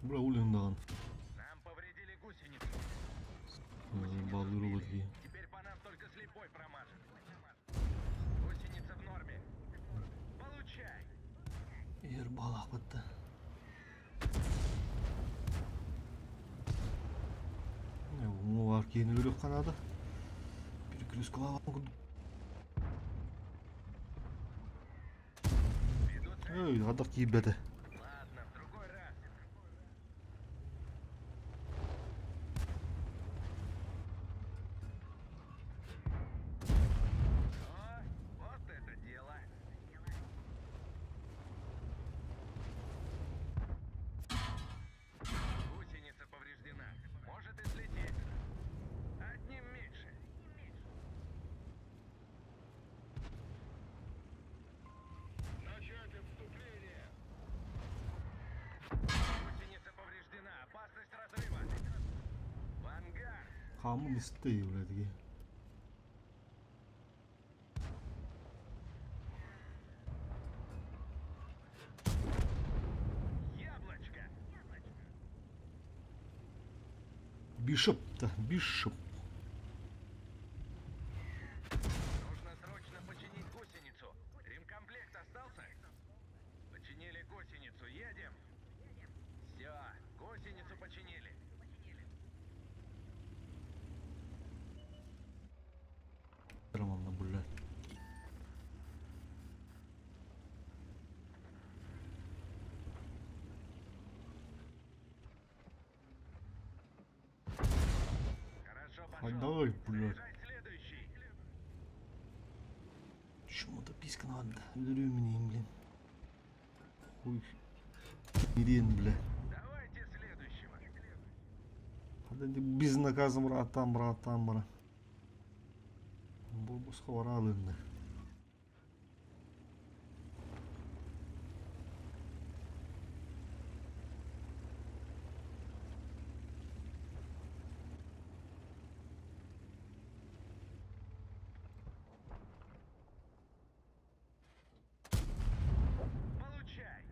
Бля, улин даҕаны. Нам повредили гусеницу. Баллыр Гусеницу олор сбили. дии. Теперь по нам только слепой промажет. Гусеница в норме. Получай! Ер балаах да. Уҥуоҕар киһини өлүөххэ наада. Перекресткалаабан курдук. Ведут Эй, хадах киирбэтэ. Ладно, в другой раз. О, вот это дело. Гусеница повреждена. Может и слететь. Одним меньше. Начать отступление! Гусеница повреждена. Опасность разрыва. В ангар. Хаамым истэ блядь. Яблочко. Бишоп-то, Бишоп. Нужно срочно починить гусеницу. Ремкомплект остался? Починили гусеницу. Едем. Все, гусеницу починили. Романна, блядь. Хорошо А пошел. давай, блядь. Заряжай следующий. Чему-то писька надо. Өлөрүм блин. Хуй. Ирен, бля. Давайте следующего. Безнаказанно братан, братан, бра. Бу босхо баралынна. Получай.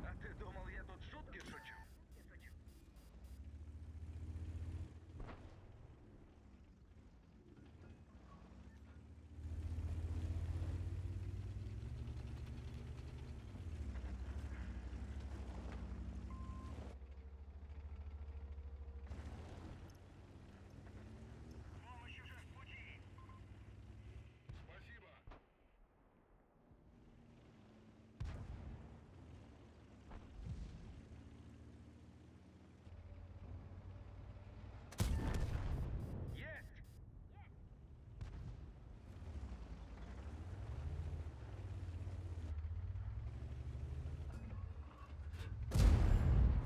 А ты думал, я тут шутки шучу? Помощь уже в пути! Спасибо! Есть!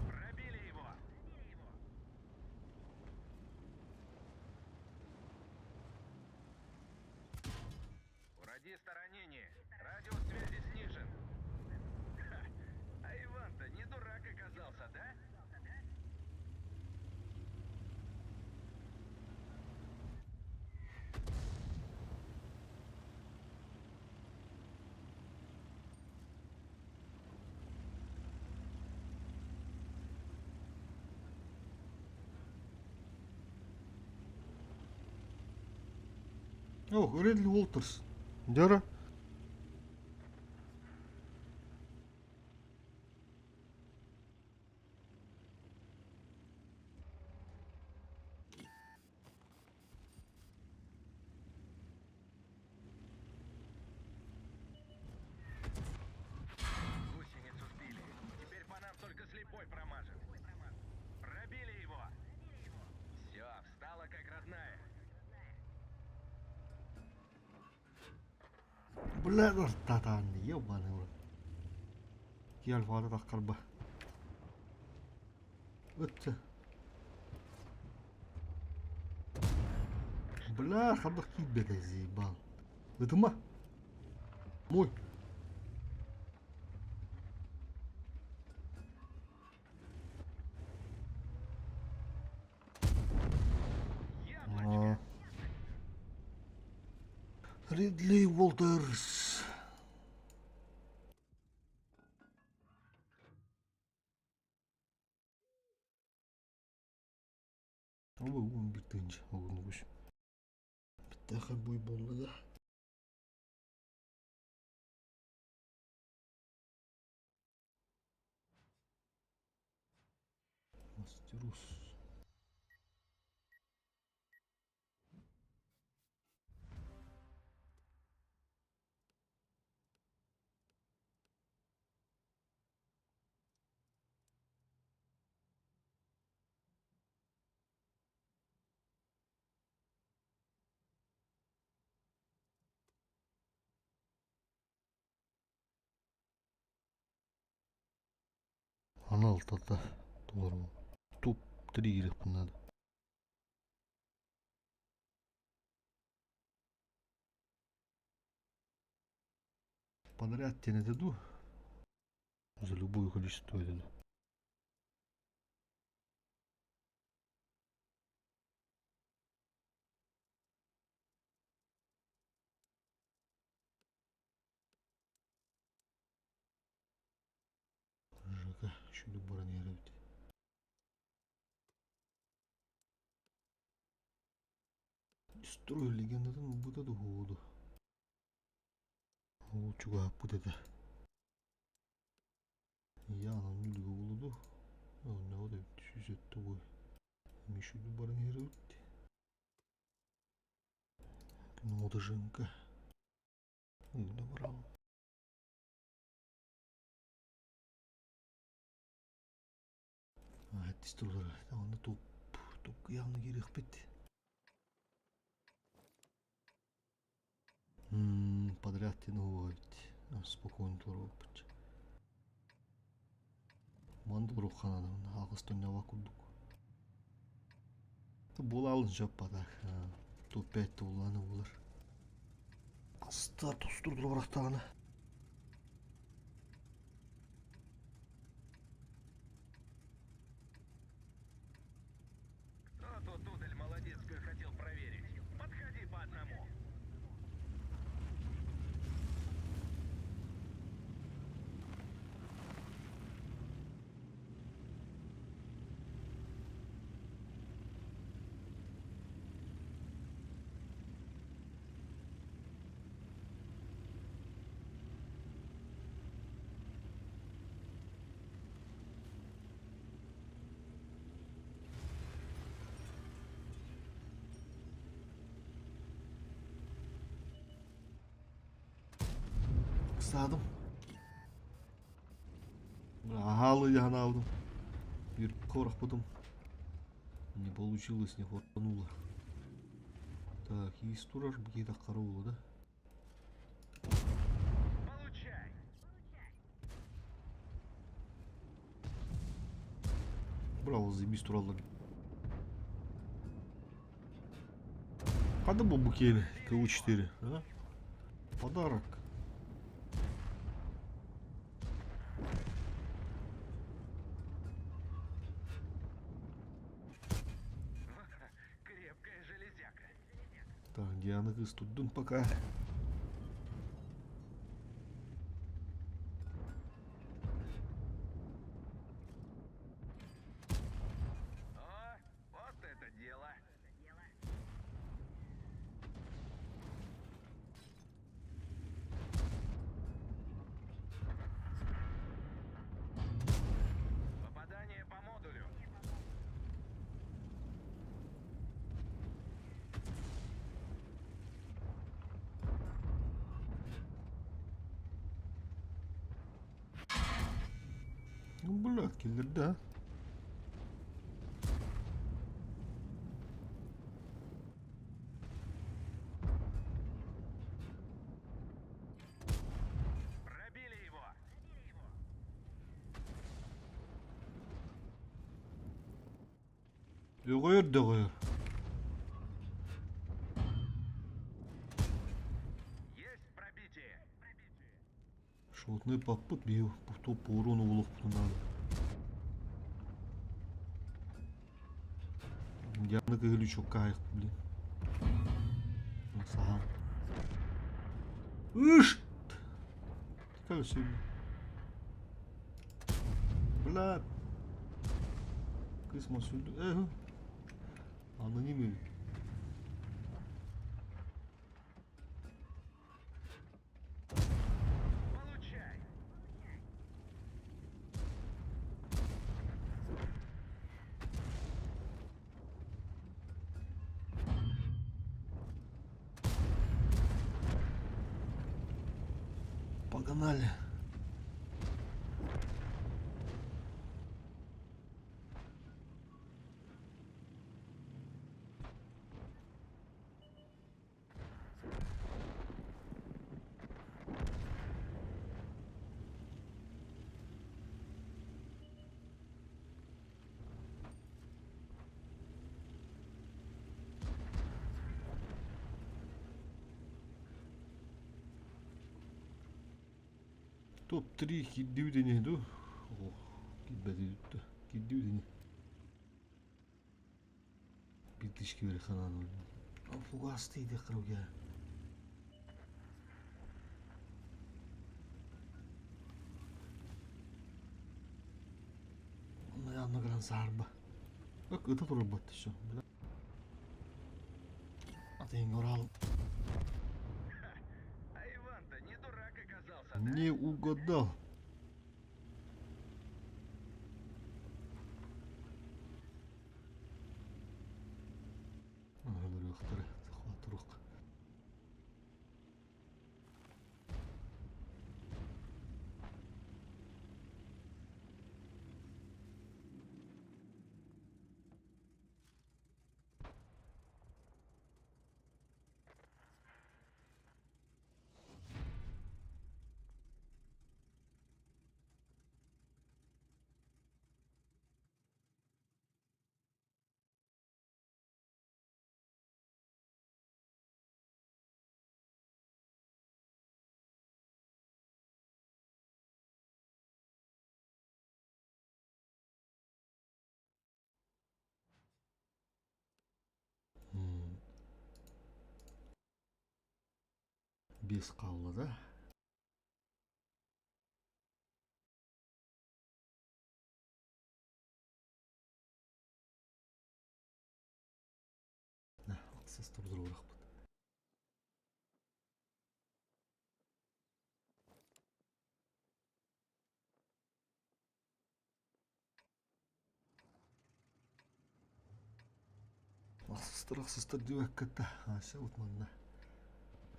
Пробили его! У радиста ранение. Радиус связи снижен. Ха, а Иван-то не дурак оказался, да? Ох, Редли Уолтерс. Дера. Гусеницу сбили. Теперь по нам только слепой промажет. Пробили его. Все, встала как родная. Бля, татан, ебаный в рот. Киалфата таххарба. Өттө. Бля, хадах киирбэтэ заебал. Ытыма. Мой. Ридли Уолтерс. Ол уон биир тыһыынча угунугус. Биттэхэ буй буолла да. Мастерус. Анал тата толору туп тириириэхпин наада. Подряд диэн этэ дуу? За любое количество этэ дуу? Жека үчүгэй баран иһэр эбит. Строй легендатын ылбыта дуһуоду. Ол чугаһаппыт этэ. Яна нүлүгө буолуду. Онно да сүүс буой. Мишүлү баран иһэр эбит. Күн Уйна баран. Сэттис турулар. Онно туп туп кыйаҕына киириэхпит. Подряд диэн уһуга эбит. Спокойно туруорбут. Манды урукханан аҕыс тонньоҕо курдук. Буолаалын сөп так. Топ 5 туллааны булар. Астар тустурдула барахтаҕына. Кто тут удаль молодецкую хотел проверить? Подходи по одному. Ыксаадым. Аһаалы дьаһанаабытым. Биир корохпутум. Не получилось, не хватануло. Так, есть турар, где-то караула, да? Получай! Браво, заебись тураллар. Хада был букеле КУ-4, а? Подарок. Крепкая железяка. Так, Диана кыз турдун пока. О, вот это дело. Попадание по модулю. Ну, блядь, киллер, да. Пробили его. Өҕүйэр да өҕүйэр. Есть пробитие. Шотный паппыт биһи топ по урону булуохпутун наада. Дианы кыһыл лючокка блин. Саһаан. Ышт! Кэлсин. Бля. Кыыс мас сүрдү. Аноним эбит. Получай! Погнали. Топ-3 киирдибит ини дуу? Ох, киирбэтибит да. Киирдибит ини. Биир тысяча ханаан Фугасты диэххэ Онно гынан саарба. Ыта турарбат еще. Атын орал. А Иван-то не дурак оказался, да? Не угадал. Захват Без хаалла да? Алтысыз турдуруурахпыт. Ахсыстар, ахсыстар диэбэккэ Ася вот манна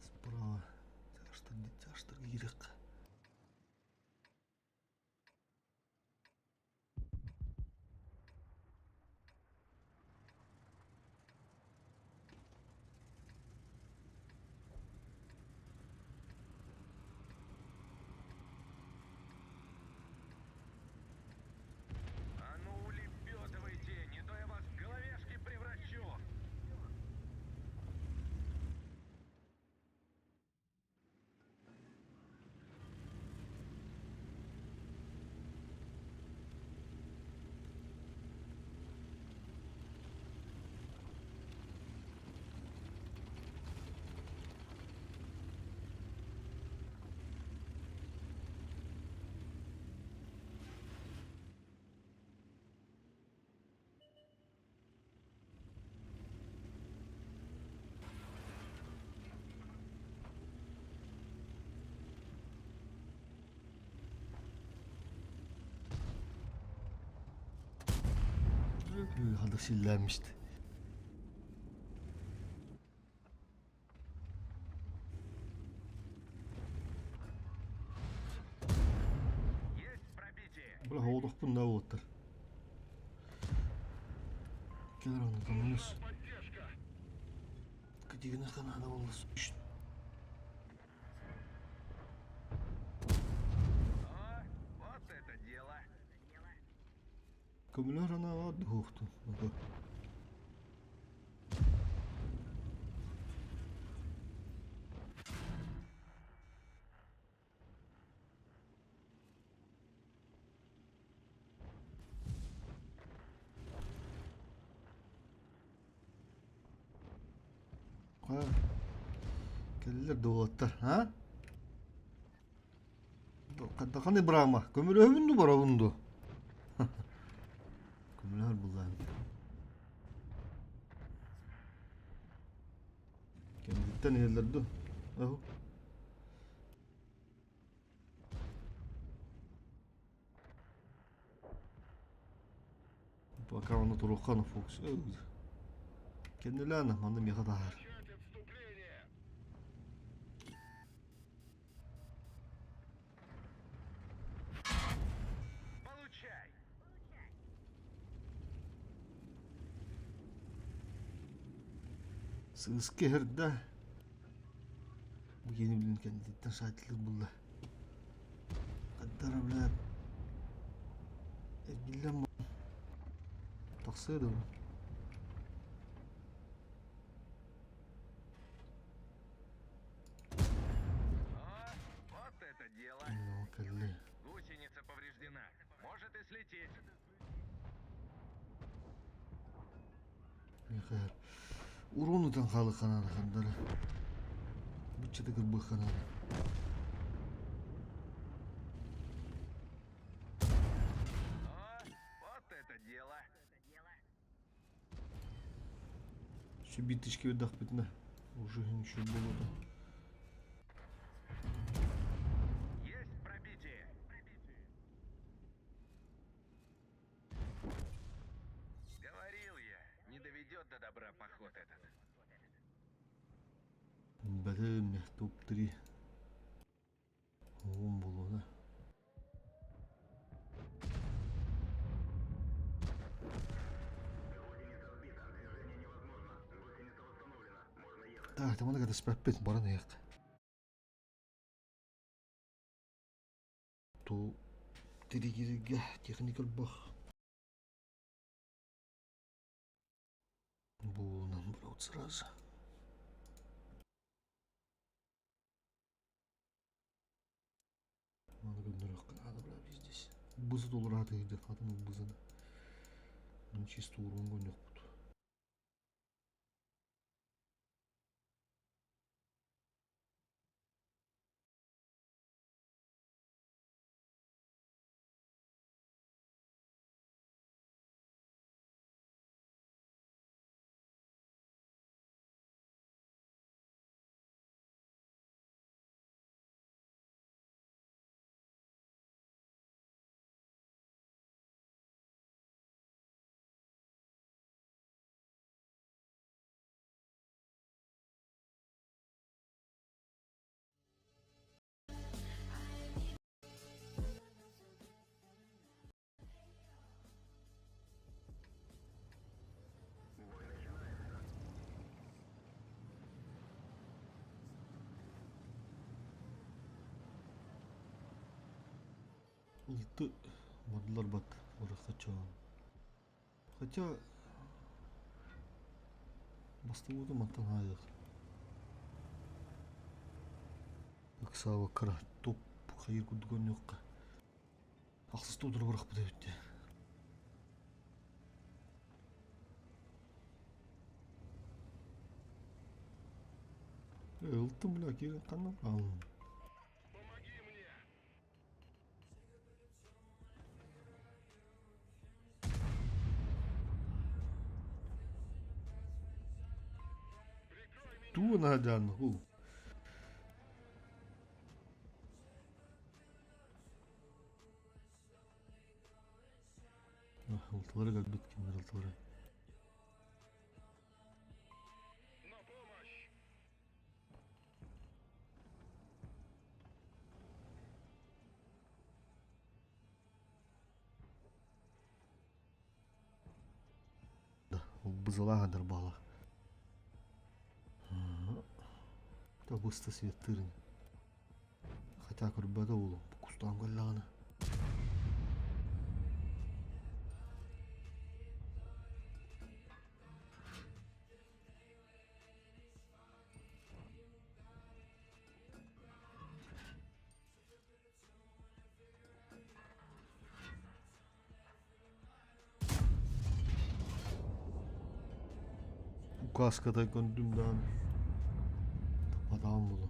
справа тяжтар киириэххэ. А ну улепетывайте, не то я вас в головешки превращу! Хадах силлээммит. Есть пробитие! Бля, оҕолохпун да уоттар. Кэлэр онно коммунист. Поддержка! Кытыгына ханаана буолла. О, вот это дело! Көмөлөр анаалаах дуһуохтун. Кэллэр да уолаттар, а? Ханна быраама? Көмөлөһөбүн дуу, барабын дуу? Көмөлөһөр буллаан. Кэнниттэн иһэллэр дуу? Оһу. Пока ону туруохха на Фокс. Кэннилээн манна миэхэ таһаар. Получай! Сыыска иһэрдэ. Бу киһини билин кэнниттэн саайтылыыр булла. Хаддара блядь. Эргиллэн тахсыа да О, вот это дело! Кэлли. Гусеница повреждена. Может и слететь. Михаил. Урон хаалыхханаана хандара. Буччата кырбыахханаана. О, вот это дело! Сүбиитишки үрдэхпитинэ уже үчүгэй буолуо Есть пробитие! Говорил я, не доведет до добра поход этот. Бэлэм топ-3. Уон буолуо да. Так, тамана катаспаппыт баран ыйык. Ту тиригиргэ техника бах. Буолунан барабыт сразу. Маны көннөрүөххэ наада бля здесь. Бызы толурааты ыйдык атын бызыны. Ну чисто уруон гонньохпут. Ылты бардылар бат хотя Хотя бастыбыты мантан аайык. Ыксаабаккара топ хайыр курдук онньуохха. Ахсыста утары бырахпыт эбит дии. Ылтым бля киирэн ханна хааллым. Помоги мне! Туу наһадаан хуу. Алтылары кэлбит кинилэр алтылары. На помощь! Бызылаах дарбаалаах. Табыста светтырын. Хотя көрбөтө буолуо, кустаан көрдөҕүнэ. Указката көрдүм даҕаны таппатаҕым буолуо.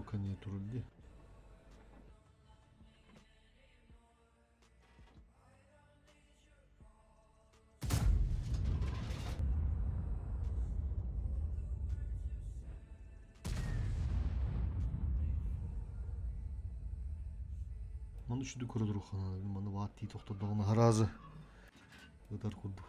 кэннигэр турар дии. Маны үчүгэй көрө туруохха маны баат тии тохтордоҕуна араазы ытар курдук.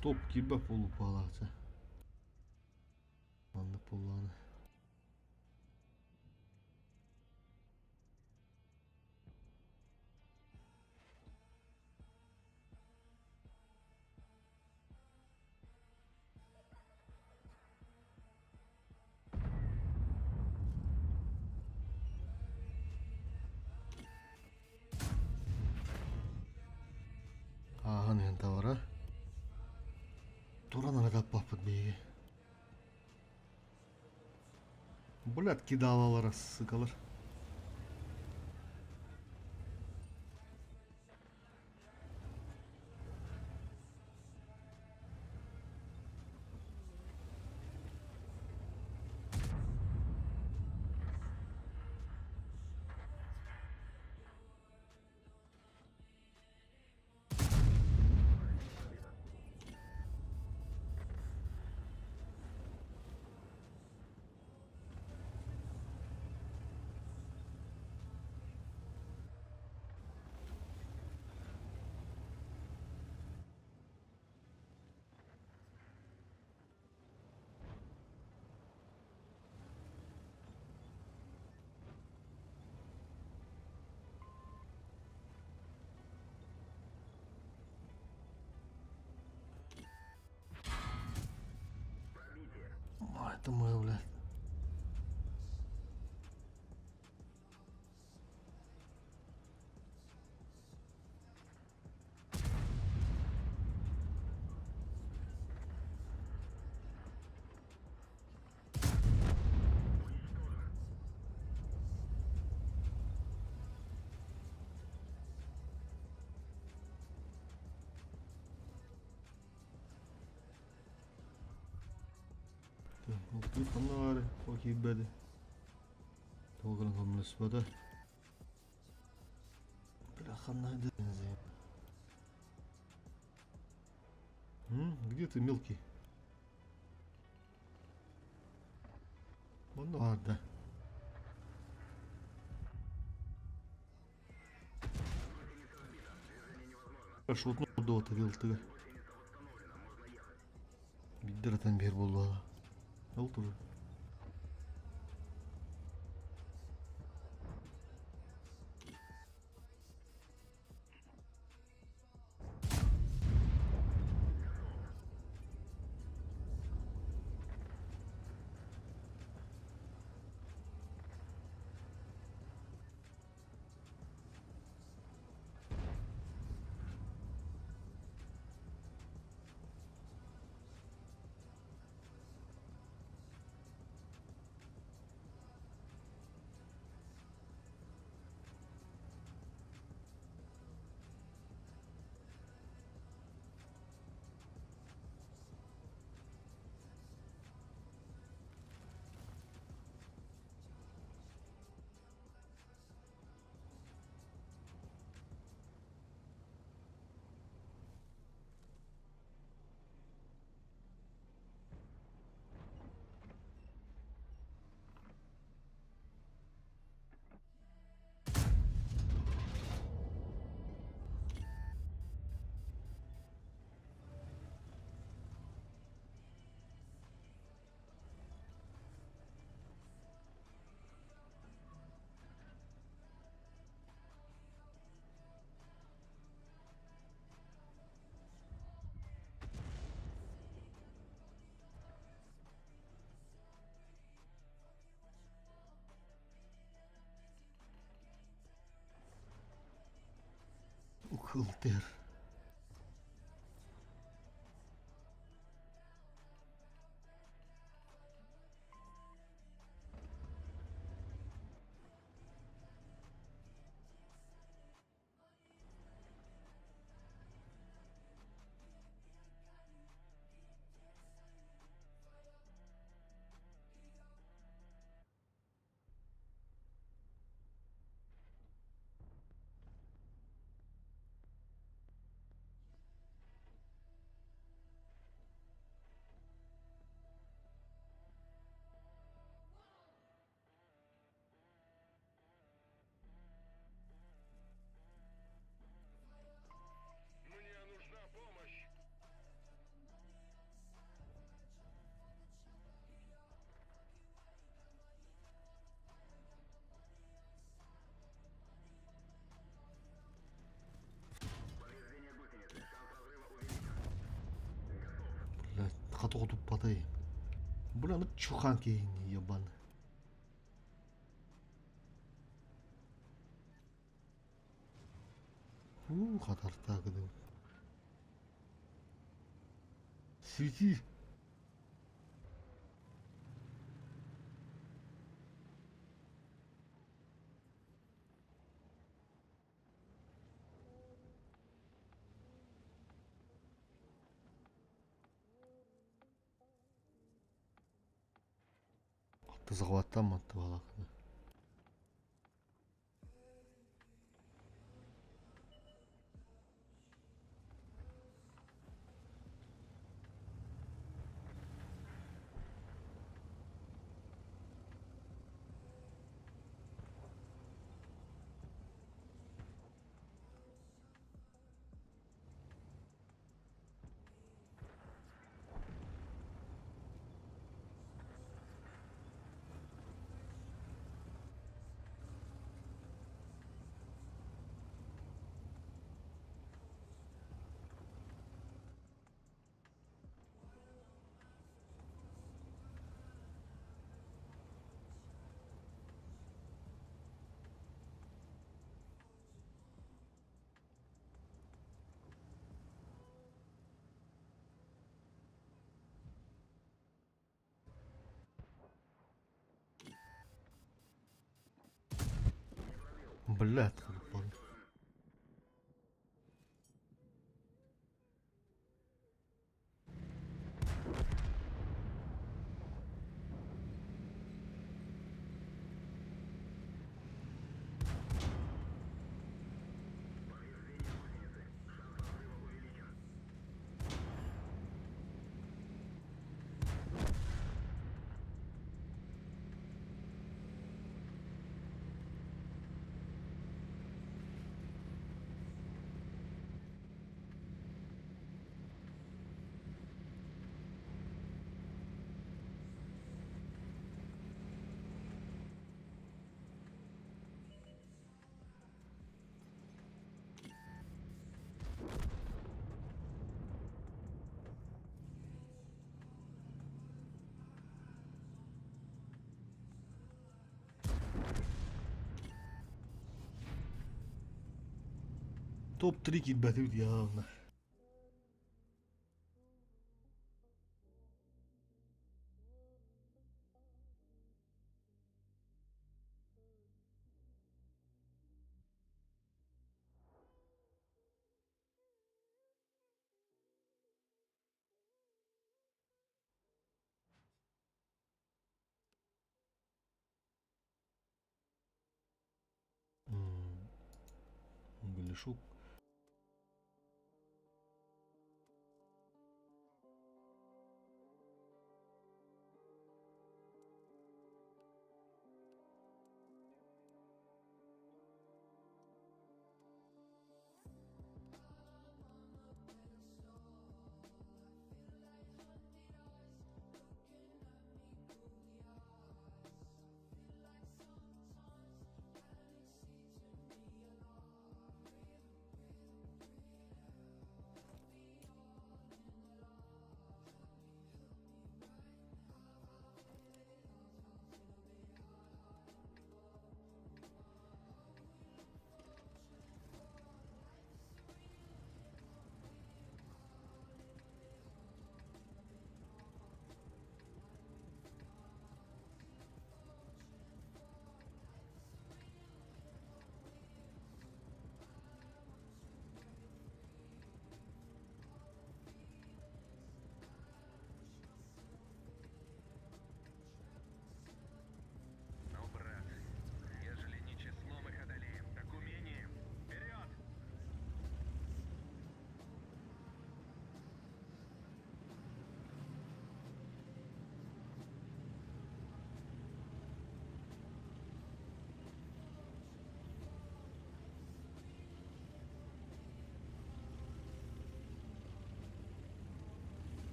Топ киирбэт буолук баалааччы. Маннык буоллаҕына. Ааһан иһэн табара. Туран эрэ таппаппыт биһиги. Блядь, кидалалара сыкалар. Это мое, блядь. Ханна баар ол киирбэти. Тоҕо гынан көмөлөспөтө. Бля, ханна Где ты, мелкий? Манна баар да. Шотну дуота вилтыга. Биирдэ ытан биэр буоллаҕа. Ол турар. Укултер. Бля, ну чухан киһини ебан. Уу, хатартаа гынабын. Свети. Захваттаммат балакны. Блядь, ебан. Топ-3 киирбэтибит явно. Галишук.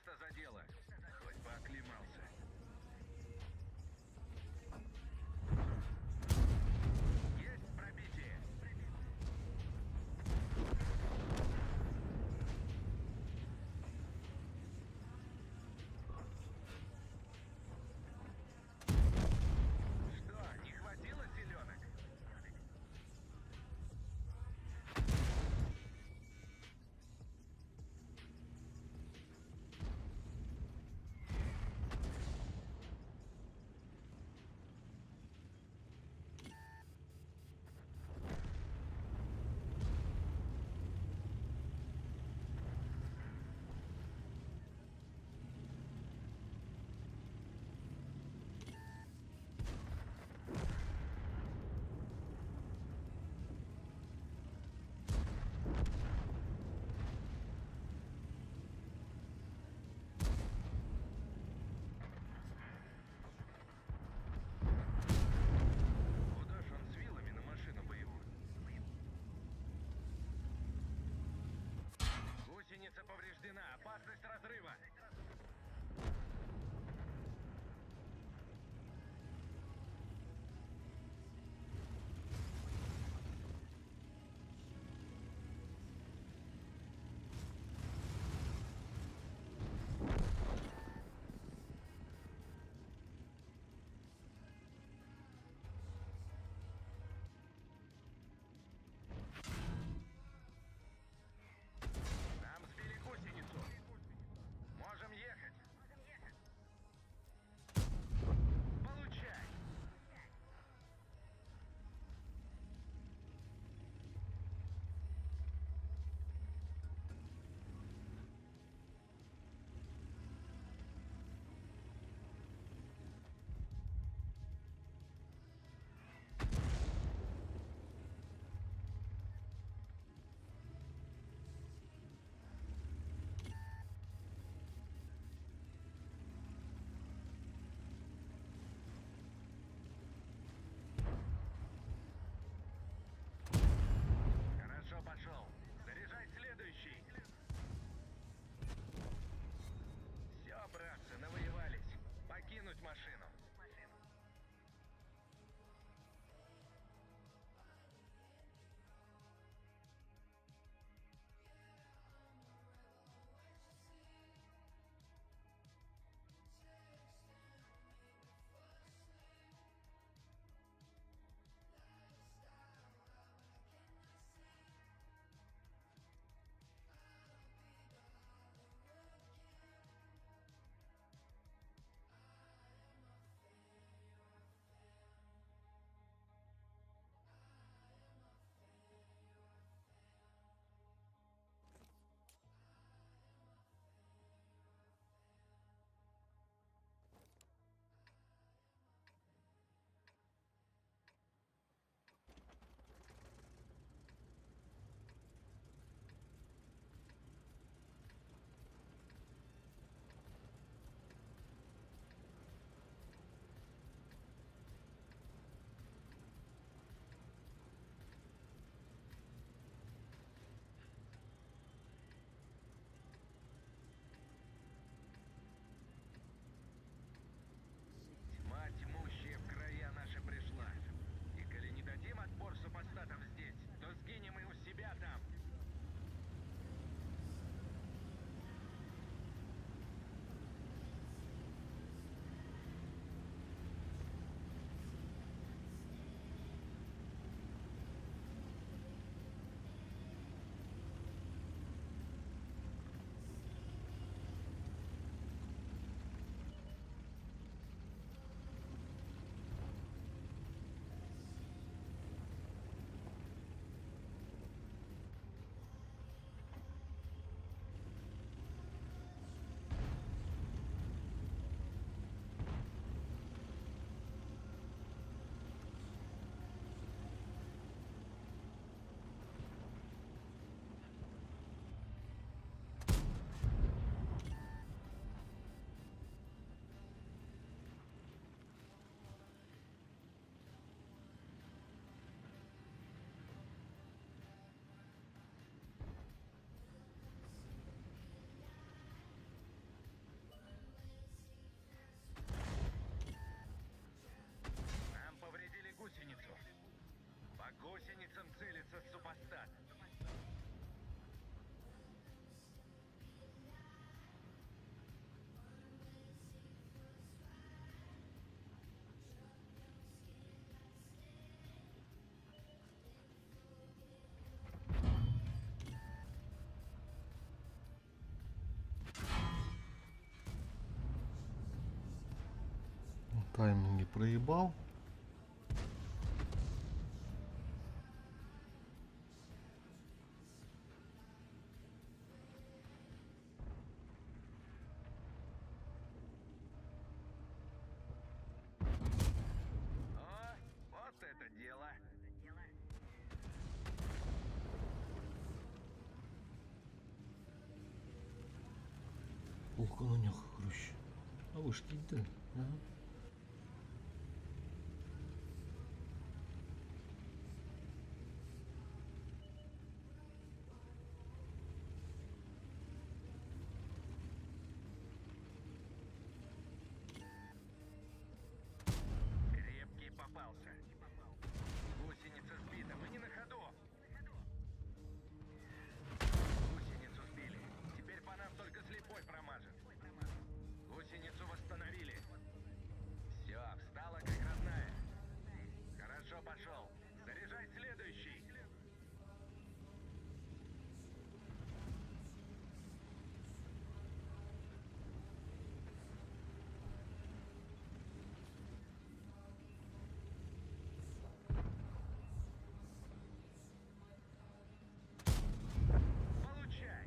Принимайся за дело. Хоть бы оклемался. Есть пробитие. Что, не хватило силенок? Тайминги проебал. О, вот это дело! Полкананях, короче. А вы ж кидали, ага. Крепкий попался. Гусеница сбита, мы не на ходу. Гусеницу сбили. Теперь по нам только слепой промажет. Гусеницу восстановили. Все, встала как родная. Хорошо пошел. Заряжай следующий. Получай.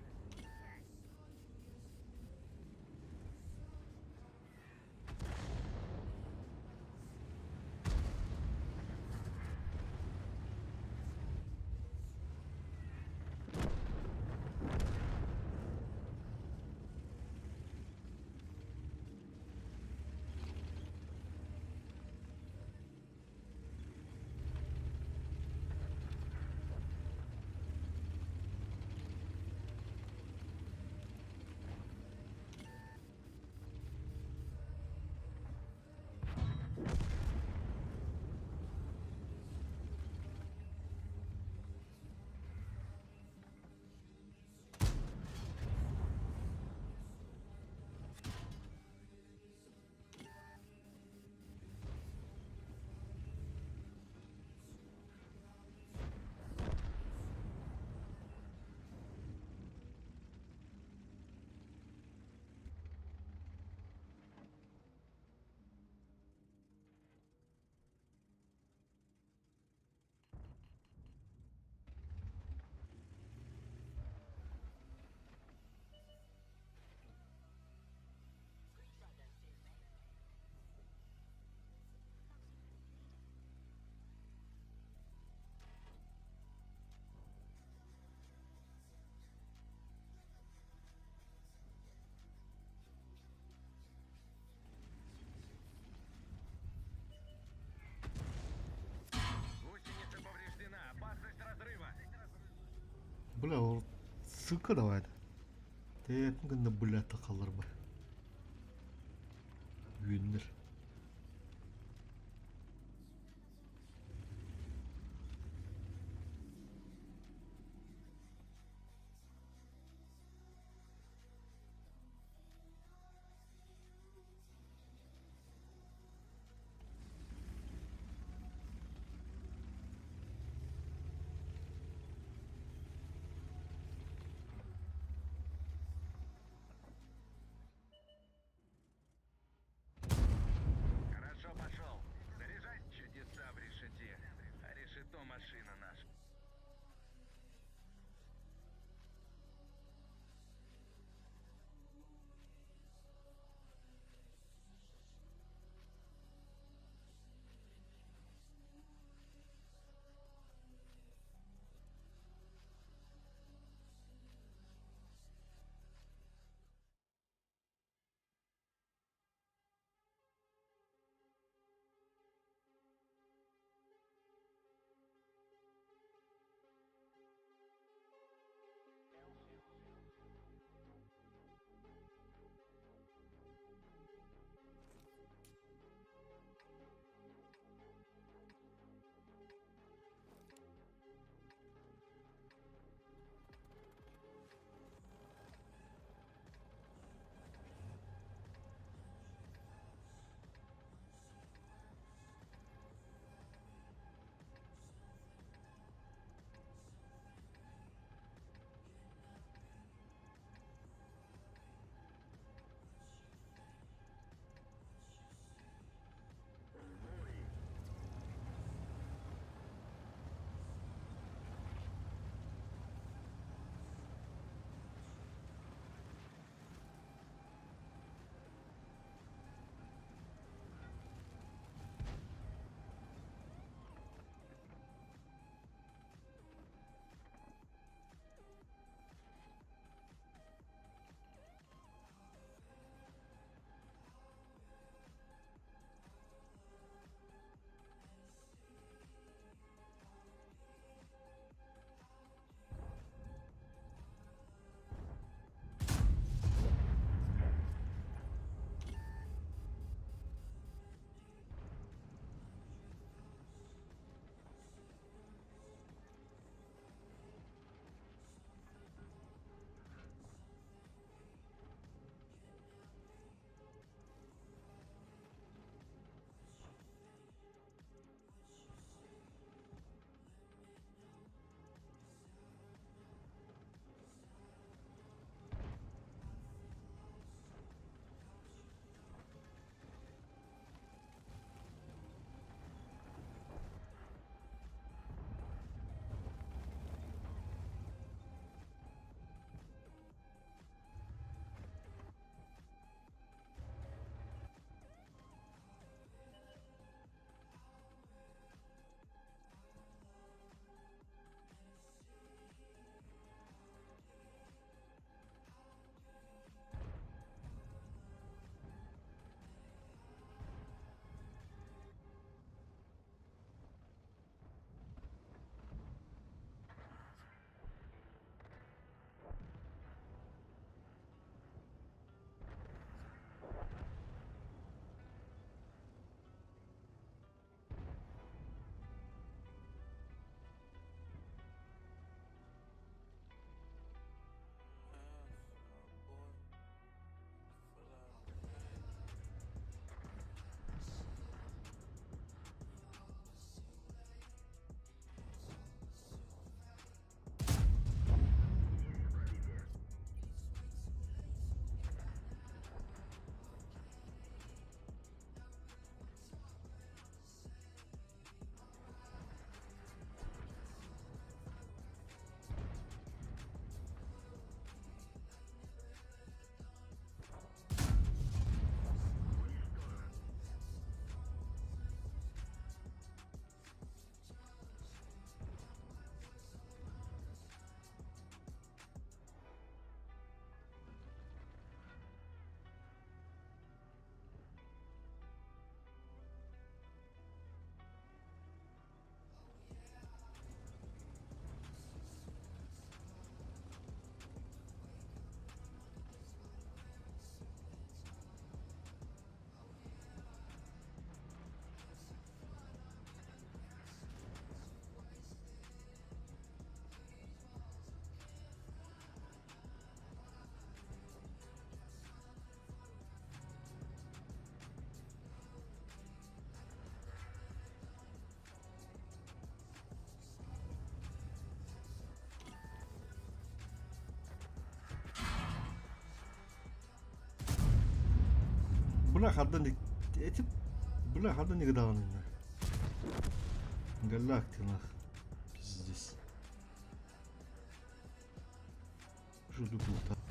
Гусеница повреждена. Опасность разрыва. Бля, ол ссылка давай. Тээтин гына бля тахалар ба. Үөннэр. Бля, ханна эти бля, ханна даҕаны Галактинах. Пиздец. Жуду булта.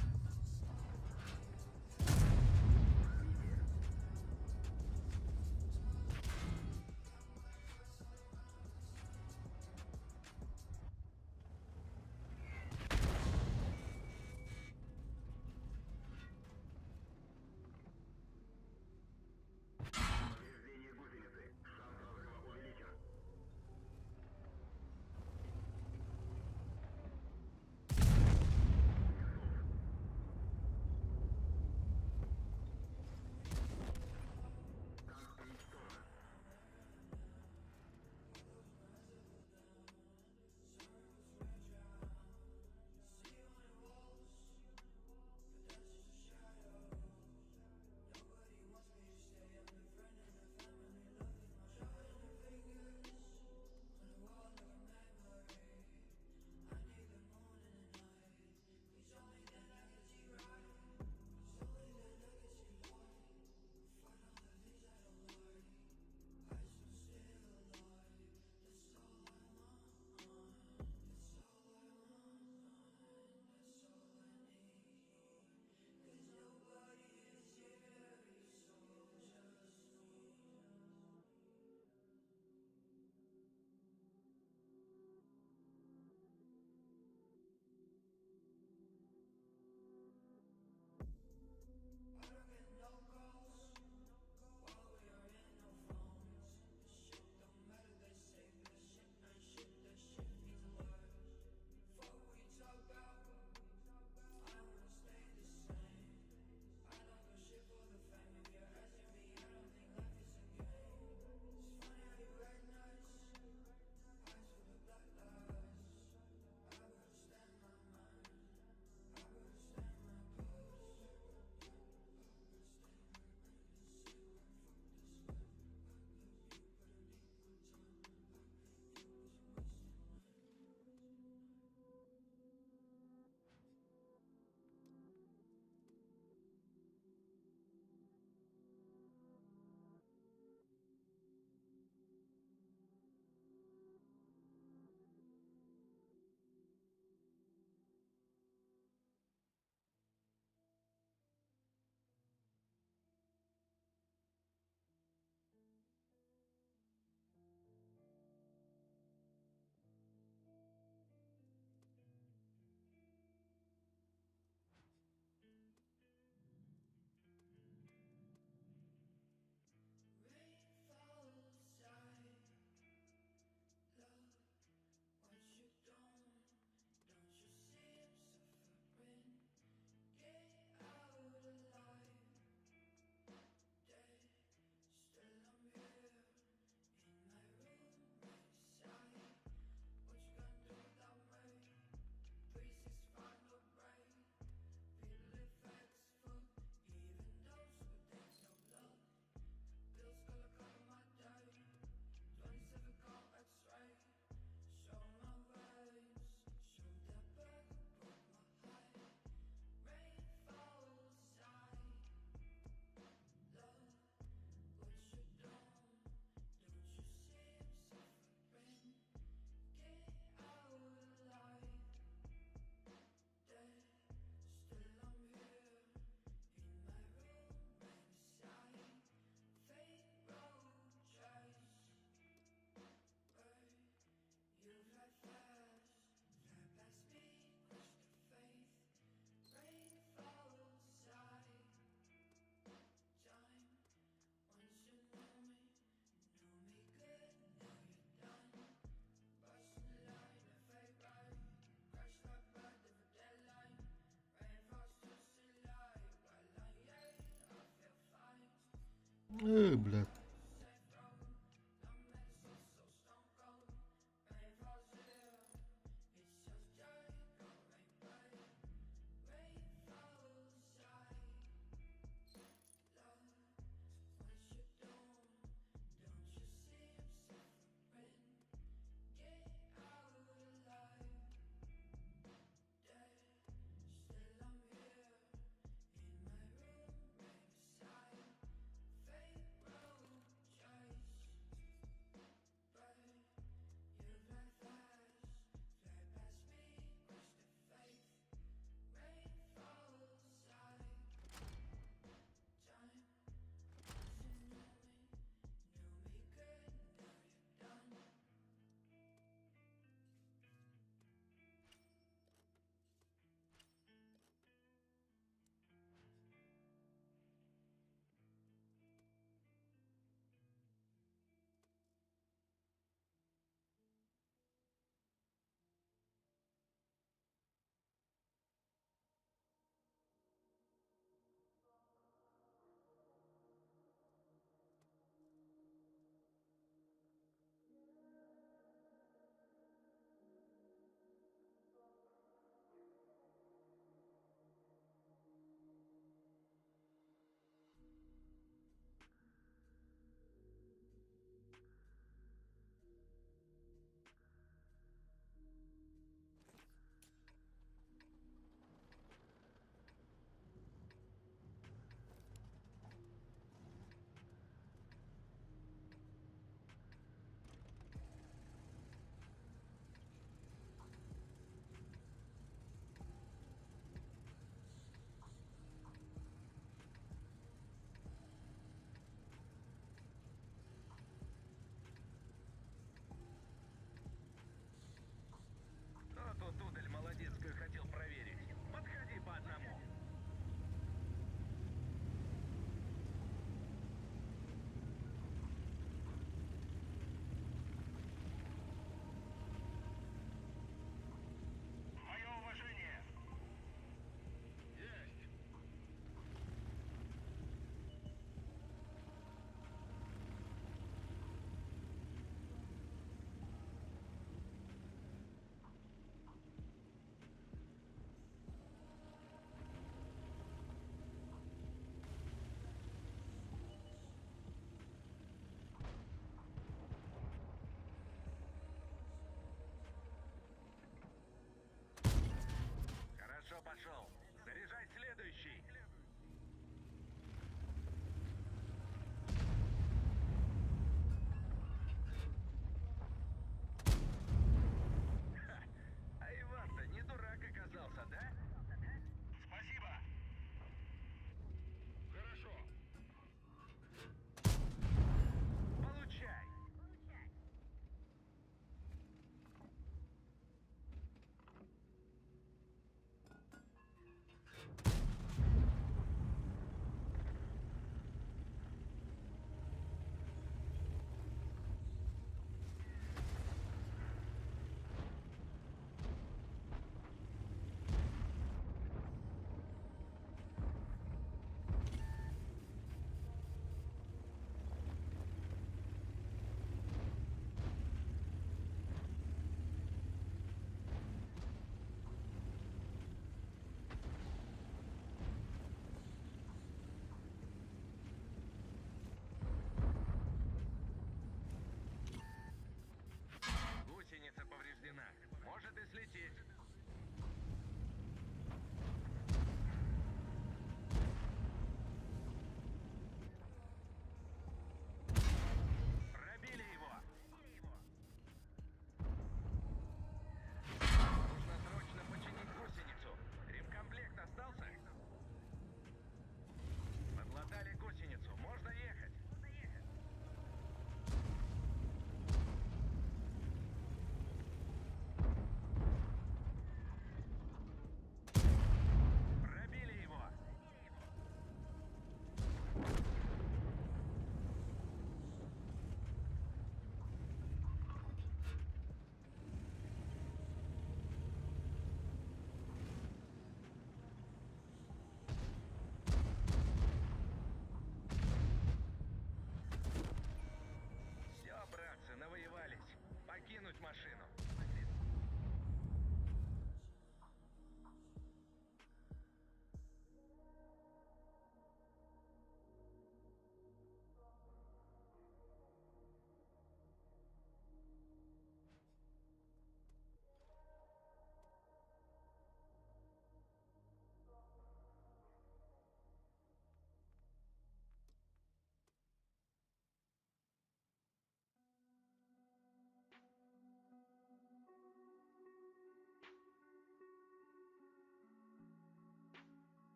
Повреждение гусеницы. Шанс разрыва увеличен. Танк уничтожен. Э, блядь.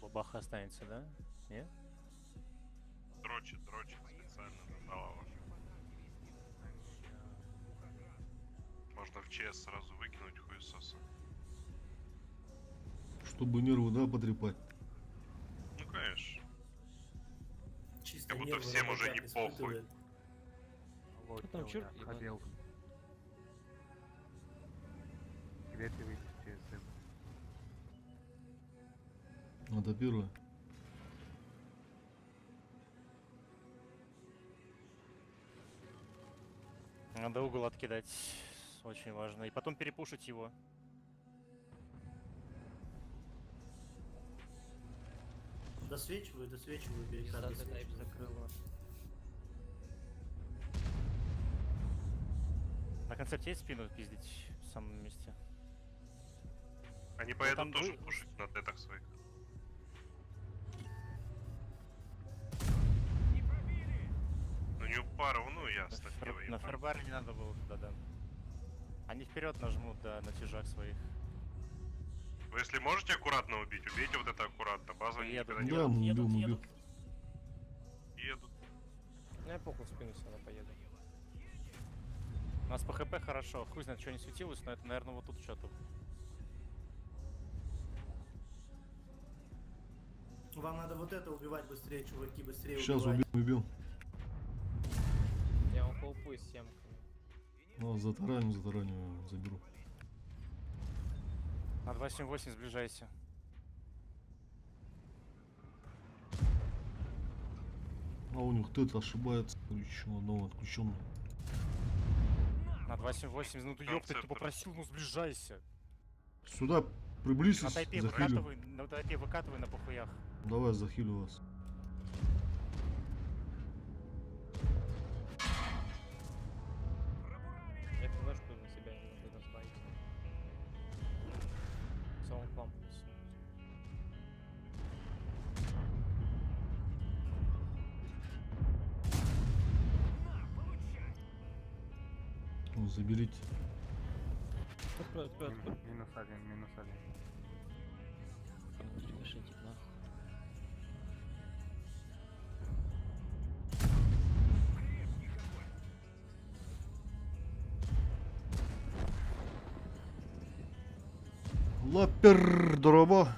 Бабаха останется, да? Нет? Дрочит, дрочит специально на Талава. Можно в ЧС сразу выкинуть хуесоса. Чтобы нервы, да, потрепать. Ну конечно. Чисто Как будто нервы всем уже работяг не похуй. испытывает. Ну, там черт ебаный. Где ты выйдешь через СМ? Надо первое. Надо угол откидать. Очень важно. И потом перепушить его. Досвечиваю, досвечиваю, берега Пиздатый тайп досвечиваю. закрыла. На концепте есть спину пиздить в самом месте? Они поедут там тоже вы- пушить на тетах своих. Ну не упаров, ну ясно, дело, На ебать. фербаре не надо было туда, да. Они вперед нажмут, да, на тяжах своих. Вы если можете аккуратно убить, убейте вот это аккуратно. Базу они Едут. никогда не Да, мы Едут, убил, убил. едут. едут. Ну я похуй в спину все равно поеду. У нас по хп хорошо. Хуй знает, что не светилось, но это, наверное, вот тут что-то. Вам надо вот это убивать быстрее, чуваки, быстрее Сейчас убивать. убьем, убьем. Я вам хлопаю с семками. Ну, затараню, затараню, заберу. На 278 сближайся. А у них тет ошибается. Еще одного отключенного. На 278, ну ты ёпта, ты Концептор. попросил, ну сближайся. Сюда На приблизьтесь, тайпе захилю. выкатывай, на тайпе выкатывай на похуях. Давай захилю вас. Я флешку на себя не могу разбавить. Сам к вам плюс. Ну, заберите. Открой, открой, открой. Минус один, минус один. Рикошетик нахуй. Лапер, дороба.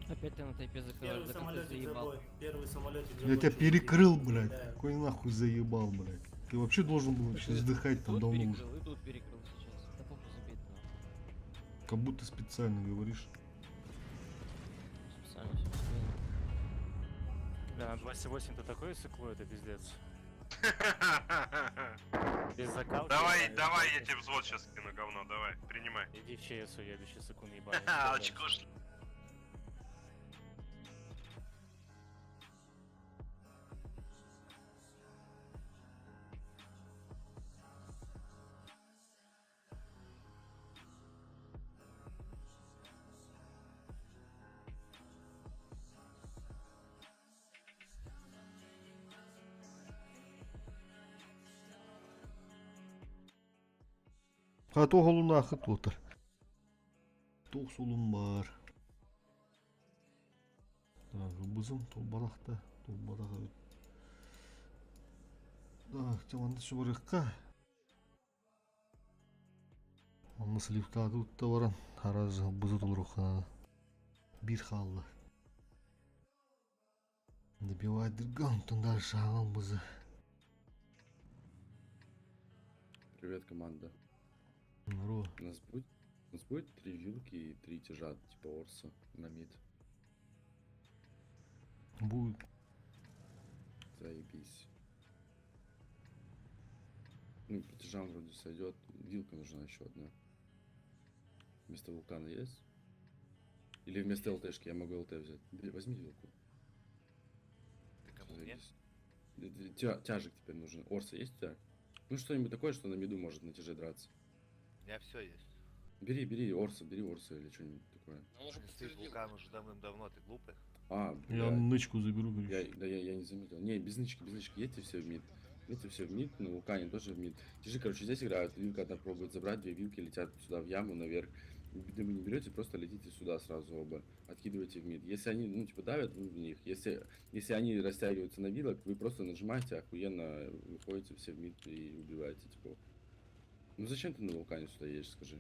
Опять ты на тайпе закрываешь, Первый да как ты самолетик заебал. забой. Первый самолетик Я забой, тебя чуваки. перекрыл, блядь. Да. Какой нахуй заебал, блядь. Ты вообще должен был вообще Ты вздыхать там Тут давно уже. перекрыл, и тут перекрыл сейчас. Да похуй забей ты нахуй. Как будто специально говоришь. Специально всё скинул. Да, на 278 ты такой сыкло, это пиздец. Без закалки. Давай, да, давай, я без тебе взвод сейчас скину, говно, давай, принимай. Иди в ЧС, уебище, сыкун ебаный. Ха, очко А то голунах и тотар. Тоқ солум бар. Так, бузым толбарахта, толбараха. Так, тяманды шубарыкка. Онны сливка тут баран. Хараз бузу толрухана. Бир халлы. Добивает дырган, дальше ағал бузы. Привет, команда. Здорово. У нас будет три вилки и три тяжа, типа Орса на мид. Будет. Заебись. Ну, по тяжам вроде сойдет. Вилка нужна еще одна. Вместо вулкана есть? Или вместо ЛТшки я могу ЛТ взять. Возьми вилку. Ты кому, мне? Заебись. Тяжик теперь нужен. Орса есть у тебя? Ну, что-нибудь такое, что на миду может на тяже драться. У меня все есть. Бери, бери Орса, бери Орса или что-нибудь такое. Стоит вулкан уже давным-давно, ты глупый. А, Я блядь. нычку заберу, короче. Я, да, я не заметил. Не, без нычки, без нычки. Едьте все в мид. Едьте все в мид, на вулкане тоже в мид. Тяжи, короче, здесь играют. Вилка одна пробует забрать, две вилки летят сюда в яму наверх. Дымы не берете, просто летите сюда сразу оба. Откидывайте в мид. Если они, ну, типа, давят, вы в них. Если они растягиваются на вилок, вы просто нажимаете, охуенно выходите все в мид и убиваете, типа. Ну зачем ты на вулкане сюда едешь, скажи?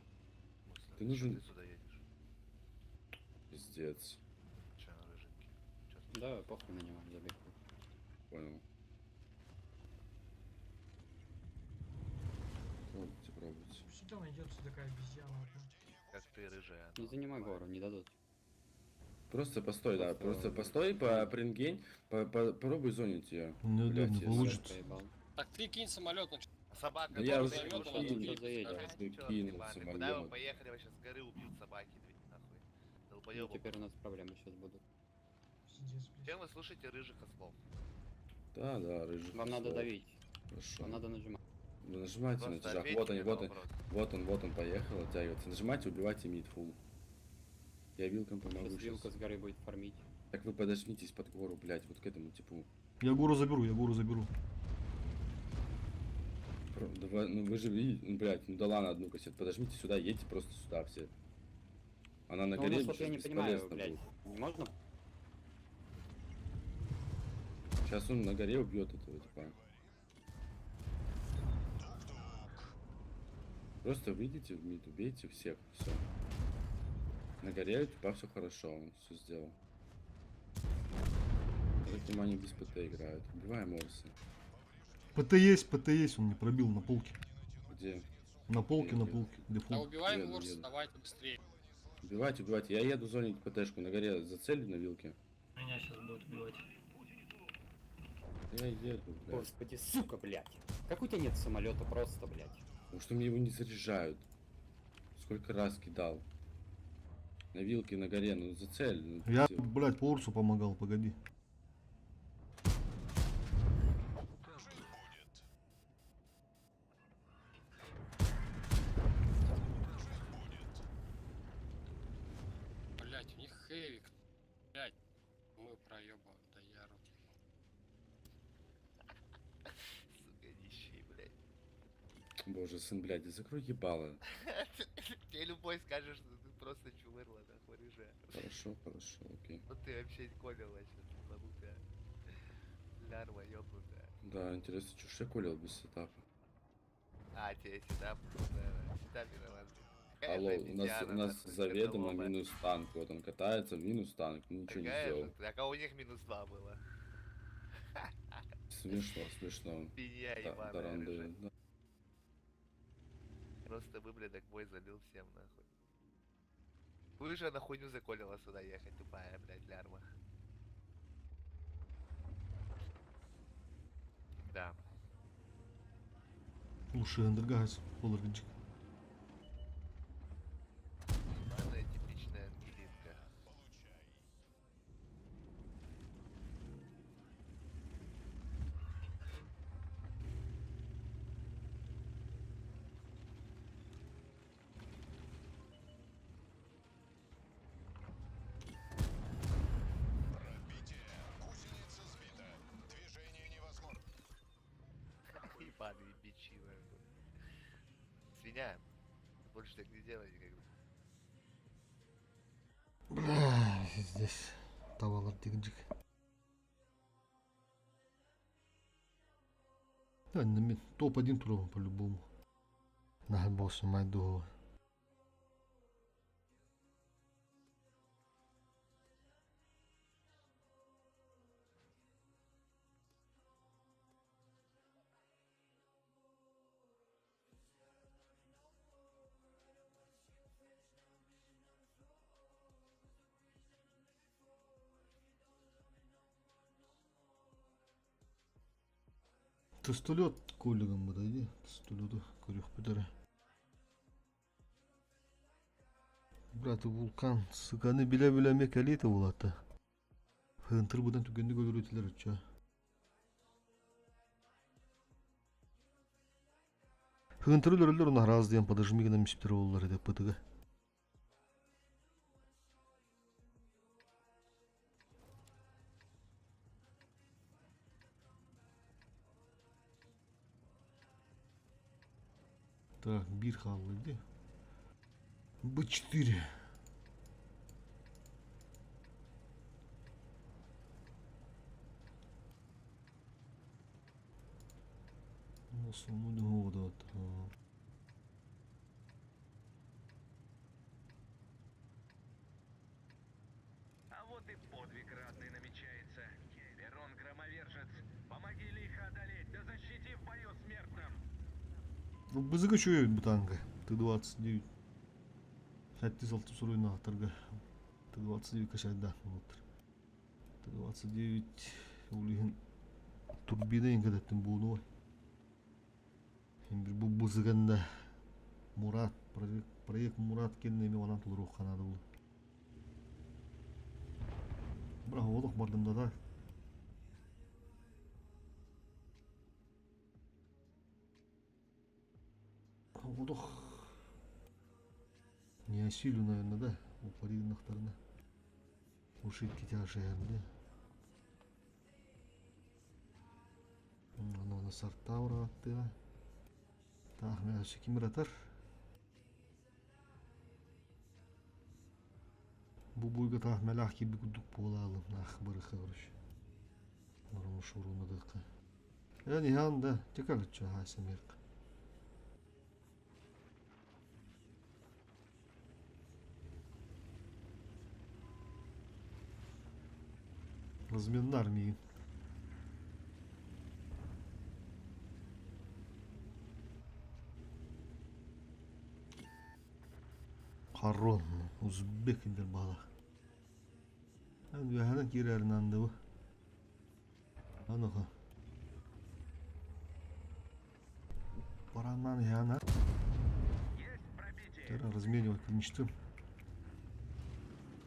Ты нужен... Ты сюда едешь. Пиздец. Че на рыженьке? Чё Да, похуй на него, забей. Понял. Пробуйте, пробуйте. Всегда найдется такая обезьяна. Как ты рыжая. Не занимай гору, не дадут. Просто постой, да, просто постой, по прингень, попробуй зонить ее. Не, не получится. Так ты кинь самолет на Собака Да я тоже уже займет, кинул, он отбил. я кинул Куда вы самолет. поехали? Вообще с горы убьют собаки, блядь, нахуй. Ну, Долбоёбы. теперь у нас проблемы сейчас будут. Чем вы слушаете рыжих ослов? Да, рыжих. Вам надо ослов. давить. Хорошо. Вам надо нажимать. Вы нажимайте на Просто тяжах. ответьте Вот они, мне вот на он, вопрос. вот он, вот он поехал, оттягивается. Нажимайте, убивайте мид фул. Я вилком помогу Сейчас щас. вилка с горы будет фармить. Так вы подожмитесь под гору, блядь, вот к этому типу. Я гору заберу, я гору заберу. Давай, ну вы же видите, ну, блядь, ну дала на одну кассету. Подожмите сюда, едьте просто сюда все. Она на Ну, у горе нас вот щас я не понимаю, бесполезно блядь. будет. Не можно? Сейчас он на горе убьет этого типа. Просто выйдите в мид, убейте всех, все. На горе у типа все хорошо, он все сделал. Я так понимаю, они без ПТ играют. Убиваем Орса. ПТ есть, ПТ есть, он не пробил на полке. Где? На полке, на Еду. полке. Да Дефолт. убиваем Еду, Орса, еду. давайте быстрее. Убивайте, убивайте. Я еду зонить ПТшку на горе за целью на вилке. Меня сейчас будут убивать. Я еду, блядь. Господи, сука, блядь. Как у тебя нет самолета просто, блядь? Потому что мне его не заряжают. Сколько раз кидал. На вилке, на горе, ну за цель. Ну, Я, типа. блядь, по Урсу помогал, погоди. Блять, у них хэвик. Блять, мы проебаем, да я рот ебал. Сука, нищие, блядь. Боже, сын, блядь, закрой ебало. Тебе любой скажет, что ты просто чувырла, нахуй, рыжая. Хорошо, хорошо, окей. Ну ты вообще не колела сейчас, ебанутая. Лярва ебнутая. Да, интересно, что ж я колел без сетапа. А, тебе сетап, да, сетап виноват. Алло, у нас заведомо минус танк. Вот он катается, минус танк, ничего не сделал. Так а у них минус 2 было. Смешно, смешно. Свинья Да, ебаная, Таранды, рыжая. да. Просто выблядок бой залил всем нахуй. Вы же на хуйню заколила сюда ехать, тупая, блядь, лярва. Да. Лучше Андергайс, Поларджик. Ебаная типичная ангелинка. Ебаные бичи, нахуй. Свинья, больше так не делай никогда. Бля, здесь тавалар дигджик. Да, на мид топ-1 туром по-любому. На босса майду. Тестолет коллегам подойди. Тестолету корюх пидоры. Брат, вулкан, сыганы биле-биле мекалиты булаты. Хынтыр будан түгенді көлөрөтүлөр өчө. Хынтыр өлөрөлөр уна раз диэн подожми гына мисптер боллар деп бытыга. Так, бир халлы ди. Б4. А вот и подвиг ратный намечается. Перун Громовержец, помоги лихо одолеть, да защити в бою смертном. Бызыгы үчүгэй бу танка. Т-29. 76 суруйнаахтарга Т-29 качайдаах буолуттар. Т-29 ол иһин турбина иҥкэтэттин буолуой. Бу бызыганда Мурат, проект, проект Мурат кэннэ эмиэ онон толоруохха наада буолуо. Браво, олох бардым да да. Олох не осилю, наверное, да? Упариннахтарына. Ушит китяжаянды. Аны сартаура аттыга. Таах мен ким ыратар. Бу буйга таах мэлээх киирбит курдук буолаалым наах барыха короче. Моромо шурунадыкка. Э нихан да текалычча хаасамерка. Разменнар миигин. Харон, узбек индер баалах. Эн үөһэнэн киирэрин андыбы. Аныха. Баранман яна. Разменивать мечты.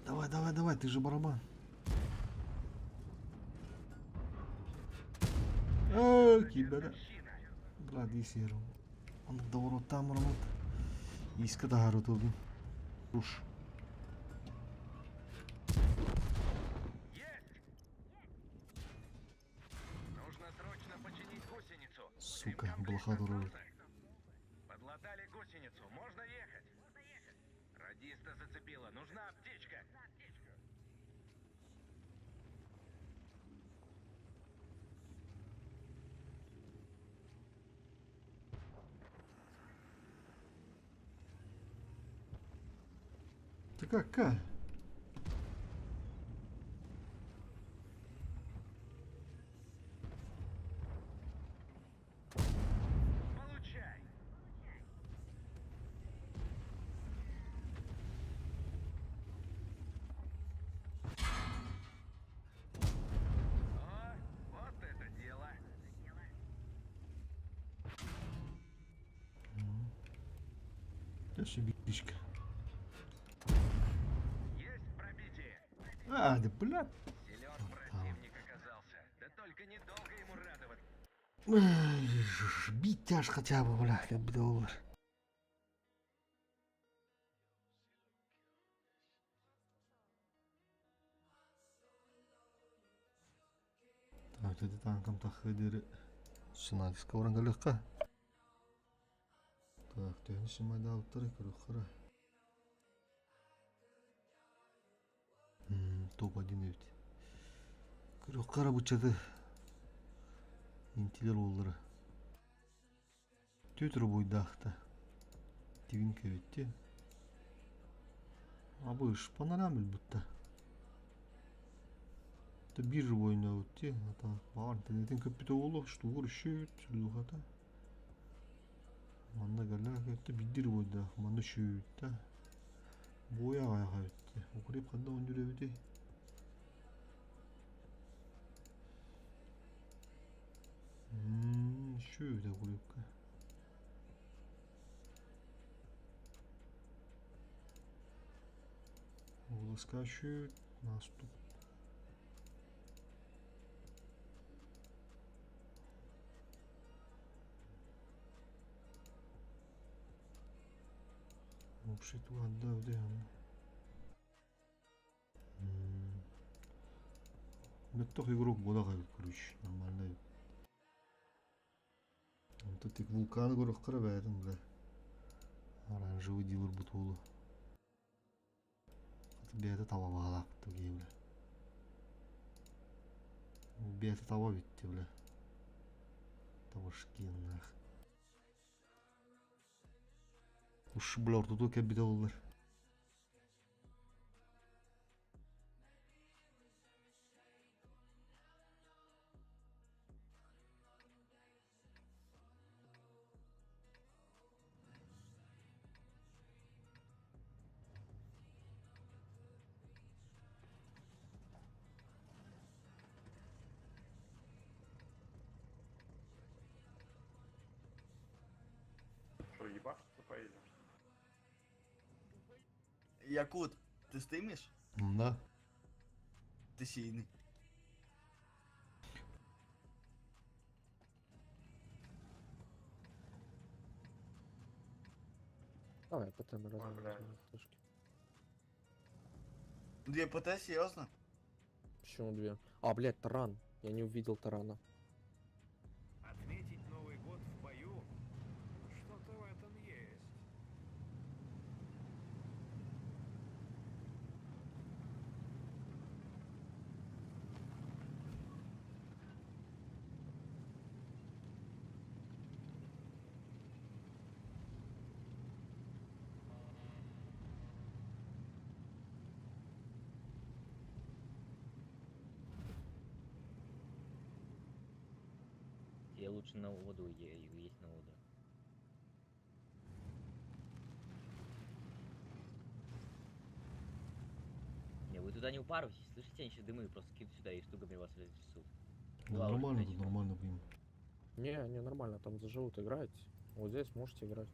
Давай, давай, давай, ты же барабан. Эй, кибера. Брат, исеру. Он доворот там рамот. Иска тахару тулдун. Уш. Нужно срочно починить гусеницу. Сука, блоха дурует. Подлатали гусеницу, можно ехать. Радиста зацепила, нужна аптечка. Ты какая? Получай. О, вот это дело. Ошибичка. Есть пробитие. А, да блядь. Силен противник оказался. Да только недолго ему радоваться. Бить аж хотя бы, бля, как бы доллар. Так, это танком тахыдыры. Синатиска орангалыққа. Так, төһөнү сымайдаабыттар көрүөххара. Топ-1 эбит. Көрүөххара буччаты. Интилер уоллара. Түтүр буйдаахта. Тигин кэбитти. Абыш, панарам билбутта. Та бир бойна ути. Ата баар интернеттен көппүтэ буолуох, штугур үшүт, сүлүхата. Манна галла көттө биддир бойда, манна шүүттэ. Боя аяга битти. Укреп ханда ондүрөбүтүй. Шүүтэ укрепка. Волоска шүүт, наступ. Вообще туда, да, Меттох игрок бола короче, нормально. Онто тик вулкан көрөх кыра бәйтин бля. Оранжевый дилер бутулу. Бэйэтэ таба баҕалаах киһи бля. Бэйэтэ таба бүттэ бля. Табашкиннаах. Уш бля ортотугар кэлбитэ буоллар. Что, ебашиться поедем? Якут, ты стримишь? Да. Ты сильный. Давай, потом Ой, блядь. Две ПТ, серьезно? Почему две? А, блядь, таран. Я не увидел тарана. Отметить Новый год в бою? Что-то в этом есть. Тебе лучше на воду есть на воду. Не, вы туда не упарывайтесь, слышите, они сейчас дымы просто кинут сюда и штугами вас разнесут. Да Лавр, нормально кстати. тут, нормально будем. Не, не, нормально, там заживут играть. Вот здесь можете играть.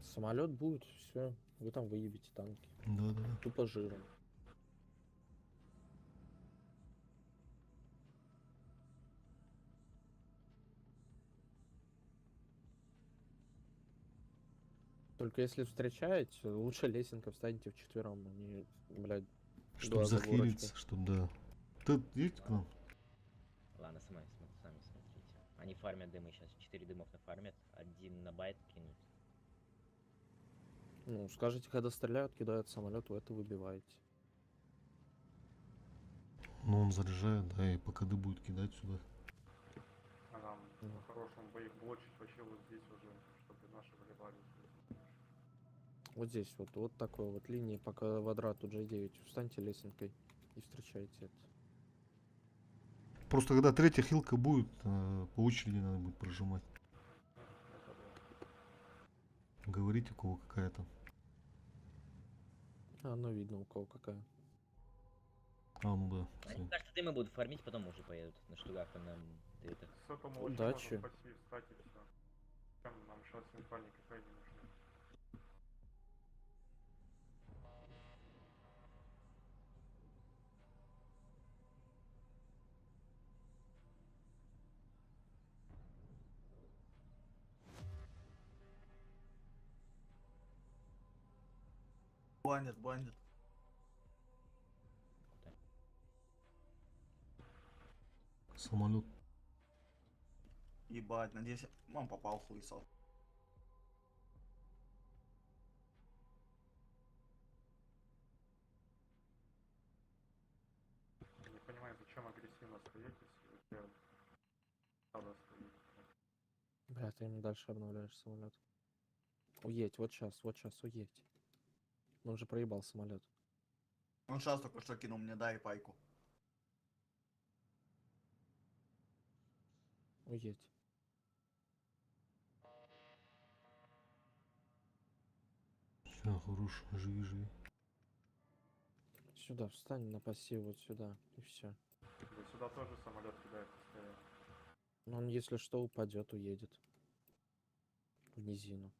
Самолет будет, все. Вы там выебите танки. Да, да, да. Тупо жиром. Только если встречаете, лучше лесенка встаньте вчетвером, а не, блядь, Чтоб два захилиться, заборочка. чтоб да. Ты едь к нам? Ладно, сами, сами смотрите. Они фармят дымы сейчас. 4 дымов нафармят, один на байт кинут. Ну, скажите, когда стреляют, кидают самолет, вы это выбиваете. Ну он заряжает, да, и пока ды будет кидать сюда. А нам Ну. по-хорошему бы их блочить вообще вот здесь уже, чтобы наши выливали. Вот здесь вот, вот такой вот линии по квадрату G9. Встаньте лесенкой и встречайте это. Просто когда третья хилка будет, по очереди надо будет прожимать. Это да. Говорите, у кого какая там. А, оно видно у кого какая. А, ну да. Они, всё. кажется, дымы будут фармить, потом уже поедут на штугах там на это. С этому вообще Удачи. можно в пассив встать и все. Чем нам сейчас инфа никакая не нужна. Блайндед, блайндед. Самолет. Ебать, надеюсь, он попал хуесос. Я не понимаю, зачем агрессивно стоять, если у тебя стадо стоит. Бля, ты им дальше обновляешь самолет. Уедь, вот сейчас уедь. Он же проебал самолет. Он сейчас только что кинул мне, дай пайку. Уедь. Все, хорош, живи, живи. Сюда встань на пассив, вот сюда, и все. Да сюда тоже самолет кидает постоянно. Но он, если что, упадет, уедет. В низину.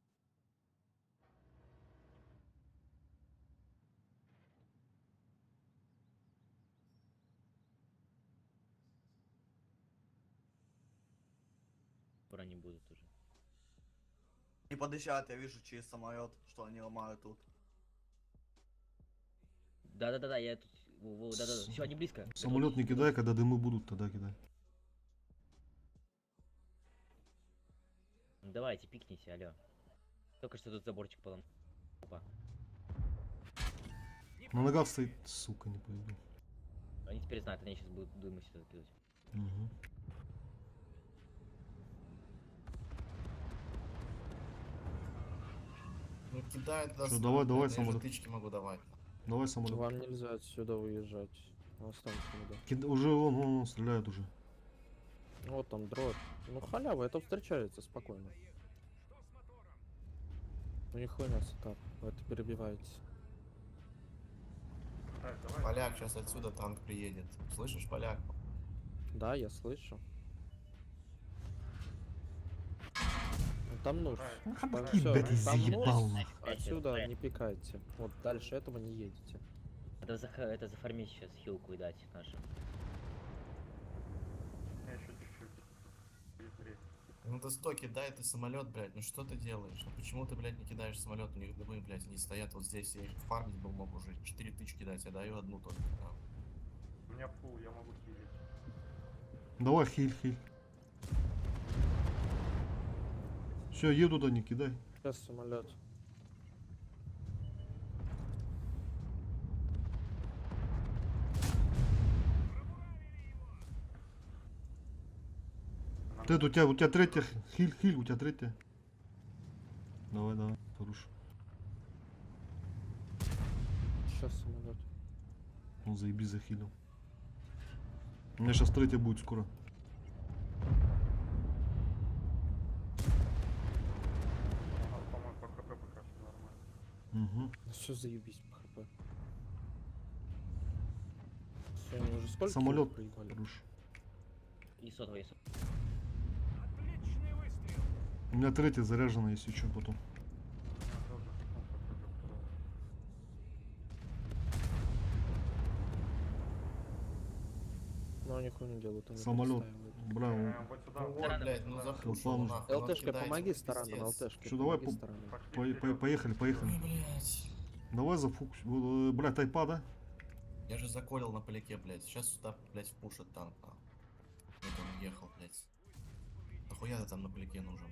Скоро они будут уже. Не подъезжают, я вижу через самолет, что они ломают тут. Да-да-да-да, я тут. Во, да-да-да, все, они близко. Самолет не кидай, когда дымы будут, тогда кидай. Ну, давайте, пикните, алло. Только что тут заборчик поломал. Опа. На ногах стоит, сука, не пойду. Они теперь знают, они сейчас будут дымы сюда закидывать. Угу. Ну кидай туда. Всё, давай, давай, я же самолет. тычки могу давать. Давай самолет. Вам нельзя отсюда уезжать. Ну, останься да. Уже вон, вон, вон, стреляют уже. Вот там дробь. Ну халява, это встречается спокойно. У них хуйня сетап, вы это перебиваете. Так, давай. Поляк сейчас отсюда танк приедет. Слышишь, поляк? Да, я слышу. Ну, там нуж. Ну, Там ходки, всё, блядь, там заебал, нуж. нахуй. Отсюда не пикайте. Вот дальше этого не едете. Надо это зафармить сейчас, хилку и дать нашим. У меня еще чуть-чуть. И треть. Ну ты сто кидай ты самолет, блядь. Ну что ты делаешь? Ну почему ты, блядь, не кидаешь самолет? У них дымы, блядь, они стоят вот здесь. Я их фармить был мог уже. Четыре тычки дать, я даю одну только. нахуй. У меня фул, я могу хилить. Давай, хиль, хиль. Все, еду да не кидай. Сейчас самолет. Тед, у тебя третья, хиль, хиль, у тебя третья. Давай, давай, хорош. Сейчас самолет. Он заеби захилил. У меня сейчас третья будет скоро. У нас, по-моему, по ХП пока все нормально. Угу. Ну все заебись по хп. Всё, они уже сколько Самолет проебали? хорош. И сотовый, и сотовый. У меня третья заряжена, если что, потом. У меня тоже, ну, по ХП второго. Ну они хуйню делают, они Самолет. перестаивают. Бля, он... Вот сюда. Ну вот, блядь, ну запушил, Хелпа нужно. нахуй. ну ЛТшка, откидайте, помоги ну, с тараном, пиздец. ЛТшка, Что, давай помоги с тараном. поехали, поехали. Ой, блядь. Давай за фокус. Бля, тайпа, да? Я же заколил на поляке, блядь. Сейчас сюда, блядь, впушит танк, нахуй. Вот он уехал, блядь. Нахуя ты там на поляке нужен?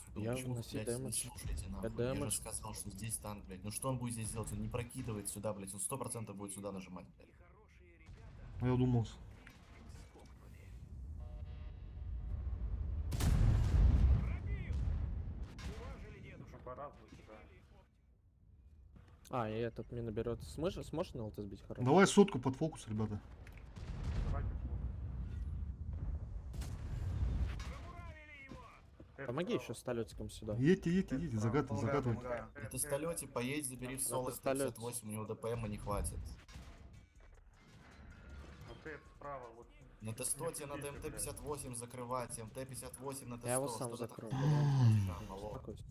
Сука, Я почему вы, вноси блядь, не дэмэдж. слушаете, Я нахуй? Я же дэмэдж. сказал, что здесь танк, блядь. Ну что он будет здесь делать? Он не прокидывает сюда, блядь. Он 100% будет сюда нажимать, блядь. Я думал. Ну, по-разному сюда. А, и этот мина берет. Сможешь, сможешь на ЛТ сбить хорошо? Давай сотку под фокус, ребята. Давайте фул. Помоги еще с талетиком сюда. Едьте, едьте, едьте, закатывай, Помогаю, закатывай. помогаю. На тестолете поедь, забери в На соло тестолете. 58, у него ДПМа не хватит. Вот ты справа, вот. На Т100 тебе надо Не сидите, МТ-58 закрывать, МТ-58 на Т100. Я его сам Что ты там закрою. делаешь, алло. Успокойся.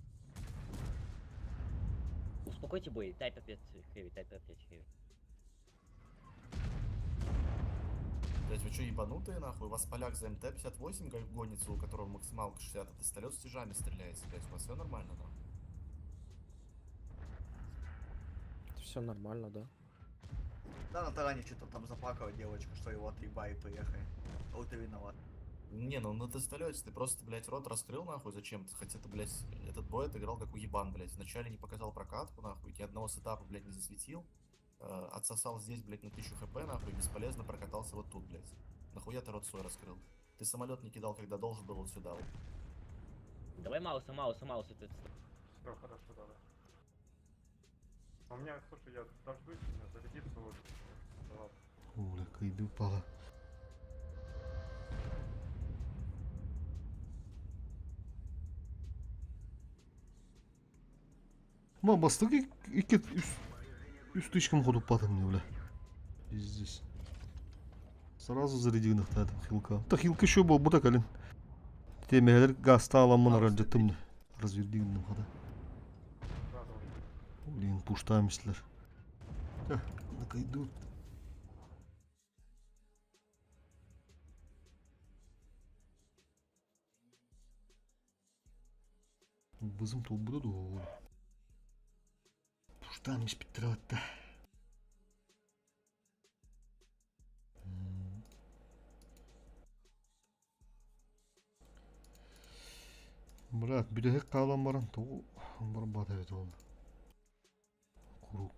Успокойте бой, тайп опять хэви, тайп опять хэви. Блять, вы что, ебанутые нахуй? У вас поляк за МТ-58 гонится, у которого максималка 60, а пистолет с тяжами стреляете, блять, у вас все нормально там? Все нормально, да? Да, на таране что-то там заплакала девочка, что его отъебали, приехали. А вот ты виноват. Не, ну на тестолете ты просто, блядь, рот раскрыл нахуй зачем-то, хотя ты, блядь, этот бой отыграл как уебан, блядь. Вначале не показал прокатку, нахуй, ни одного сетапа, блядь, не засветил. Отсосал здесь, блядь, на 1000 хп, нахуй, бесполезно прокатался вот тут, блядь. Нахуя ты рот свой раскрыл? Ты самолет не кидал, когда должен был вот сюда. Вот. Давай Мауса, Мауса, Мауса, ты Все, хорошо, давай. У меня, слушай, я дождусь, у меня зарядится вот. Давай. О, бля, кайды упала. Ма, бастык икки үс тычкам ходу патым мне, бля. Пиздец. Сразу зарядил на там хилка. Та хилка еще был, бута калин. Темелер гастала мына раджатым. Развердигным хада. Блин, пуштамислер. Накайдут. Бызым толбуду. Пуштамис питратта. Брат, бүтэһик хаалан баран тоҕу барбат эбит ол. Куруук.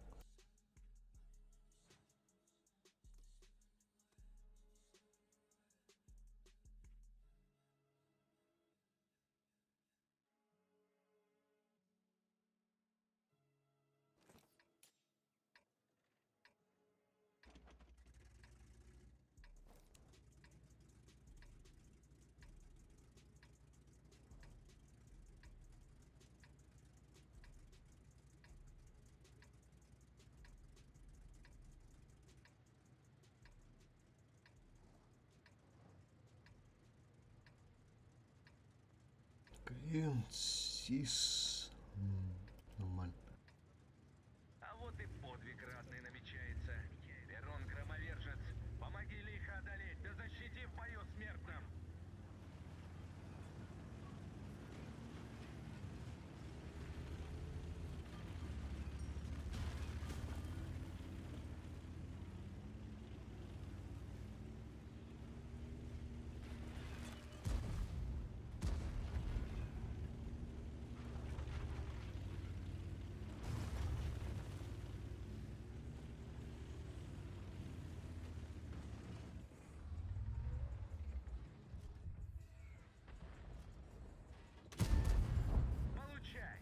Квин, сис. Нормально. А вот и подвиг ратный намечается. Перун Громовержец, помоги лихо одолеть, да защити в бою смертном! Получай!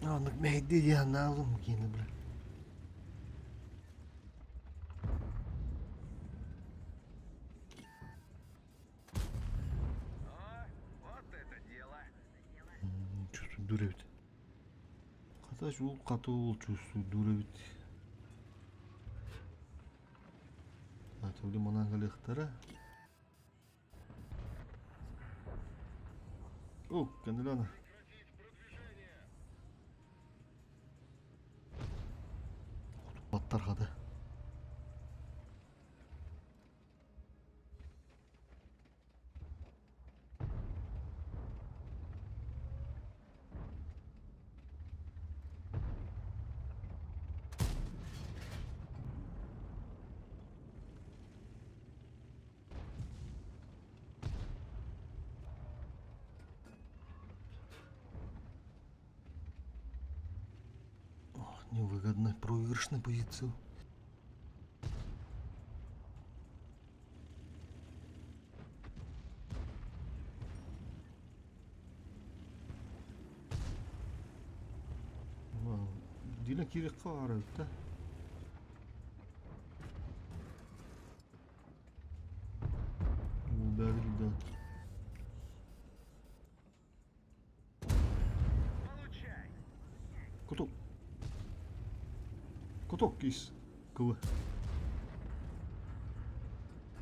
Аннык мэһэйдии диэн наалым киинэ бля. О, вот это дело! Чувствую эбит. Хата ул катуу чувствую эбит. Төбүлү манан кэлиэхтэрэ. О, кэннилээн. Баттар хата. Ох, невыгодно, проигрышная позиция. Дина кириққа арабыт да. Бәрі да. Получай! Куток. Куток кис. КВ.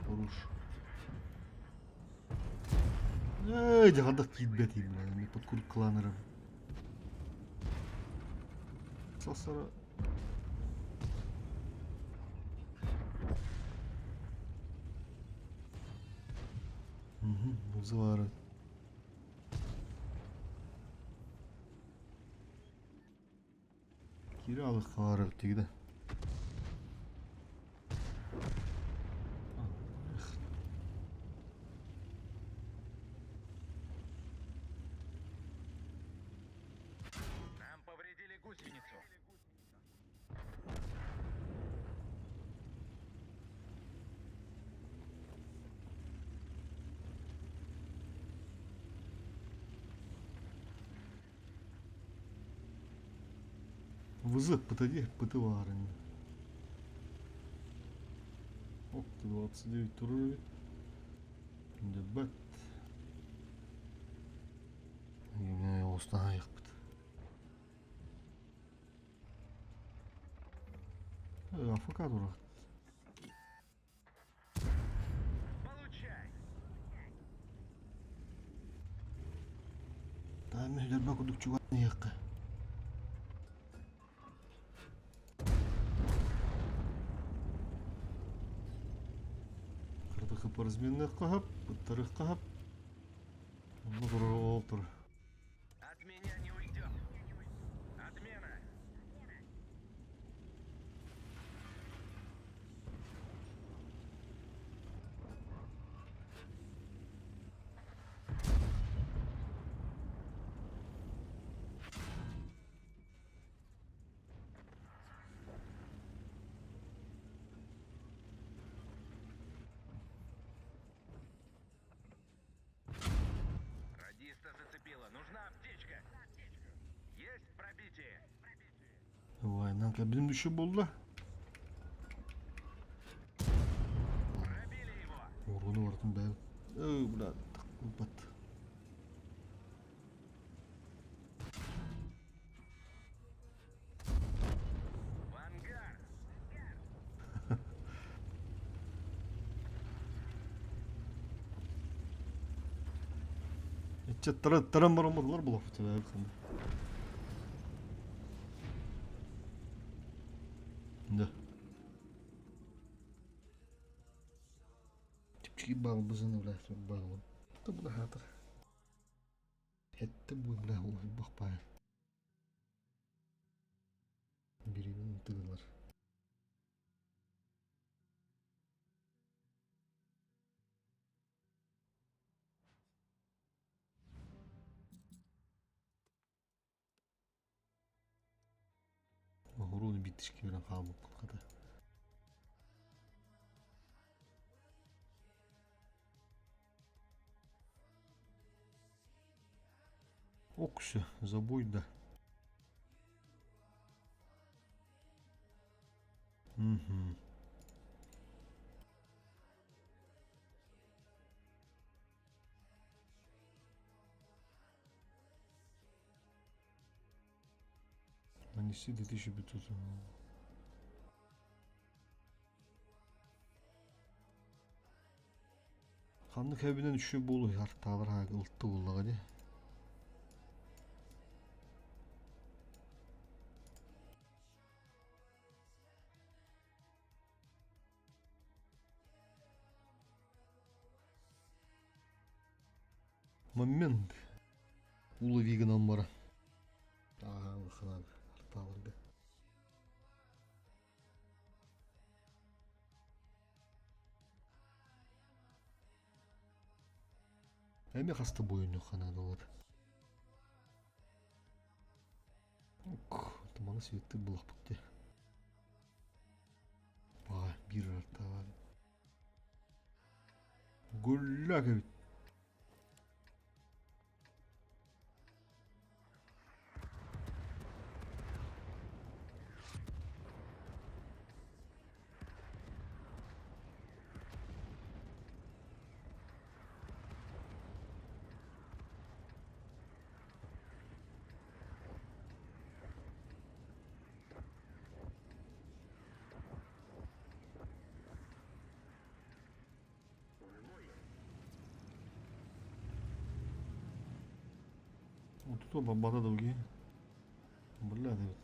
Хорош. Эй, дьаҕардах киирбэт бля, под кур кланером. Сасара. Угу, вызываю. Кире алых тигді. Нам повредили гусеницу. ВЗ, ПТД, ПТВ Оп, 29 туры. Дебет. Емне осына аяқпыт. АФК тура. Получай! Тайм хүлэрбэ курдук чуган яққа. Кырдыкы паразменный кахап, бұттарық кахап. Онны тур ол тур. От меня не уйдет. Отмена! Айынан кабинем еще болды. Ургуну бартын бәй. Эй, бля, бат. Таран барамадылар булап Да. Типчики бал бызыны, бля, бал. Да бля, хатыр. Хетте бу, бля, ол бакпай. Биринин тыгылар. Уруну биттишки менен калып ката. Окся, забой да. Угу. Нанеси 2500. Ханны кәбинен үші болу ярталар ылтты боллаға де. Момент. Улы вигынан бара. Ага, лыхынан арталарды. Эми хаста бойыну ханадылар. Ук, туманы светті булақ бітті. Ба, бір арталар. Гулля кебит. Вот тут бабада долги. Бля, да ведь.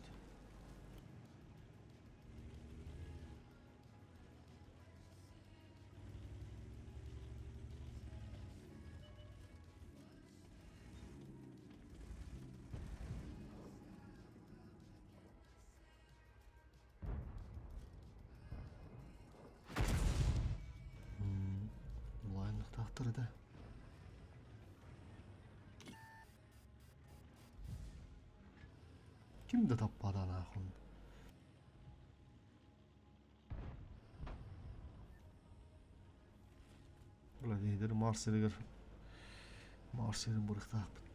Лайнық тақтыры да. Ким да таппады нахуй. Бля, дейдер Марселегер. Марселин бұрықтақ.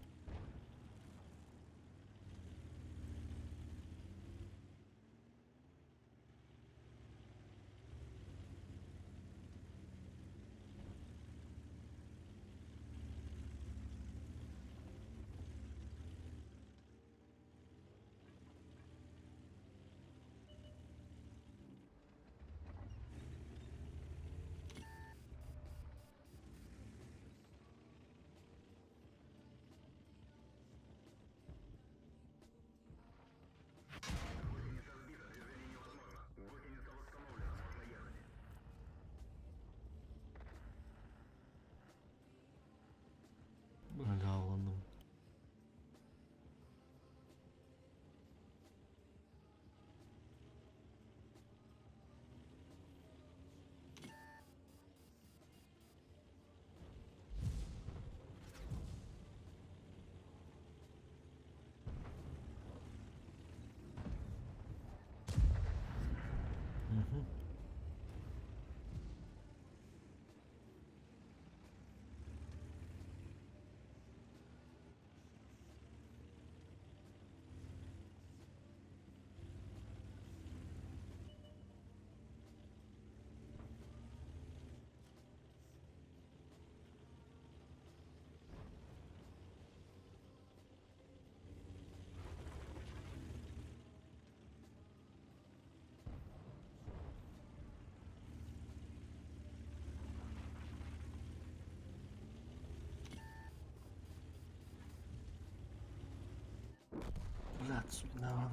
Блядь, судьба.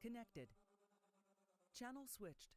Connected. Channel switched.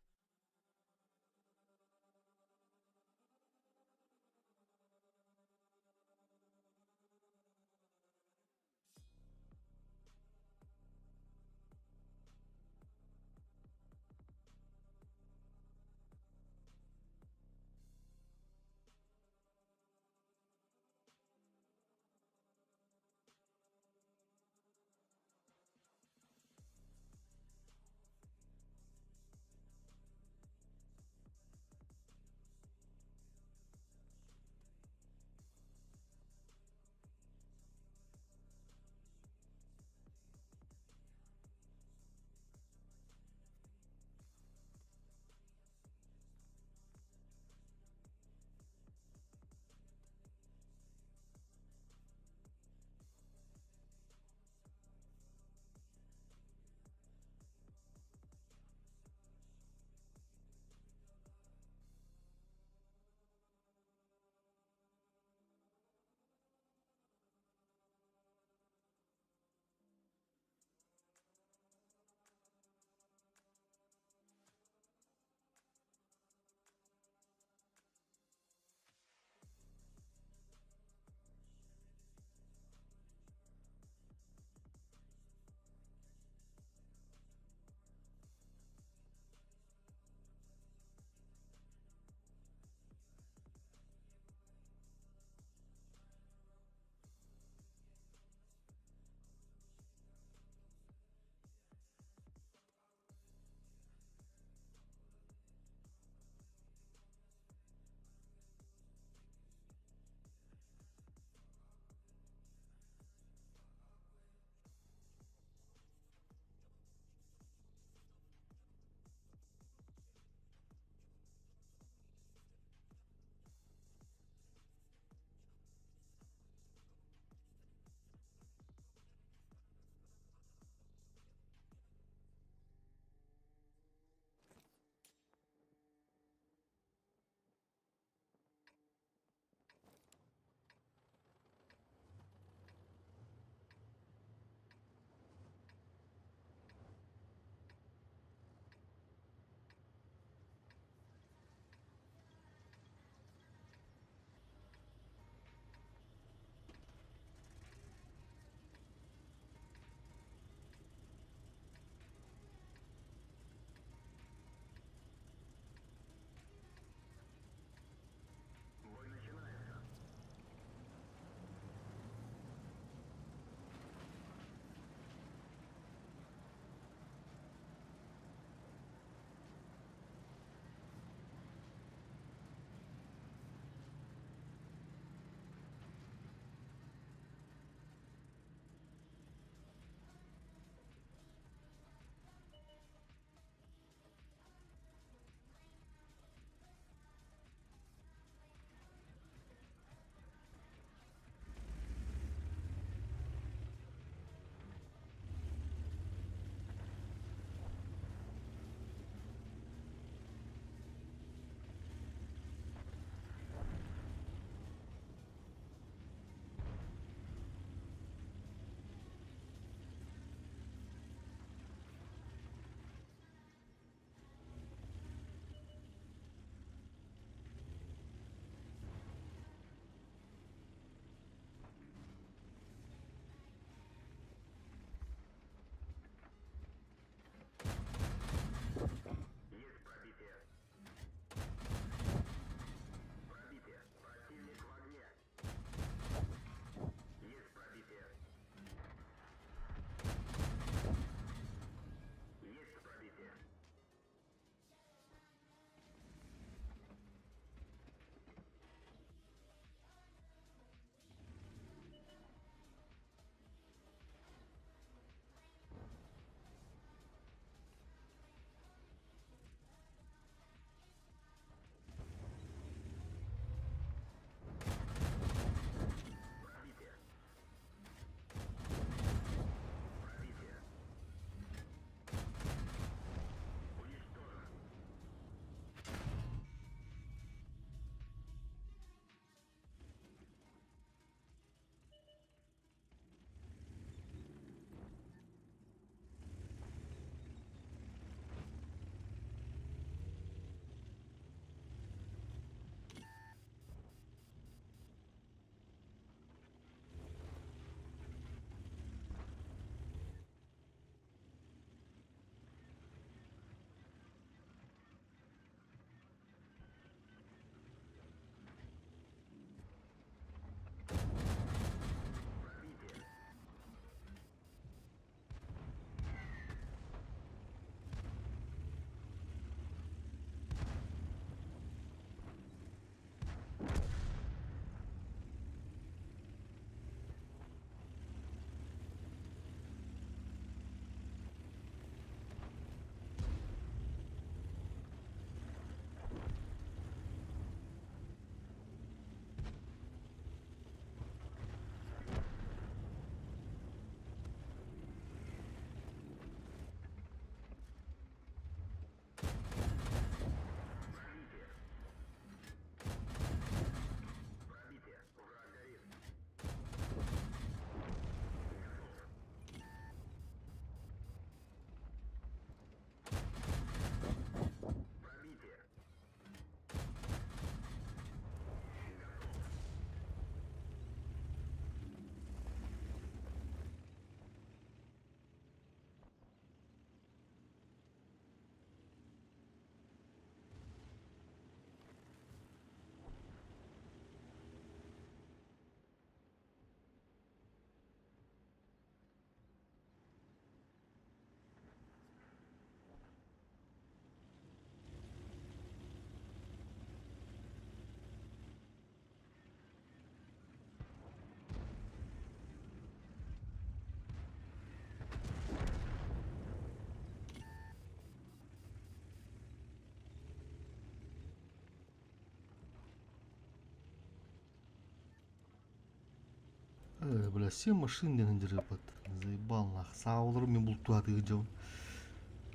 Бля, все машины диэн дьарыппат. Заебал нах. Сааларым мен бултуатыгы дьон.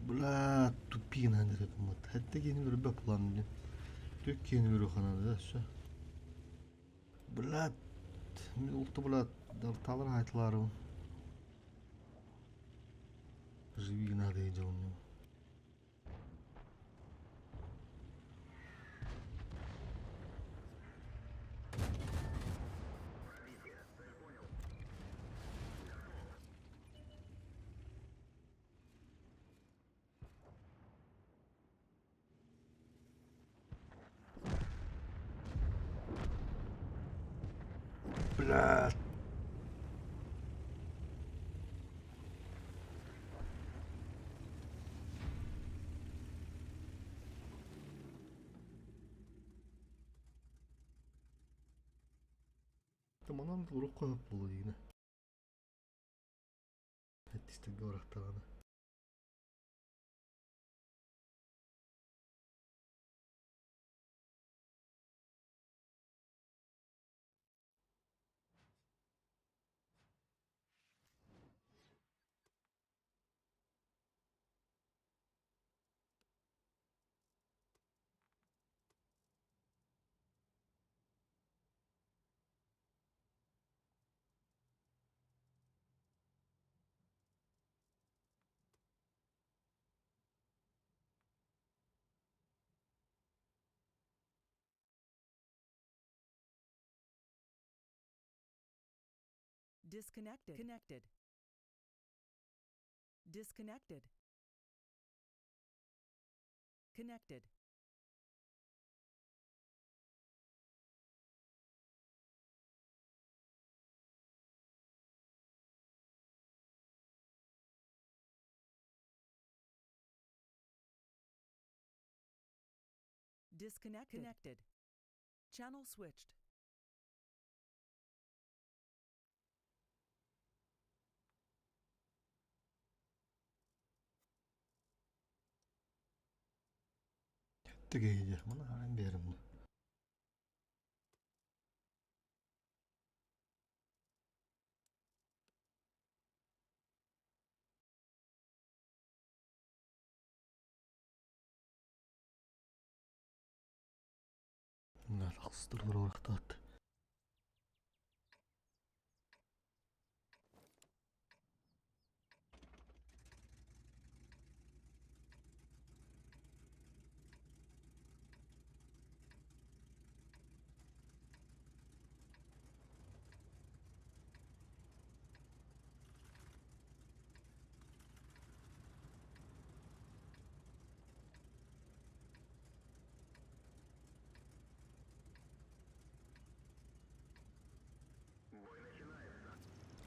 Бля, тупи гынан дьарыппат. Хэтте киһини көрбөт булан диэн. Түк киһини көрүө ханада да все. Бля, мен улту бля, талар айтыларым. Живи гына дьон. Бля. Манан урукку буолла диигинэ. Эттистэргэ барахтаҕына. Disconnected. Connected. Disconnected. Connected. Disconnected. Connected. Channel switched. Тигейде, мына айн беримди. Мына тахсыстыр барахтаат.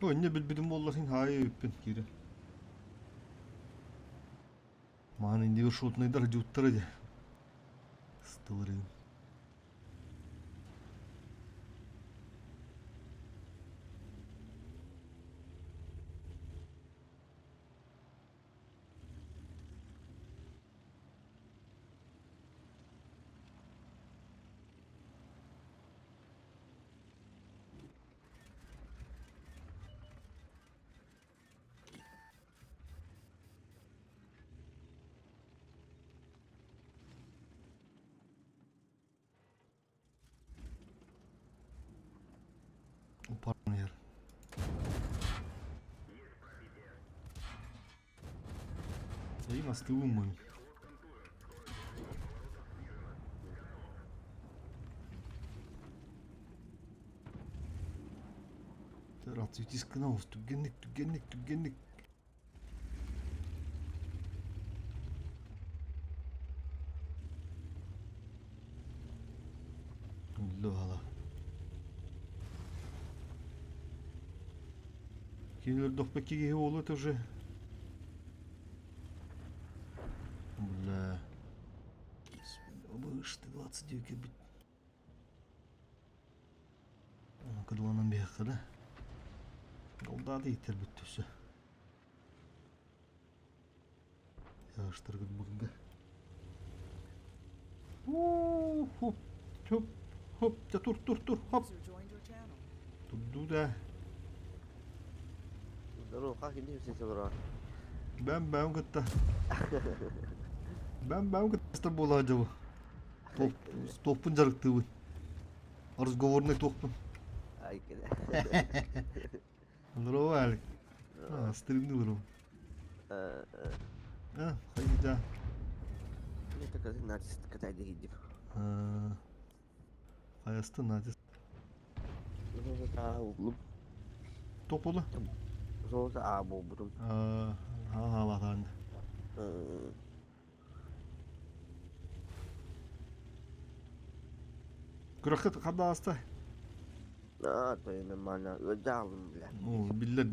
Ой, не билбитим буоллар син хаайы үппүн киирэн. Маан инди шутныйдар жуттара дьэ. Стылырыын. Упарнер. И на стылу мы. Развитискына түгенник түгенник түгенник. Ала. Кинилер дохпекиге ол это уже. Бля. Выше 29 бит. Кыдыланан бияққа да. Голдады итер бүттүсі. Яштыргыт бүгінгі. Хоп, хоп, хоп, да тур, тур, тур, хоп. User joined your channel. Турду да. Здорово, как иди все олорор? Бэм бэм кытта. Бэм бэм кытта буола дьабы. Туохпун дьарыктыыбын. Разговорный туохпун. Ай кэлэ. Здорово, Алик. А, стримни здорово. А, хайда. Мне только натиск катай дегидим. Хайасты натиск. А, углум. Топ буолла? Золото А буолбутум. Хаалатаан. Күрэххит ханна ааста? Аа, то нормально. Ыалдьаалым, бля. Ну, биллэр.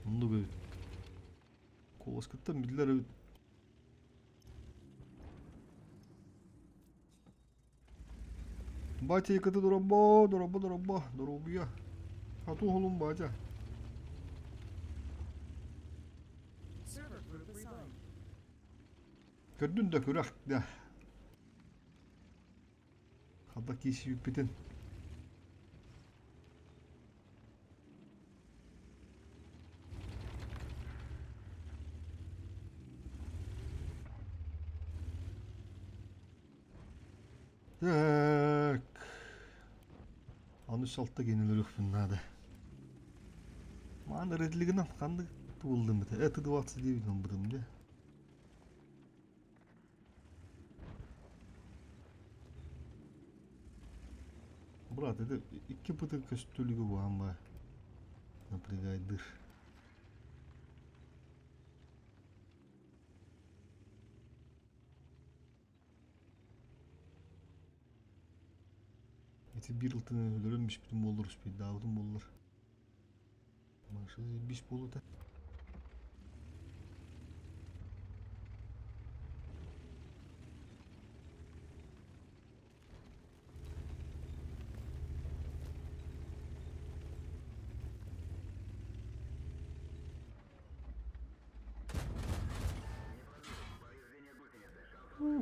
Оннук эбит. Куоласкыттан биллэр эбит. Батя якаты дорабо, дорабо, дорабо, доробуя. Ату холум батя. Көрдүн да күрэх да. Хата киисийбиппитин. Так. Аны салта генелерөхпүн наада. Маан редлигинен ханнык туулдым бит. Это 29 ылбытым дии. Брат, это икки пыты көстүлүгү буһан ба. Напрягайдыр. Ити биир ылтын өлөрөн биспитим буоллар, успейдаабытым буоллар. Маша бис буолута.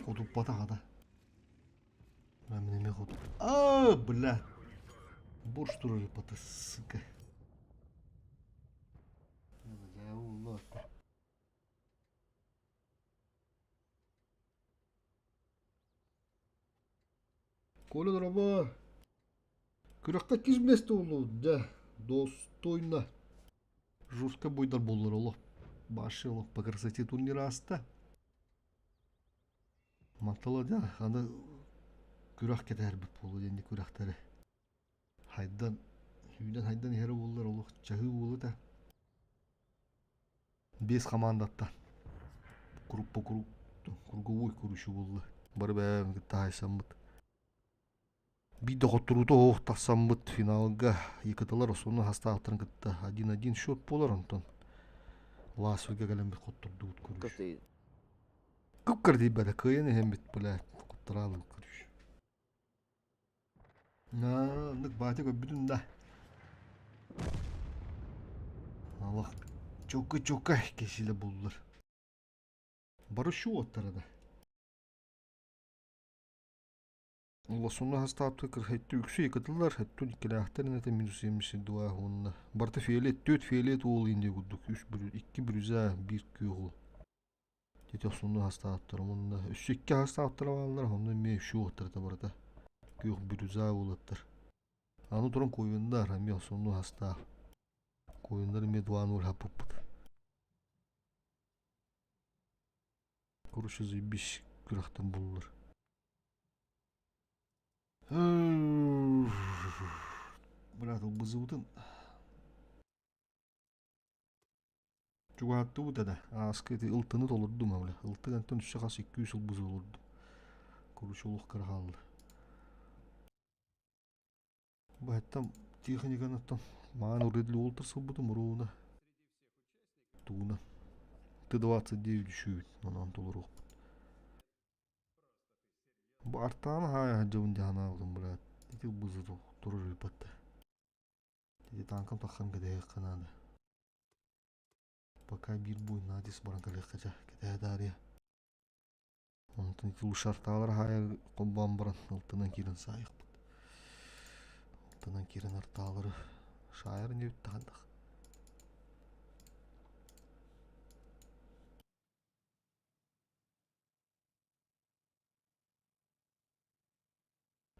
Хотуппатах ата. Мин эмиэ хотуп. А, бля. Борщ турар пата, сука. Коля дорогой. Күрэххэ иккис миэстэ буоллубут дьэ, достойно. Жестко буйдар буоллар олох. Баши олох по красоте турнир ааста. Мантала дьэ, аны күрэх кэтэһэрбит буолуо диэн күрэхтэри. Хайдан, үүнэн хайдан иһэрэ буоллар олох чаһыы буолуо этэ. Биэс хамаандаттан круг по круг круговой короче буолла. Бары бэйэбин кытта хаайсаммыт. Биир доҕотторуута оһох тахсаммыт финалга Якуталар основной састааптарын кытта 1-1 счет буолар онтон Ласвига кэлэммит хоттордубут көрүш. Кып-кырдыйбата кыайан иһэммит бля хоттораалым көрүш. Оннук батя көрбүтүм да. Алах чока-чока кесиле буллар. Бары шу оттара да. Уласунна хастаапты кырхайтты үксү якытылар, хэттун иккилээхтэр инэтэ минус 72 уонна барыта фиолет, түөрт фиолет уол инде курдук үс бүр икки бүрүзэ биир күөх уол. Ити охсунну хастааттар уонна өссө икки хастааттара бааллар, онно эмиэ үсү уоттарата барыта күөх бүрүзэ уолаттар. Аны туран куйундар эмиэ охсунну хастаах. Куйундар эмиэ 2-0 хаппыппыт. Короче, заебись күрэхтэн буллар. Брат, ылбызыбытын чугаһаттыбыт да ааска ити ылтыны толордум бля. Ылтык антон үссе хас 200 ылбызы олордум. Короче, олох кыра хаалла. Баһыттан техниканыттан маан урыдли уолтар сылбытым уруuna. Тууна. Т-29 үшүүбүт, онон толоруохпут. Бу артааны хаайа сылдьабын дии санаабытым быраат. Ити ылбызы турар ыыппатта. Ити танкам таххан кэтэһиэххэ наада. Пока биир буй наадис баран кэлиэххэ чэ, кэтэһэ таарыйа. Онтон ити ушартаалар хаайа холбоон баран ылтынан киирэн саайыахпыт. Ылтынан киирэн артаалары шаайар ини бүттэхандах.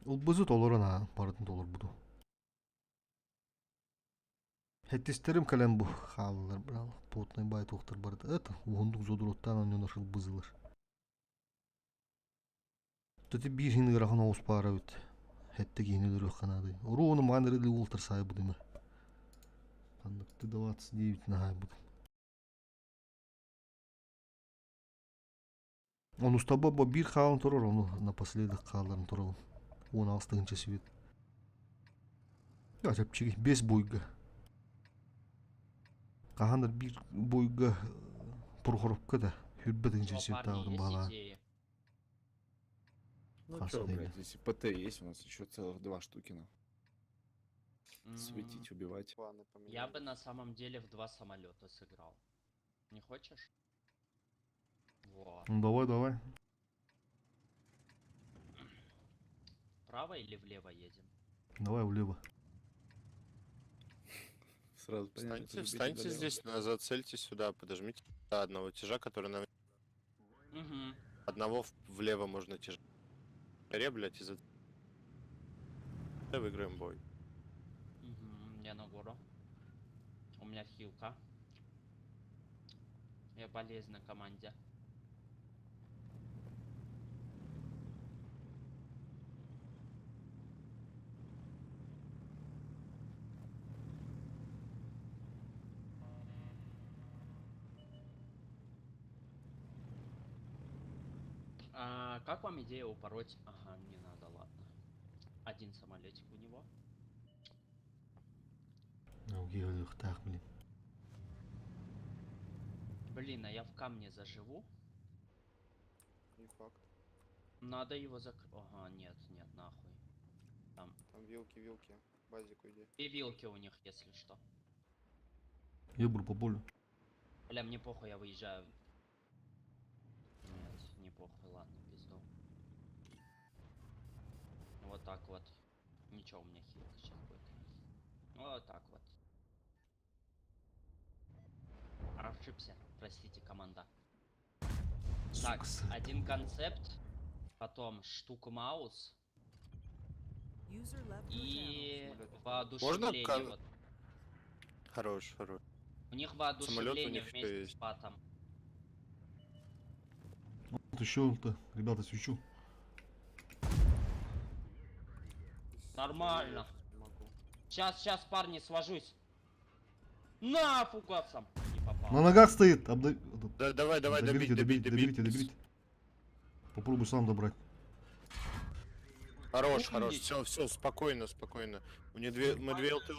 Ылбызы толорон аа, барытын толорбуту. Хэттистерим кэлэн бу хааллылар брал. Потный бай туохтар барыта. Это уһундук зодуруттаан онньонор ылбызылар. Төтө биир хин ыарахан оҕус баара эбит. Хэтте киһини өлөрүөх ханаадый. Уруу ону маан эрэ ултар саайбытым. Ханнык ты 29 наһаайбытым. Ону устаба бу биир хаалан турар, ону напоследок хаалларан турабын. 16 тыһыынча свет. Я чэпчэки, 5 бойга. Хаһан биир бойга Прохоровка да хүрбэ тыһыынча О, свет парни, таабытым есть баалаан. идеи? Ну Хас чё, дейли. блядь, если ПТ есть, у нас еще целых два штуки, на. Светить, убивать. Я бы на самом деле в два самолета сыграл. Не хочешь? Во. Ну давай, давай. Вправо или влево едем? Давай влево. Сразу понятно, Встаньте, что встаньте налево. здесь, зацельте сюда, подожмите одного тяжа, который на... Угу. Одного влево можно тяжа. Горе, блядь, и за... Выиграем бой. Угу. Я на гору. У меня хилка. Я полезна команде. А, как вам идея упороть? Ага, не надо, ладно. Один самолетик у него. Так, блин. Блин, а я в камне заживу? Не факт. Надо его закрыть. Ага, нет, нет, нахуй. Там. Там вилки, вилки. Базику иди. И вилки у них, если что. Я буду по полю. Бля, мне похуй, я выезжаю. Нет, не похуй, ладно, пизду. Вот так вот. Ничего, у меня хилка сейчас будет. Вот так вот. Ошибся, простите, команда. Так, один концепт, потом штука маус User left your и channel. воодушевление. Можно вот. Хорош, хорош. У них Самолет у воодушевление них ещё вместе с есть. батом. Вот еще-то, ребята, свечу. Нормально. Сейчас, сейчас, парни, свожусь. На, фугасом. Не попал. На ногах стоит. Да, давай, давай, доберите, добить, доберите, добить, доберите, доберите. Попробуй сам добрать. Хорош, хорош. Все, все, спокойно, спокойно. У них две, мы две ЛТ.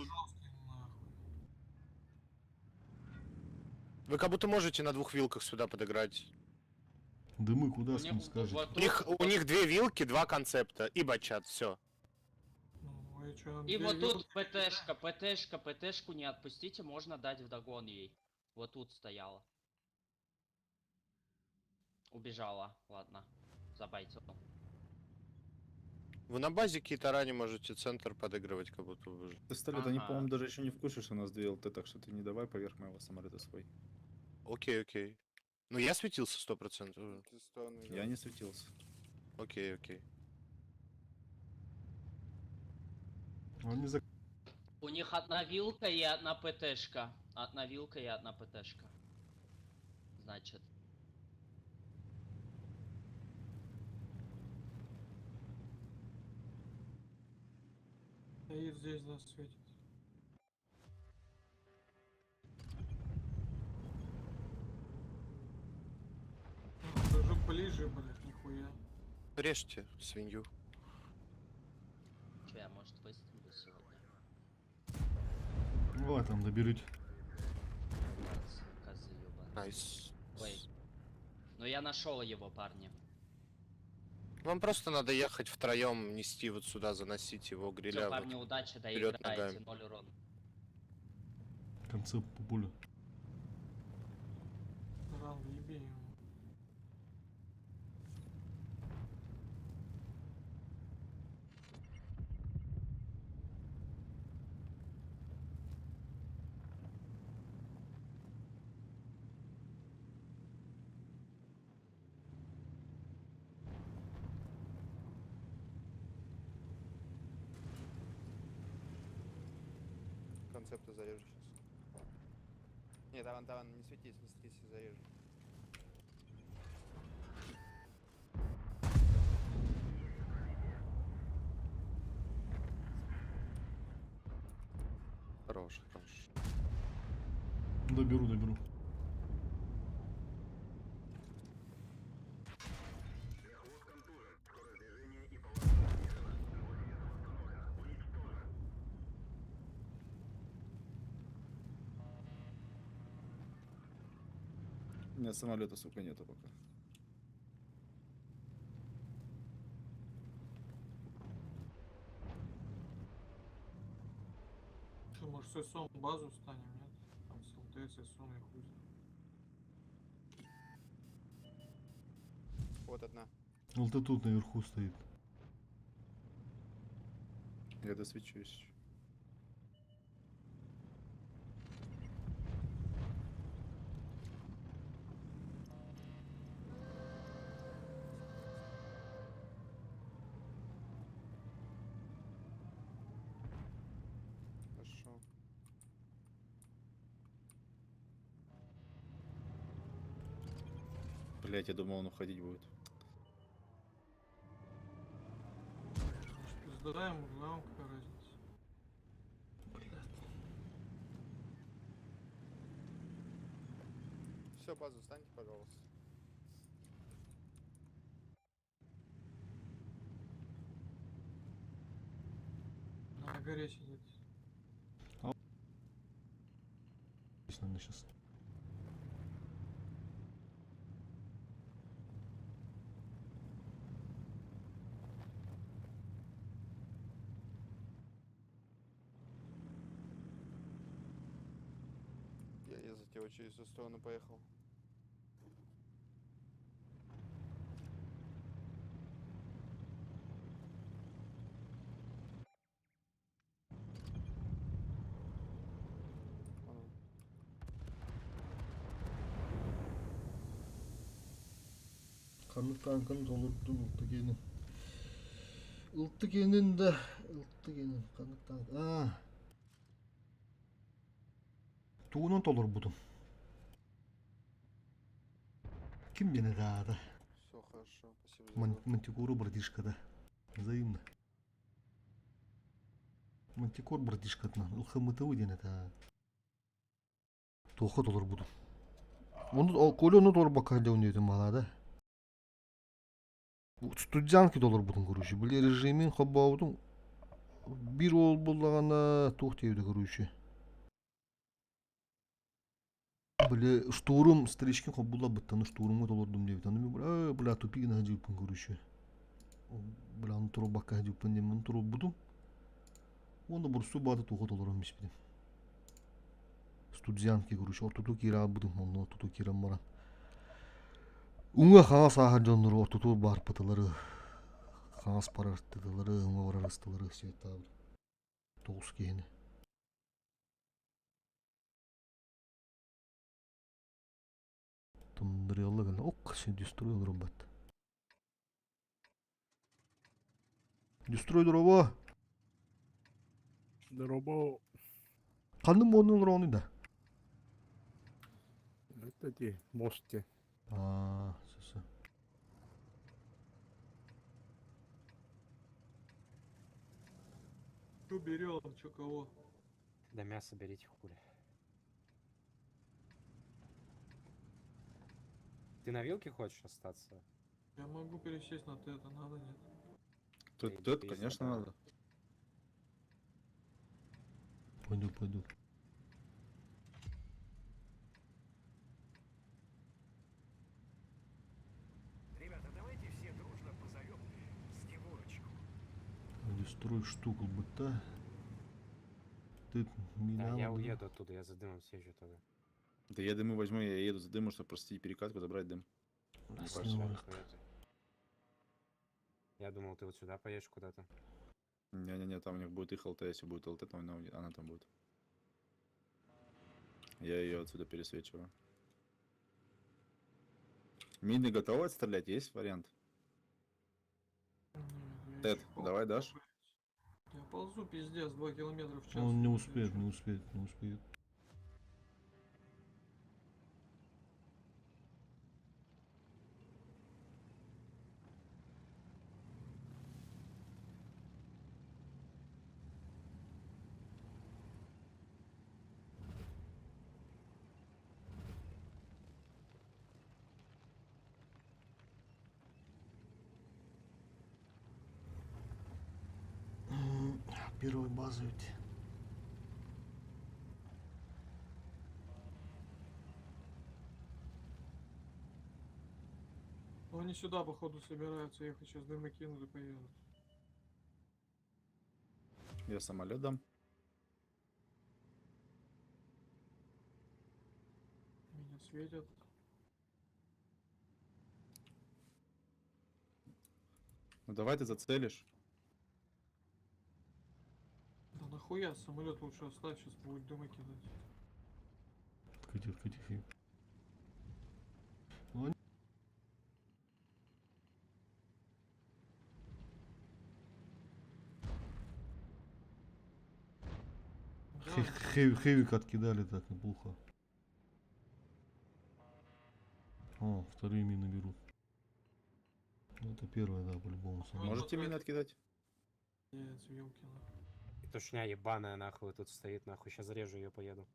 Вы как будто можете на двух вилках сюда подыграть. Дымы куда с ним скажете? У них две вилки, два концепта и бачат, все. И вот тут ПТшка, ПТшка, ПТшку не отпустите, можно дать вдогон ей. Вот тут стояла. Убежала, ладно. Забайтил. Вы на базе таране можете центр подыгрывать, как будто бы. Пистолет, они, Ага. по-моему, даже еще не в курсе, что у нас две ЛТ, так что ты не давай поверх моего самолета свой. Окей, окей. Ну я светился 100%. Я не светился. Окей, окей. Они за... У них одна вилка и одна ПТшка. Одна вилка и одна ПТшка. Значит. Стоит здесь, да, светит. Даже ближе, блядь, нихуя. Режьте свинью. Че, я, может, выстрелю сегодня? Давай там доберите. Козы ёбаные. Nice. Ой. Ну я нашел его, парни. Вам просто надо ехать втроем, нести вот сюда, заносить его гриля. Все, парни, вот удачи, вперед доиграете, ногами. ноль урон. Концепт по полю. Ран, въеби ему. Концепты зарежу сейчас. Не, Таран, Таран, не светись, не светись, я зарежу. Хорош, хорош. Доберу, доберу. У меня самолета, сука, нету пока. Что, может, с СОМ базу станем, нет? Там с ЛТ, с СОМ и хуй знает. Вот одна. ЛТ тут наверху стоит. Я досвечусь. Хорошо. Блять, я думал, он уходить будет. Может, пизда ему, да, какая разница. Все, базу станьте, пожалуйста. На горе сидит. Здесь, наверное, сейчас. Я за тебя через ту сторону поехал. Вон он. Kanı tankını doldurdun Iltıge'nin. Iltıge'nin de Iltıge'nin kanı tank. А. Тугунан толорбутум. Ким бени да? Все хорошо, спасибо за игру. Мантикору братишка да. Взаимно. Мантикор братишка ЛХМТУ диэн это. Туохха толорбутум. Оны Коля ону толорбакка дьон малада. Студентки толорбутум, короче. Били режимин хоббаабутум. Бир ол буллагана туох диэбитэ, короче. Били штурм стричкин хоббула быттаны штурмга толордум диэбит. Аны мен бля, бля тупигин хадьыппын, короче. Бля, аны турбакка хадьыппын диэн мун турбутум. Оны бурсу бааты туха толором испитим. Студентки, короче, ортоту киирабытым, онно ортоту киирэн баран. Уҥа хаҥас ааһар дьоннору ортотугар баар пыталары, хаҥас барар тытылары, уҥа барар ыстылары светтаабыт. Тоҕус киһини. Тумнарыалла гына ок дестрой робот. Дестрой робо. Здорово. Ханным монун рону да. Это те, можете. А, все. Чё берем, чё кого? Да мясо берите, хули. Ты на вилке хочешь остаться? Я могу пересесть на Т, это надо, нет? Тут, Эй, тут, пизда, конечно, да. надо. Пойду, пойду. Ребята, давайте все дружно позовем Снегурочку. Дестрой штуку быта. Ты Да, меня. я уеду оттуда, я за дымом съезжу тогда. Да я дымы возьму, я еду за дымом, чтобы простить перекатку, забрать дым. Не С хочешь, ним. нихуя ты. Я думал, ты вот сюда поедешь куда-то. Не-не-не, там у них будет их ЛТ, если будет ЛТ, там она там будет. Я ее отсюда пересвечиваю. Мины готовы отстрелять? Есть вариант? Нет, я Тед, ещё давай дашь? Я Я ползу, пиздец, 2 километра в час. Он не успеет, не успеет, не успеет. Первой базы ведь. Ну они сюда, походу, собираются ехать, сейчас дымы кинут и поедут. Я самолет дам. Меня светят. Ну давай ты зацелишь. Да нахуя самолет лучше оставь, сейчас будет дымы кидать. Откати, откати, хей. Ну, они Хэвик откидали так неплохо. О, вторые мины берут. Ну, это первое, да, по-любому. Можете мины откидать? Нет, съемки, нахуй. Тушня ебаная нахуй тут стоит, нахуй. Сейчас зарежу ее, поеду.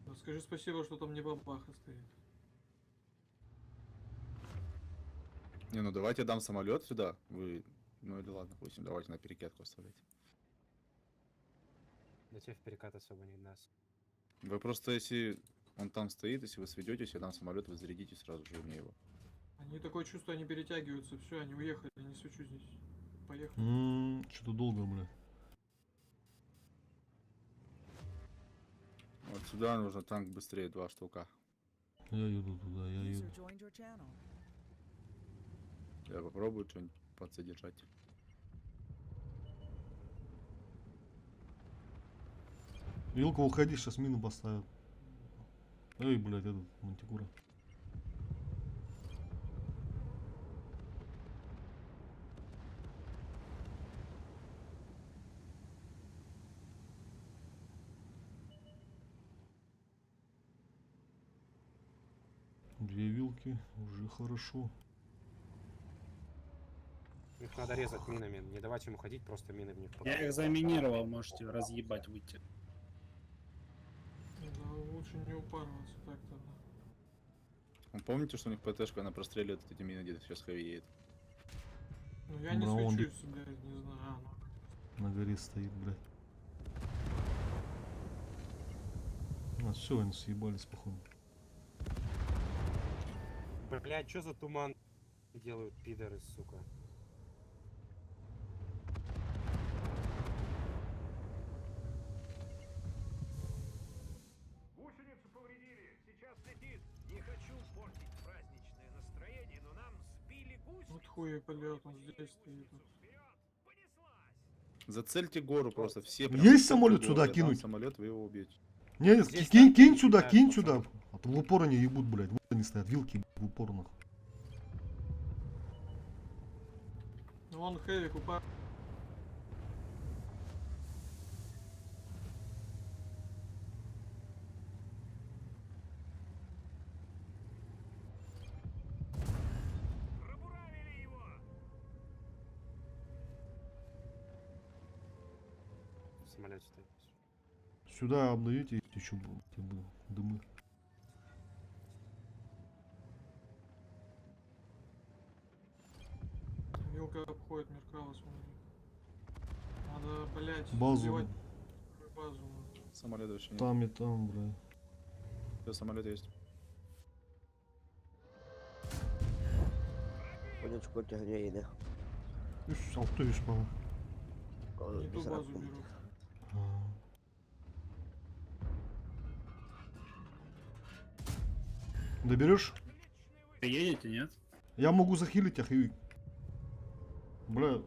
Да скажи спасибо, что там не бабаха стоит. Не, ну давайте я дам самолет сюда. Вы. Ну или ладно, пусть давайте на перекатку оставлять. Да тебе в перекат особо не даст. Вы просто, если он там стоит, если вы сведетесь, я дам самолет, вы зарядите сразу же мне его. Они такое чувство, они перетягиваются, все, они уехали, я не свечу здесь. Поехали. Что-то долго, бля. Вот сюда нужно танк быстрее, 2 штука. Я еду туда, я еду. User joined your channel. Я попробую что-нибудь подсодержать. Вилка, уходи, сейчас мину поставят. Эй, блядь, этот мантикура. Две вилки, уже хорошо. Их надо резать минами, не давать им уходить, просто мины в них Я их заминировал, можете разъебать, выйти. Да, лучше не упарываться так-то, да. Вы помните, что у них ПТшка, она простреливает эти мины, где-то сейчас хэви едет? Ну я не Браун свечусь, блядь, не знаю. А, ну. На горе стоит, блядь. А, все, они съебались, походу. Блять, что за туман делают пидоры, сука? Гусеницу повредили, сейчас летит. Не хочу портить праздничное настроение, но нам сбили гусеницу. Вот хуй полет, он здесь стоит. Зацельте гору просто, все. прям Есть зацельте самолет гору. сюда Я дам кинуть? Самолет, вы его убьете. Не, нет, Здесь кинь, танки кинь не сюда, кидают, кинь пацаны. сюда. А то в упор они ебут, блядь. Вот они стоят, вилки в упор нахуй. Ну он хэвик упар. В самолете стоит. Сюда обновите, еще дымы. Вилка обходит Меркава, смотри. Надо, блядь, Базу. сбивать базу. Самолет вообще нет. Там и там, бля. Все, самолет есть. Конечку тягнее, Үс, алты үс, по-моему. Не ту базу берут. Доберешь? Приедете, нет? Я могу захилить, ахуй. Бля.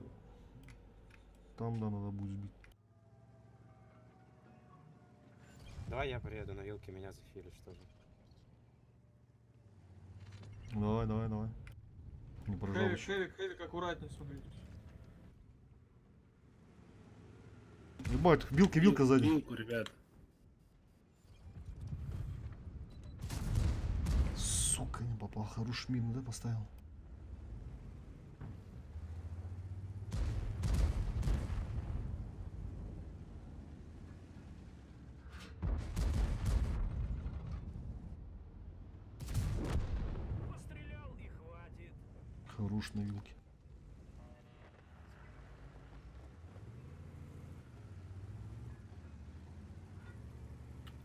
Там, да, надо будет сбить. Давай я приеду на вилке, меня захилишь тоже. Давай, давай, давай. Не прожал Хэвик, еще. хэвик, хэвик, аккуратней смотрите. Ебать, вилка, вилка сзади. Вилку, ребят. Сука, не попал. Хороший мину, да, поставил? Хорош на вилке.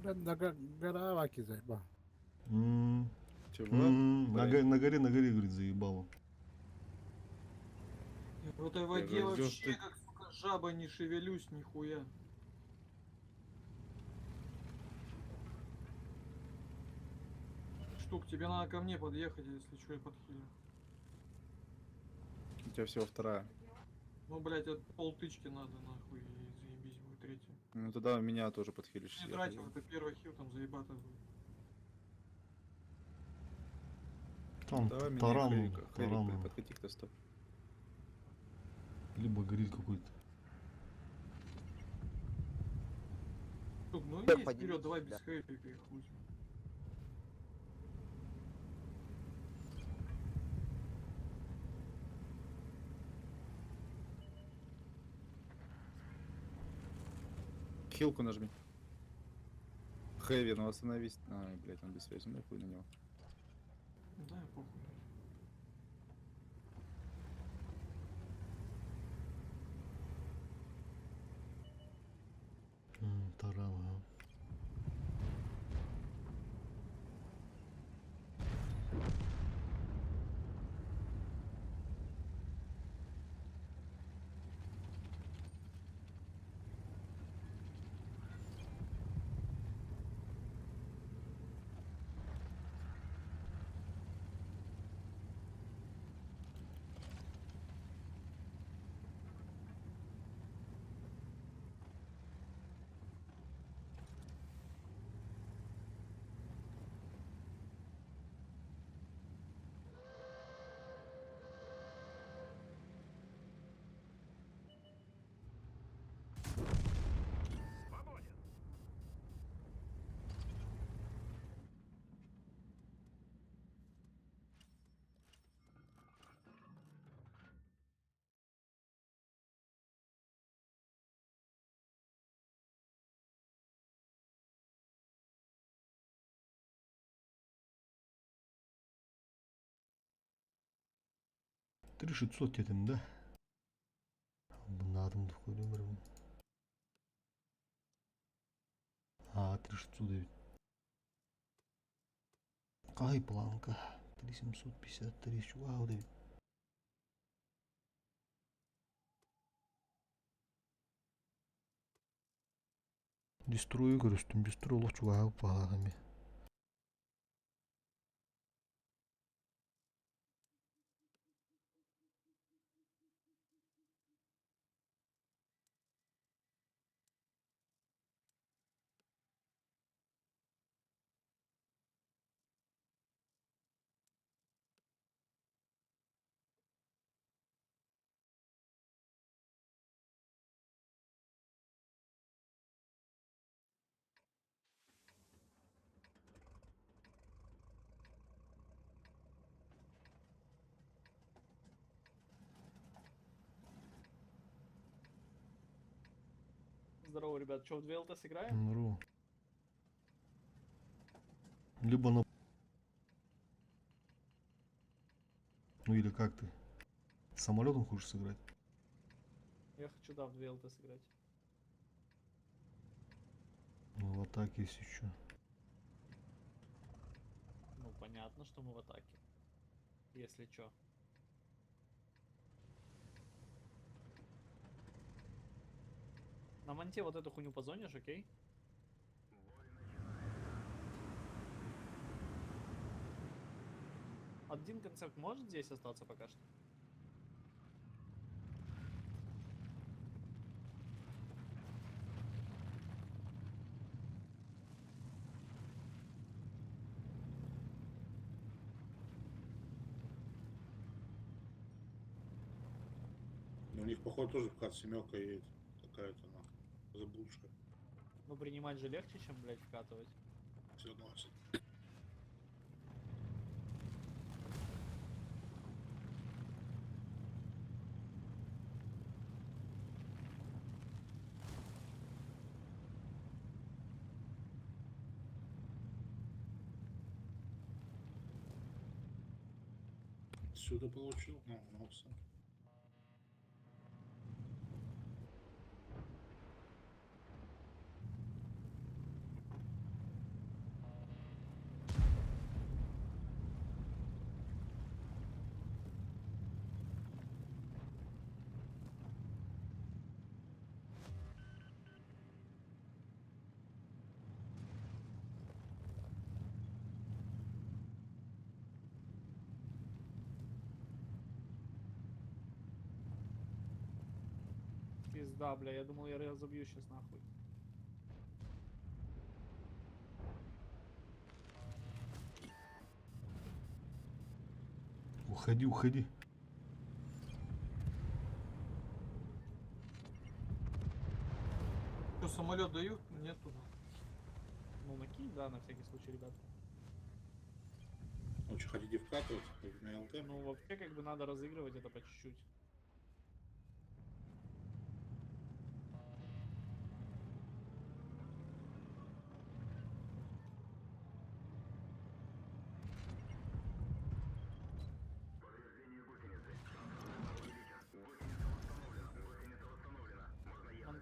Гора Аваки заебал. М. Чего? На горе, на горе, говорит, заебало. Я в этой воде говорю, вообще ты- как, сука, жаба не шевелюсь нихуя. Штук, тебе надо ко мне подъехать, если что, я подхилю. У тебя всего вторая. Ну, блядь, от полтычки надо, нахуй, и заебись будет третья. Ну тогда меня тоже подхилишь. Не я тратил, хожу. это первый хил, там заебато будет. Там Давай меня и таран, Хэвика. Хэвик, таран. блядь, подкати к тесту. Либо гриль какой-то. Штук, ну Да, есть поднимись, вперед, давай да. без хэппи, и хуй с ним. Хилку нажми. Хэви, ну остановись. Ай, блядь, он без связи, ну хуй на него. Да, похуй. Таран, ага. 3600 дедим да. Надымды көрем бір. А, 3609. Кай планка? 3753. Вау, деп. Дестрою көрүстүм, дестрой олох чугаһы баҕаҕым. Здорово, ребят, что, в 2 ЛТ сыграем? Здорово. Либо на... Ну или как ты? Самолетом хочешь сыграть? Я хочу, да, в 2 ЛТ сыграть. Ну в атаке если еще. Ну, понятно, что мы в атаке. Если чё. На монте вот эту хуйню позонишь, окей? Один концепт может здесь остаться пока что? Ну, у них, походу, тоже в семерка едет. Какая-то, нахуй. Заблудшая. Ну принимать же легче, чем, блядь, вкатывать. Согласен. Отсюда получил? Ну, ну, все. Пизда, бля, я думал, я разобью сейчас нахуй. Уходи, уходи. Что, самолет дают? Нет туда. Ну, накинь, да, на всякий случай, ребят. Вы что, хотите вкатывать на ЛТ? Ну, вообще, как бы надо разыгрывать это по чуть-чуть.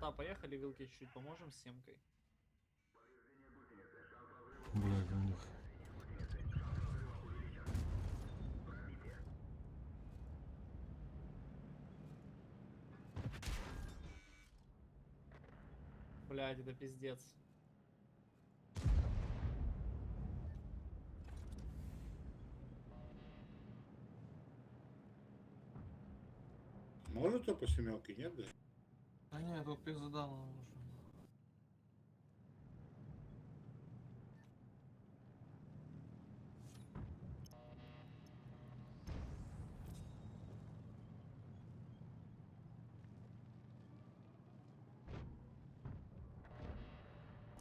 Манта, поехали, вилки чуть-чуть поможем с семкой. Блядь, у них. Блядь, это пиздец. Может по семерке, нет, да? Да нет, тут пизда нам нужен.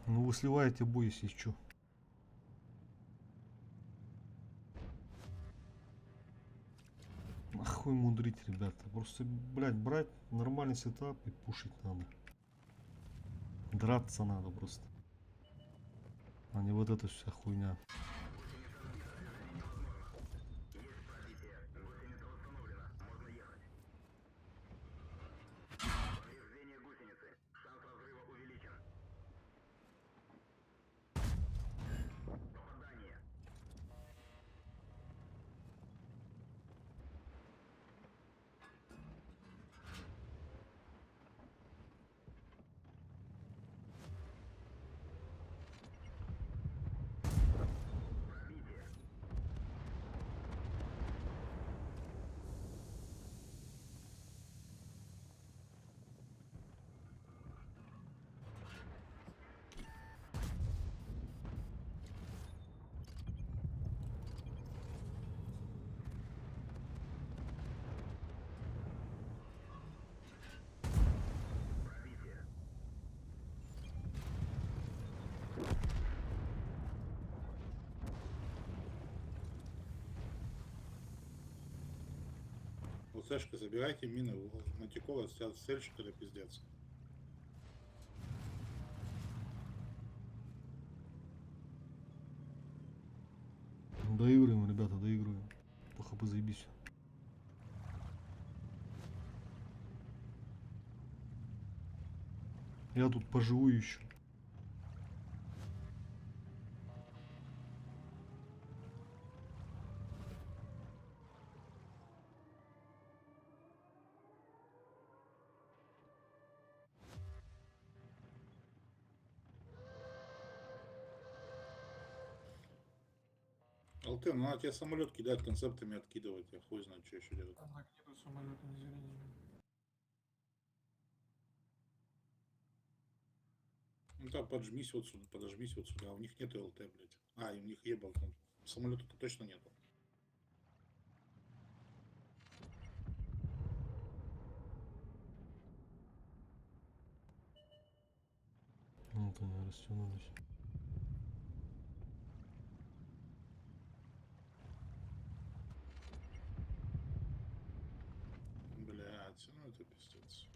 Ну вы сливаете бой, если чё. Нахуй мудрить, ребята. Просто, блядь, брать нормальный сетап и пушить надо. Драться надо просто. А не вот эта вся хуйня. ЛЦшка, забирайте мины, у Мантикора стоят сельщик, это пиздец. Доигрываем, ребята, доигрываем. По хп заебись. Я тут поживу еще. ЛТ, ну надо тебе самолет кидать, концептами откидывать, я хуй знает, что еще делать. Так, нету самолета, не зарядили. Ну так, поджмись вот сюда, подожмись вот сюда, у них нету ЛТ, блядь. А, и у них ебал, там самолета-то точно нету. Вот они растянулись. Блять, ну это пиздец.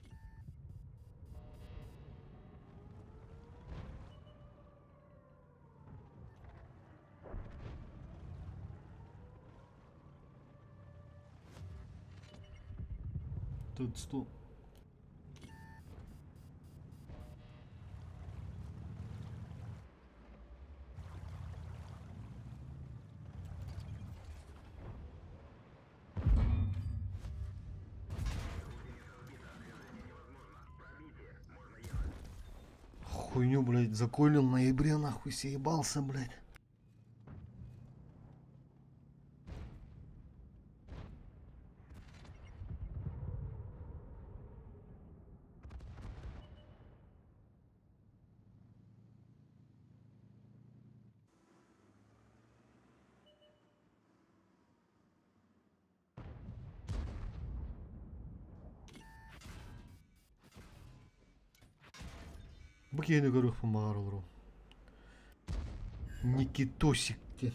Тут 100. Хуйню, блядь, заколил в ноябре, нахуй, съебался, блядь. Бу киһини көрүөхпүн баҕар олору. Никитосик диэн.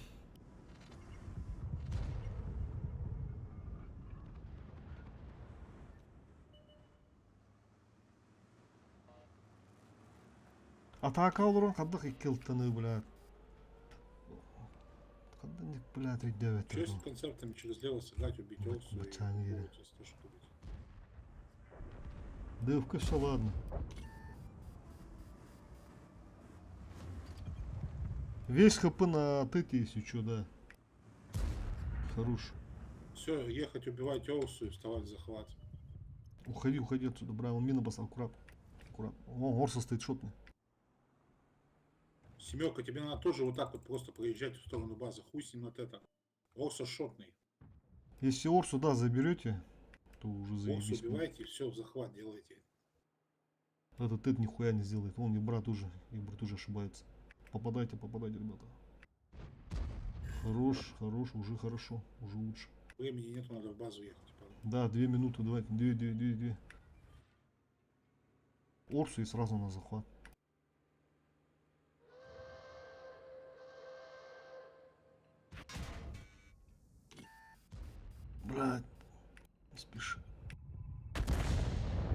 Атаака олорон хаддах икки ылтаныы, блядь. Хаддах, блядь, өйдөөбөттөр. Что с концертами через лево сыграть, убить Олсу и Бачааны киирэ. вот СТшку убить? Дывка все ладно. Весь хп на ТТ, если что, да. Хорош. Все, ехать убивать Олсу и вставать в захват. Уходи, уходи отсюда, брат. Он мину бросал, аккурат. Аккурат. О, Орса стоит шотный. Семерка, тебе надо тоже вот так вот просто проезжать в сторону базы. Хуй с ним от это. Орса шотный. Если Орсу, да, заберете, то уже Орсу заебись. будет. убивайте и все, в захват делайте. Этот Тед нихуя не сделает. Он и брат уже, и брат уже ошибается. Попадайте, попадайте, ребята. Хорош, хорош, уже хорошо, уже лучше. Времени нету, надо в базу ехать. парни. Да, 2 минуты, давайте, две, две, две, две. Орсу и сразу на захват. Брат, не спеши.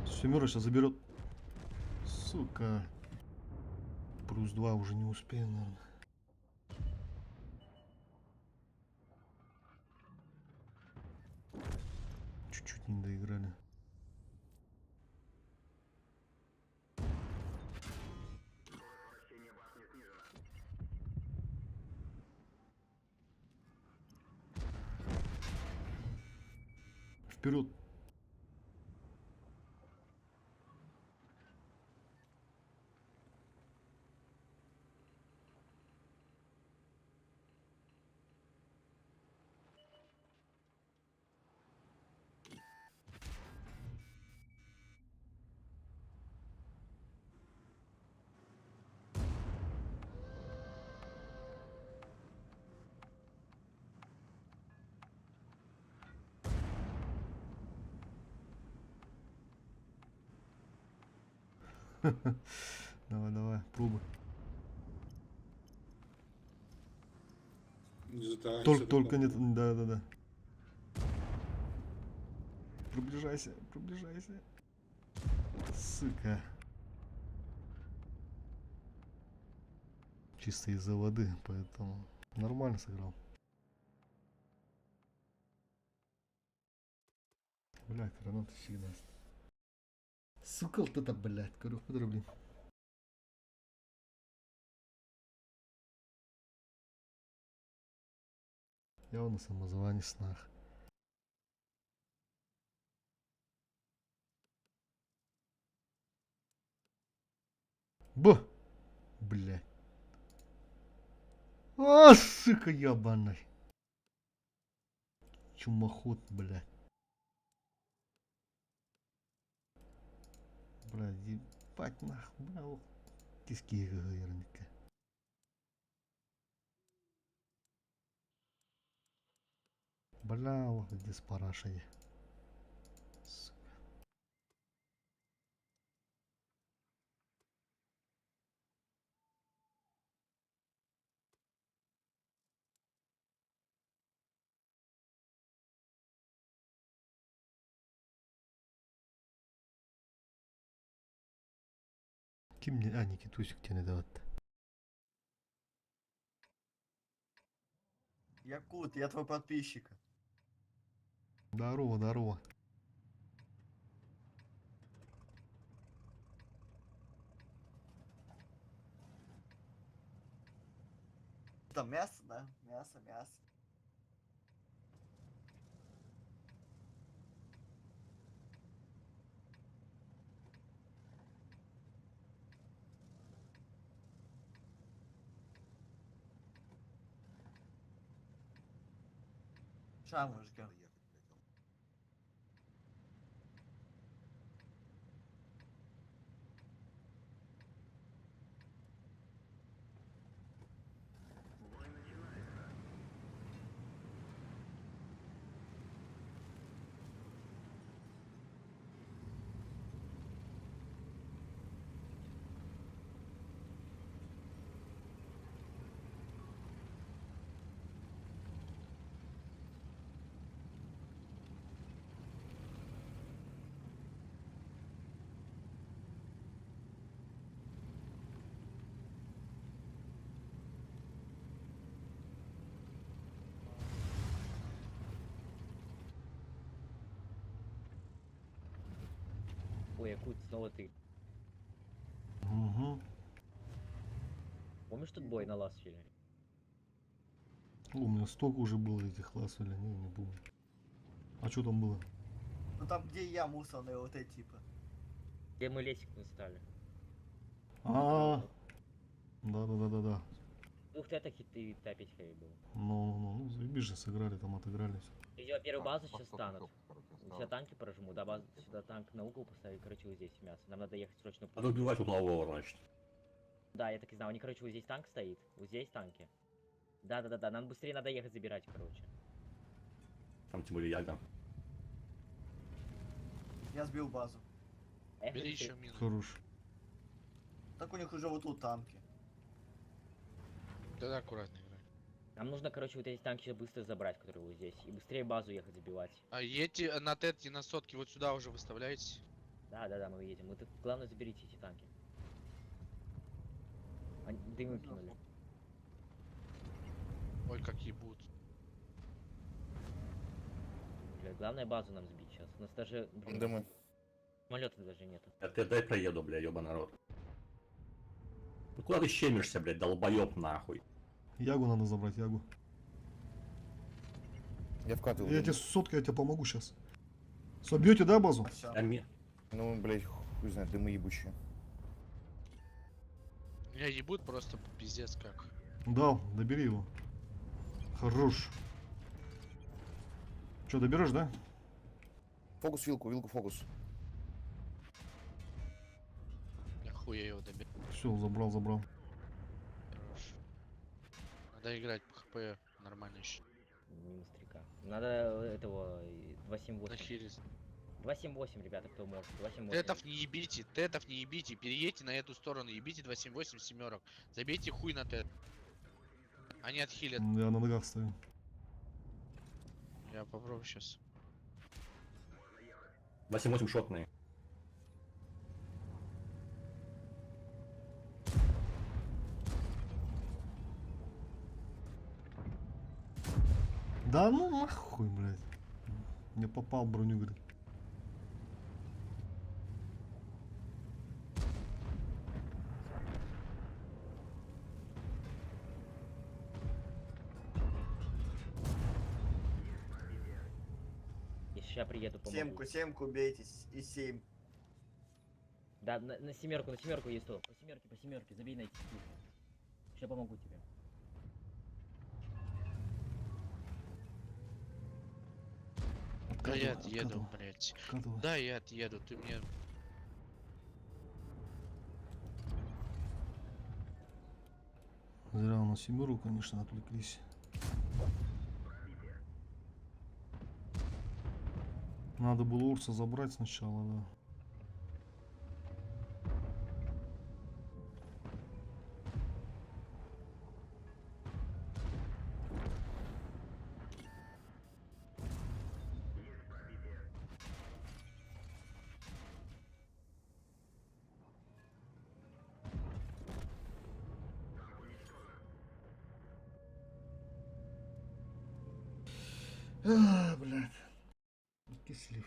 Семера сейчас заберет. Сука. Плюс два уже не успеем, наверное. Чуть-чуть не доиграли. Вперед. Давай, давай, пробуй. Не затарайся Только, до только конца. нет, да, да, да. Приближайся, приближайся. Сука. Чисто из-за воды, поэтому нормально сыграл. Бля, граната всегда. Сука, вот это, блядь, говорю, блин. Явно самозванец нах. Б! Бля. А, сука, ебаный. Чумоход, бля. Бля, ебать нахуй, бля, ох. Киски наверняка. Бля, ох, где с парашей. Сука. Ким не... А, Никитусик тебе не дават. Якут, я твой подписчик. Здорово, здорово. Там мясо, да? Мясо, мясо. Ща, мужики. Ой, Якут, снова ты. Угу. Помнишь тот бой на Ласфиле? У меня столько уже было этих ласвеля, не, не помню. А что там было? Ну там, где я мусорный ЛТ типа. Где мы лесик не стали? А, да, да, да, да, да. Двух теток и ты Т5 хэви был. Ну, ну, ну, заебись же, сыграли там, отыграли все. Видимо, первую базу сейчас станут. Сюда танки прожму, да, базу, сюда танк на угол поставили, короче, вот здесь мясо. Нам надо ехать срочно. Надо убивать углового, значит. Да, я так и знал. Они, короче, вот здесь танк стоит, вот здесь танки. Да-да-да-да, нам быстрее надо ехать забирать, короче. Там тем более яга. Я сбил базу. Бери еще мину. Хорош. Так у них уже вот тут танки. Да, аккуратно играй. Нам нужно, короче, вот эти танки быстро забрать, которые вот здесь. И быстрее базу ехать забивать. А едьте на тетке, на сотке вот сюда уже выставляете. Да-да-да, мы едем. Мы тут, главное, заберите эти танки. Они дымы кинули. Ой, как ебут. Бля, главное базу нам сбить сейчас. У нас даже, блин, Дымы. самолета даже нету. А ты дай проеду, бля, ёба народ. Ну куда ты щемишься, блядь, долбоёб нахуй? Ягу надо забрать, Ягу. Я вкатываю. Я тебе сотка, я тебе помогу сейчас. Собьете, да, базу? Ну, блядь, хуй знает, дымы ебучие. Меня ебут просто пиздец как. Дал, добери его. Хорош. Че, доберешь, да? Фокус вилку, вилку фокус. Я хуя его добил. Все, забрал, забрал. Хорош. Надо играть по хп нормально еще. Минус 3К. Надо этого 278. Нахилить. 278, ребята, кто может. 278. Тетов не ебите, тетов не ебите, переедьте на эту сторону, ебите 278 семерок. Забейте хуй на тет. Они отхилят. Я на ногах стою. Я попробую сейчас. 8-8 шотные. Да ну нахуй, блядь. Не попал в броню, говорит. Я сейчас приеду, помогу. Семку, семку бейтесь. И семь. Да, на семерку есть то. По семерке, забей на эти Сейчас помогу тебе. Да я Откатывай, отъеду, откатывай. блять. Откатывай. Да, я отъеду, ты мне... Зря на семерку, конечно, отвлеклись. Надо было Урса забрать сначала, да. А, блядь. Икки слив.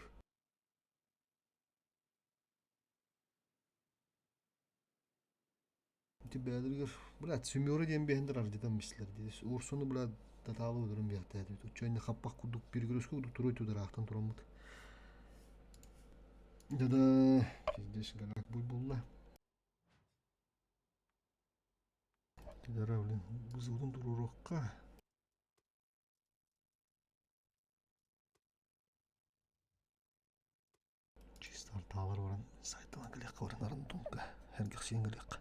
Ити бэйэлэригэр, блядь, семёра диэн биэһэндэр ардьытан бистилэр дии. Урсуну, блядь, татаалы өлөрөн биэхтээт. Оччо хаппах курдук перегрузка курдук туруй тудараахтан тураммыт. Да-да, пиздец, голяк буй булла. Тидара, блин, бызылын туруруохха. Чисто артаалар баран сайтынан кэлиэххэ баран арандумка эргэхсиэн кэлиэххэ.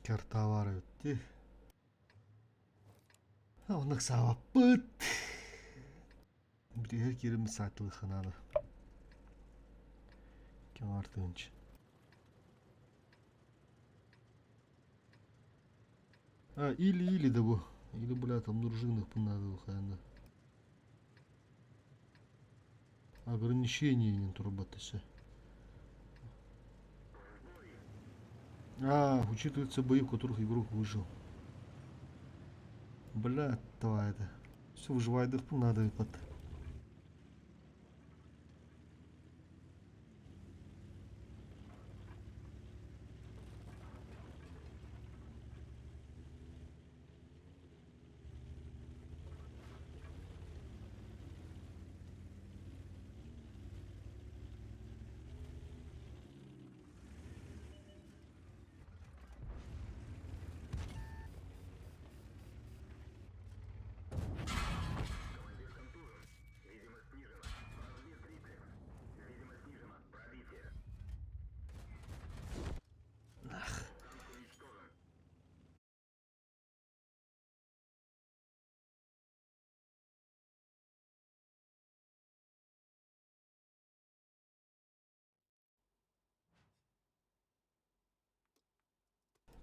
Картавар эбит Оннук саабаппыт. Бүтүһэр киирим саатылыхха наада. Ким артыынч. А, или-или да бу. Или, бля, там дружинных надо хайна. Ограничение не турбатыся. А, учитываются бои, в которых игрок выжил. Бля, давай это. Все выживает, надо под.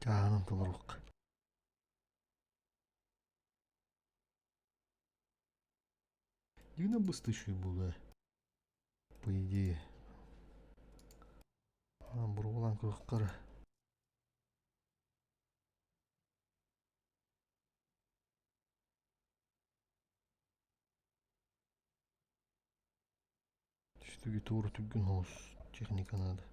Чаанан толоруохха. Дивно быстро было. По идее. Бурулан көрөхкара. Түстүгү тууру түггүн хоос техника надо.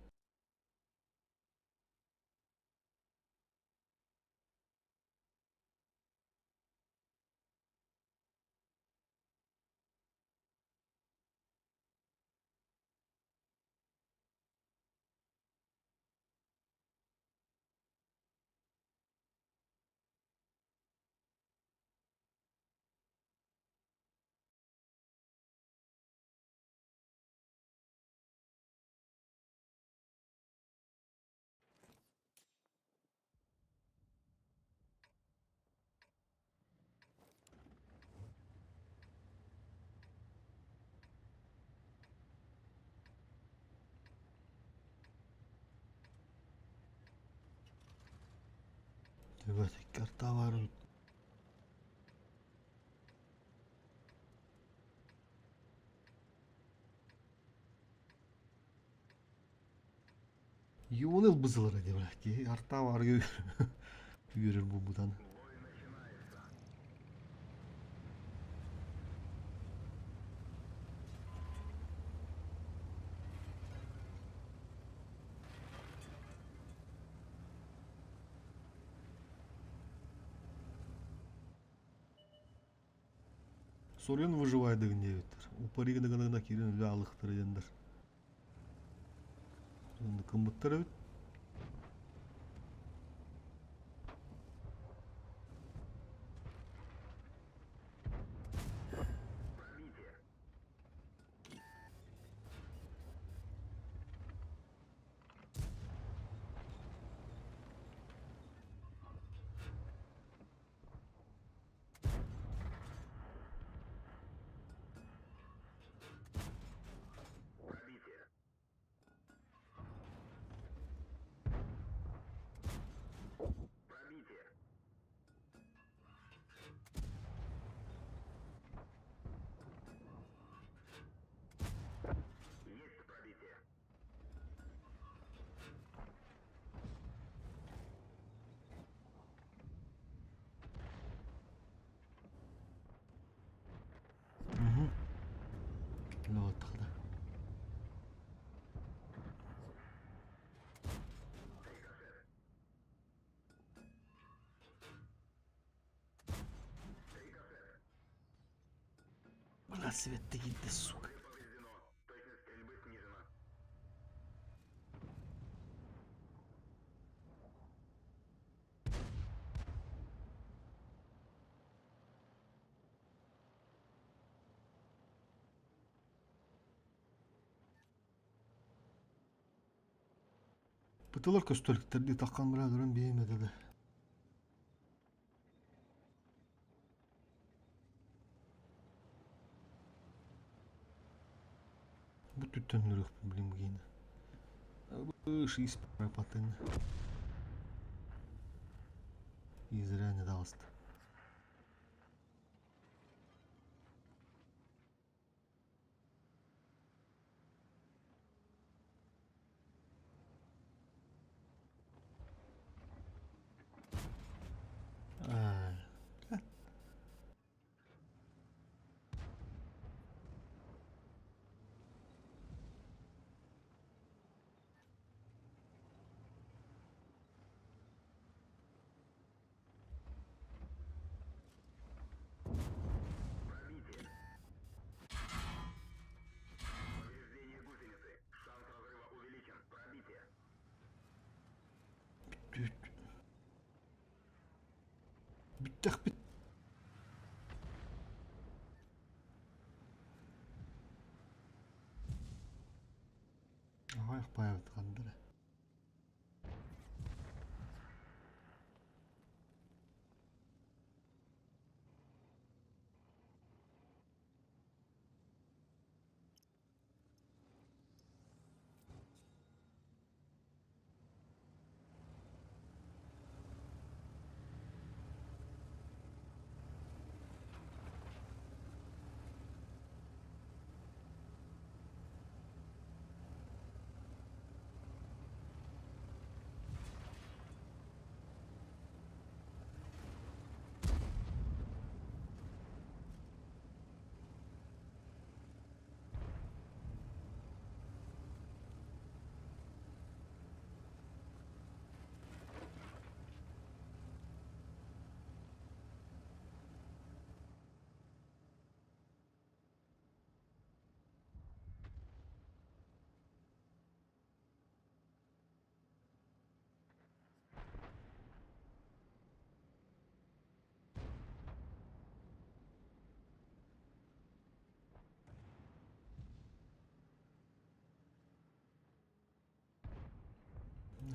Evet, карта var. Юуныл бызылар эди блядь. Арта бар Yürür bu budan. Соруйан выживает диэбиттэр. Упаригына киирэн үлэ алыхтар диэннэр. Кыммыттар эбит. Лоттахта. Бля, свет ты киирдэ, сука. Бытылар көстөлүктэрди таққан бля дөрөн биэмэдэ да. Бу түттөннөрөх блин гейна. Выше из пропатын. И зря не даст. Ай. Бүт. Бүттэх бит. Ах, баягы кандыр.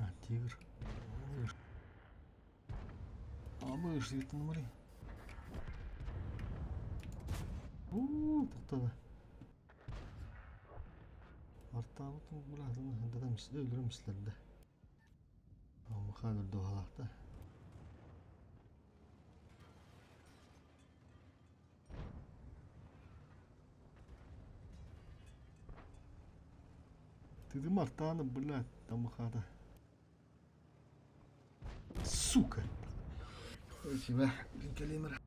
А, тигр. Мышь. А мышь, это на море. У, тоқтады. Артабытын өлүрүмсүлэрдэ. Мыхан үрдү халахта. Ты мартаны, блядь, там хата. Сука. Спасибо, Калимер.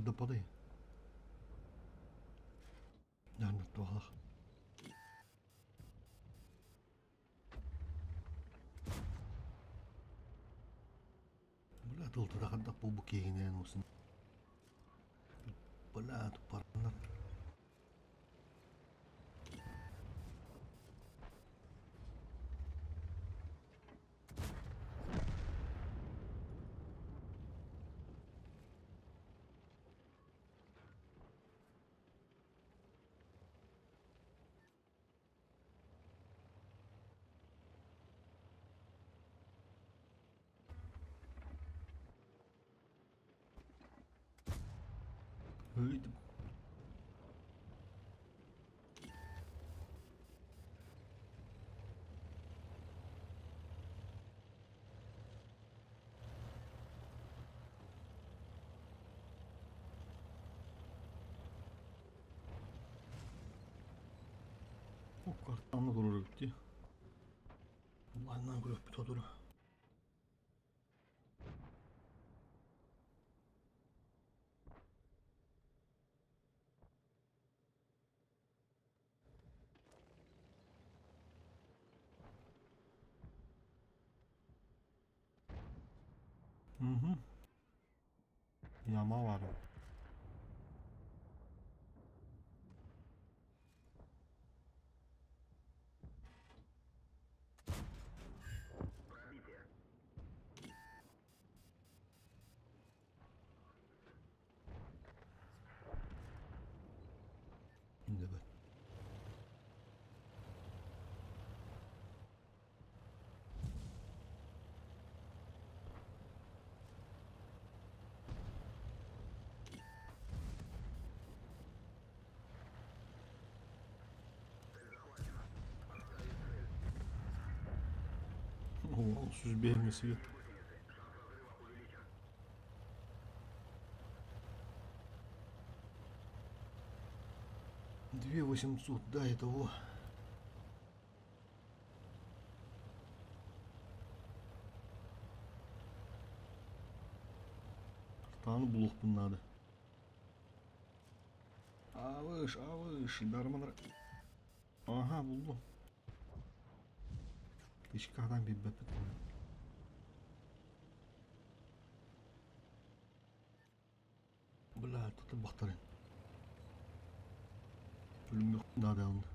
Да падай. Наверное, туалах. Бля, тыл тахадах бу киһинэн усын. Бля, тупарнар. Öyle. Картаны турur bitti. Allah'ından görüp bir toduru. Hı. Yama var. Evet. O, süzbeyemesi. 2800, да, это во. Артаны булуқпын надо. Авыш, авыш, дарманар. Ага, булду. Тышкадан bir бәпіт. Бля, тут бақтарын. Ölüm yok надо alındı.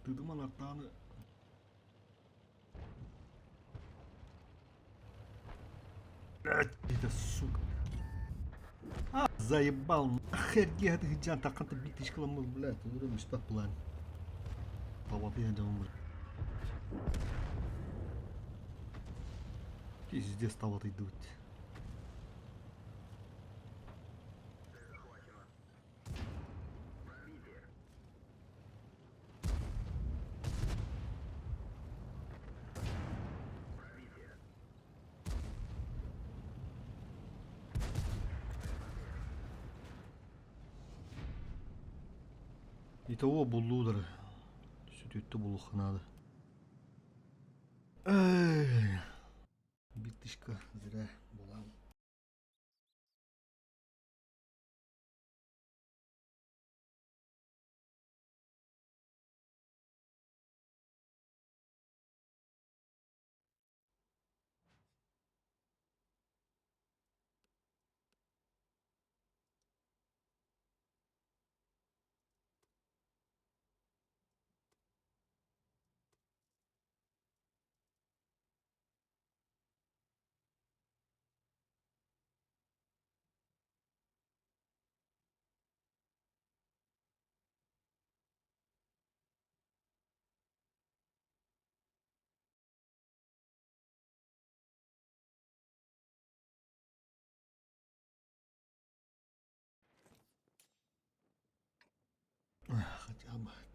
Тыдыман артаны. Блять, это сука. А, заебал, нахер ты жан тақанты битишкаламыз, блядь, урым испат план. Табаты я жамын. Пиздец табаты идут. Итого буллудыр. Сүтүттү булуханады. Эй. Битышка зря була.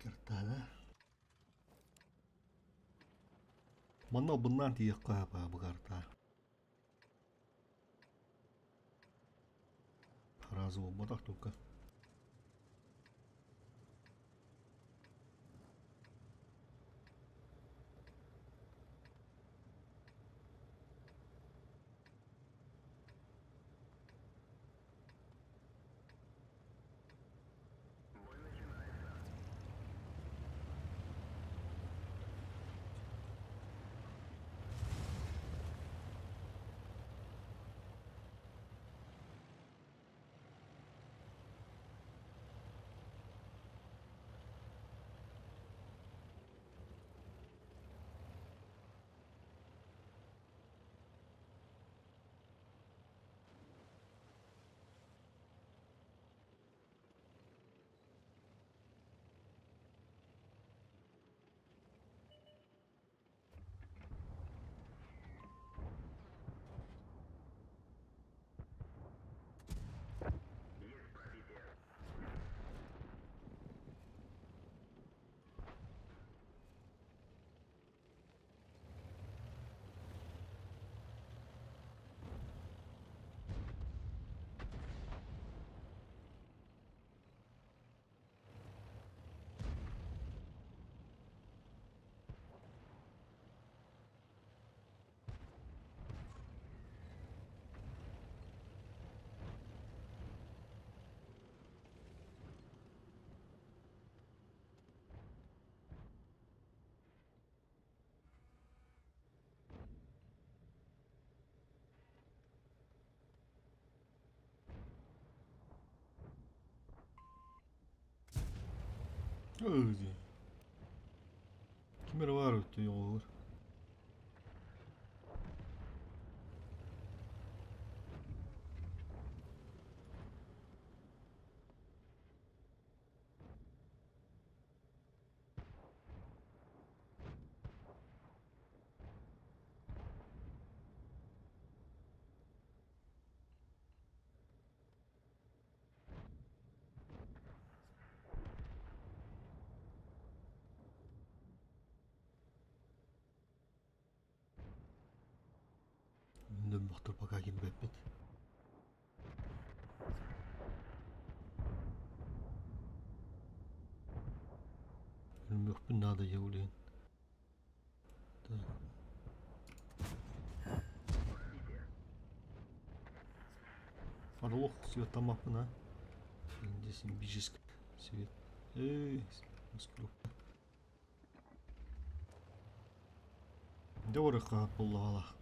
Картана. Манна албыннаан тиийиэххэ сөп бу карта. Сразу буолбатах только. Дии. Ким эрэ баар өттө оҕолор. Дөмбөхтөр пока киирбэппит. Өлмөхпүн наада дьэ Так. Орлов свет тамаппын а. Здесь бижиск свет. Эй, маскировка. Дэ барыхха буоллаҕалаах.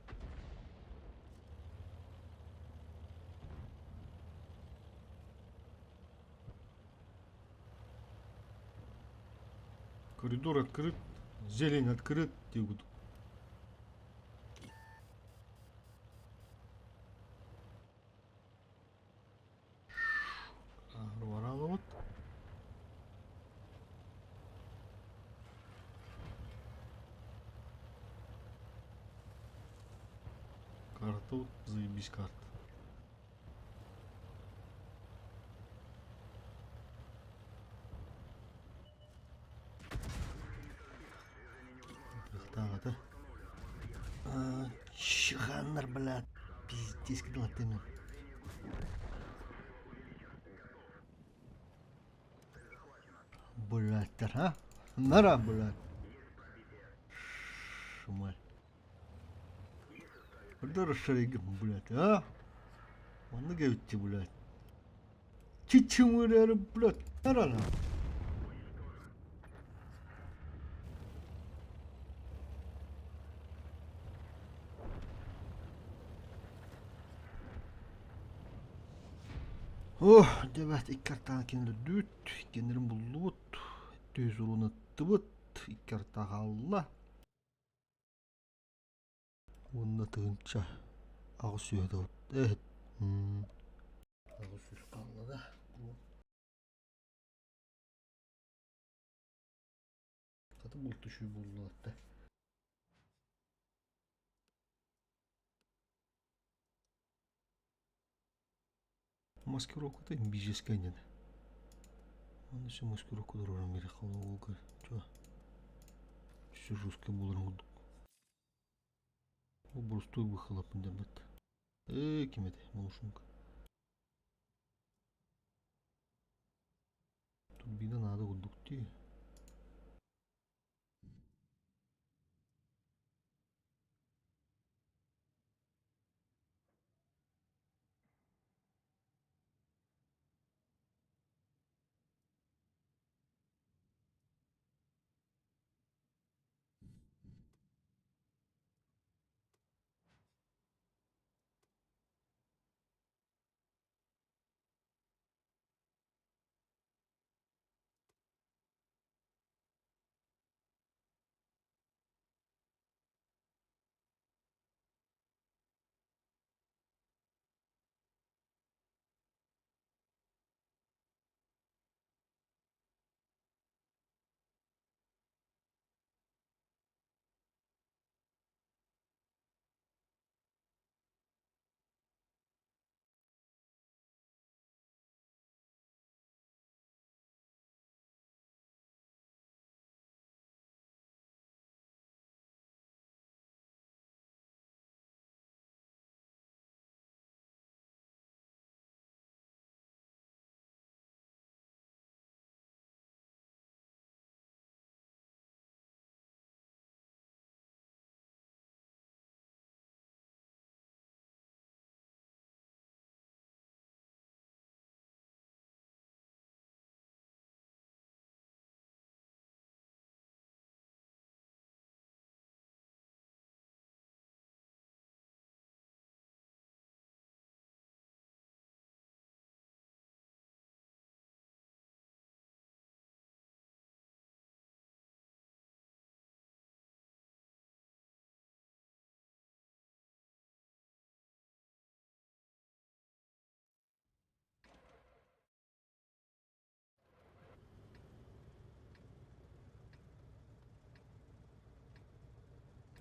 Коридор открыт, зелень открыт, диэбит. Баралыбыт. Карта заебись карта. Тахтаҕата. Чыханнар, блядь, пиздец кыдалаттыны. Блядь, а? Нара, блядь. Шумаль. Куда шаригам, блядь, а? Манна кэбитти, блядь. Чичимырары, блядь, нарана. Ох, дебэт икки артаан кинилэрдүүт, иккиэннэрин буллубут, түһүс уруунаттыбыт, икки арта хаалла. Уонна тыһыынча аҕыс сүүһэ тылыт 800 хаалла да. Хата бултушуу буоллаатта. Маскировката имбиджескай диэн. Онно өссө маскировка туруоран биэриэххэ уолга чуо. Өссө жесткай буоларын курдук. Ол боростуой быһыылаппын диэн бат. Ээ ким этэй малышунка. Турбина наада курдук дии.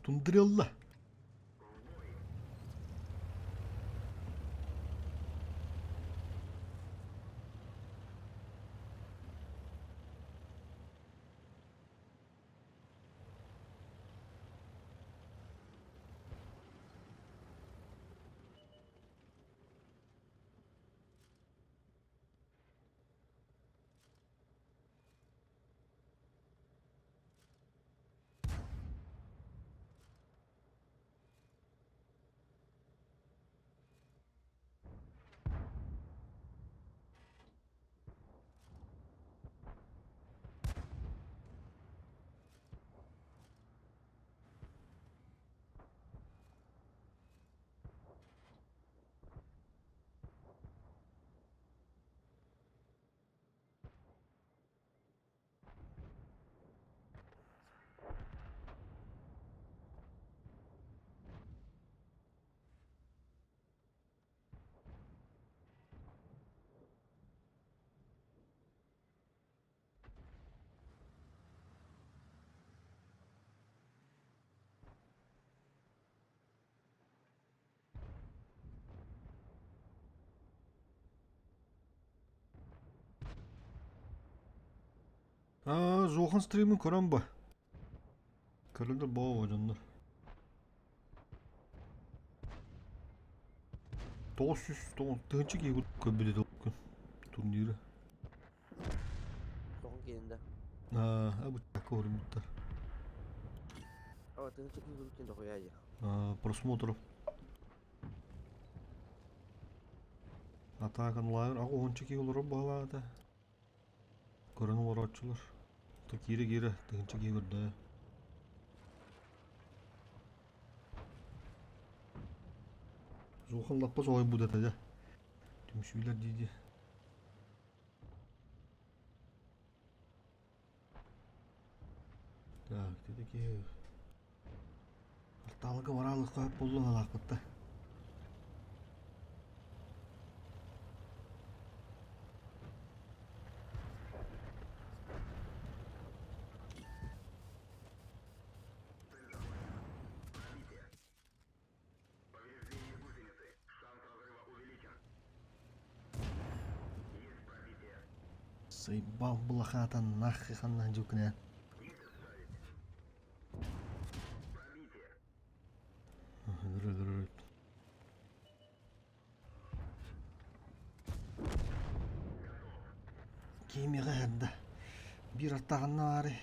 Тундрелла. Аа, Зохан стримин көрөн ба. Көрөлдөр боо дьоннор. 900 тыһыынча киһи көрбүт этэ күн турниры. Соҕун киэнинде. Аа, бу көрүммүттэр. Ава тыһыынча киһи көрбүт дохуя дии. Аа, просмотров. Атака онлайн аҕа уонча киһи олорор баҕалаата. Көрөн олорооччулар. То киирэ-киирэ тыһыынча киһи көрдө. Зохан лаппа соһуйбут этэ дьэ. Түмсүүлэр дии-дии. Так, ити киһи Артаалыга бараалыкка хөп буоллун алаахпытта. Заебал блохата нахуй ханна дюкне. Кимиҕэ эрдэ биир аттаҕынна баары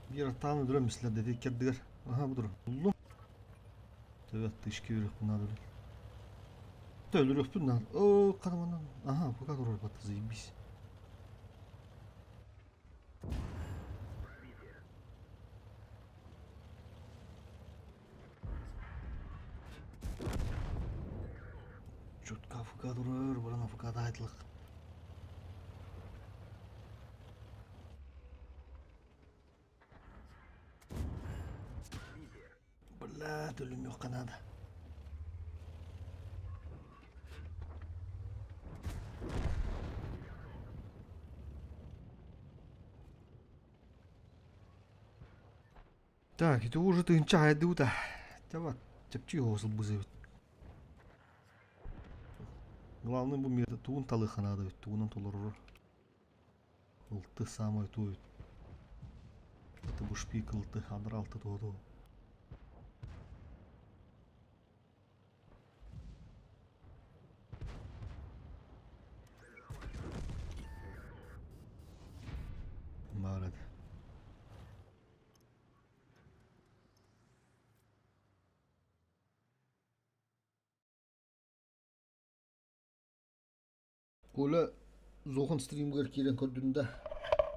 биир аттаҕын өлөрө мислэр деди кэрдигэр аха бу тур буллум төбө тышки үрүхпүн надо өлөрүөхпүн надо о ханаманан аха пока турар бата заебись. Чутка АФК турар, баран АФК айтылық. Бля, өлүмүөххэ наада. Так, ити уже тыынча хайдыбыта. Тява, чэпчи оҕусул бызыбыт. Главное бу миэтэ тугун талыха наада бит, тугунан толорору. Ылты самый туйут. Это бу шпик ылты, адыр алты туоду. Баар этэ. Коля Зохан стримгар киирэн көрдүн да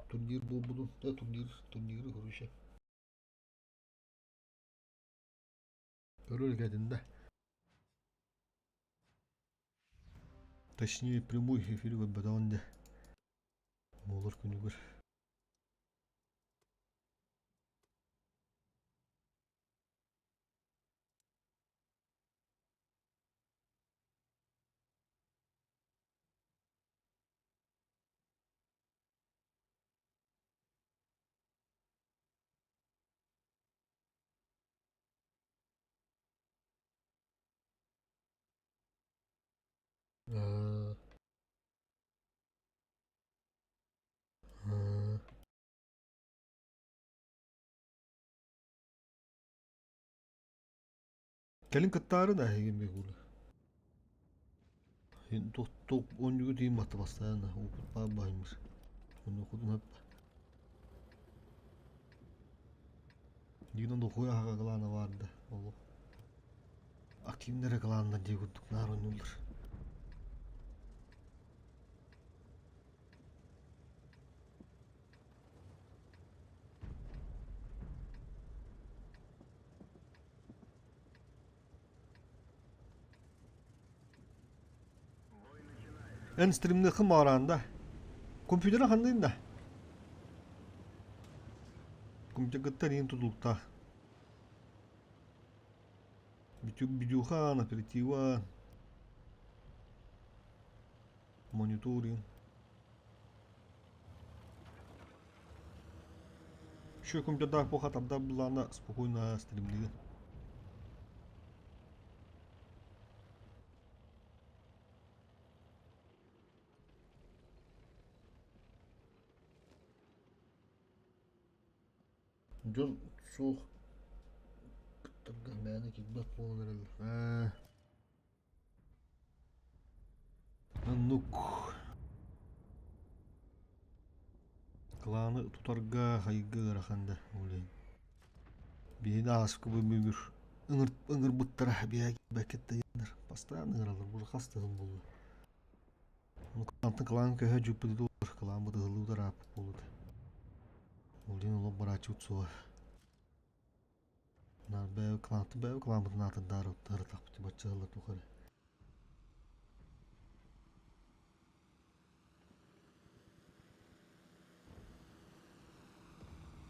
турнир буолбутун, да турнир, турниры көрүшэ. Көрөр этин да. Точнее, прямой эфир көрбөтөҕүн да. Буолар күнүгэр. Э, э. Кэлин кыттаары да эһиги бигула. Туох онньугу тиийин батта бастаан опыт баар баһымыр. Онно кудун хап. Дигинен дохуя хака кылаана баарда. Олох. Активнere кылаанна дии курдук наар онньуулар. Эн стримныхым бааранда. Компьютера ханныйын да? Компьютер иин тутулуктаах. Видюхан, оператива, мониторинг. Еще компьютердаах буолха тардар буллаҕына спокойно стримниигин. Дьон суох кыттарга мээнэ киирбэт буолан эрэллэр. Ээ. Оннук. Кланы тутарга хайга ыарахан да ол иһин. Биһиги ааспыкка бүгүр ыҥыр ыҥырбыттара биһиги бэккэттэннэр постоянно ыҥыраллар уже хас да сыл буолла. Ну клантан клан көһө дьүппүтү дуор клан быдыһыллыбыт арааппыт буолбут. Ол иһин олох барааччыбыт суоҕа. Наар бэйэ клантын бэйэ кланбытын аатырдаары ырытахпыт бачча сыллар тухары.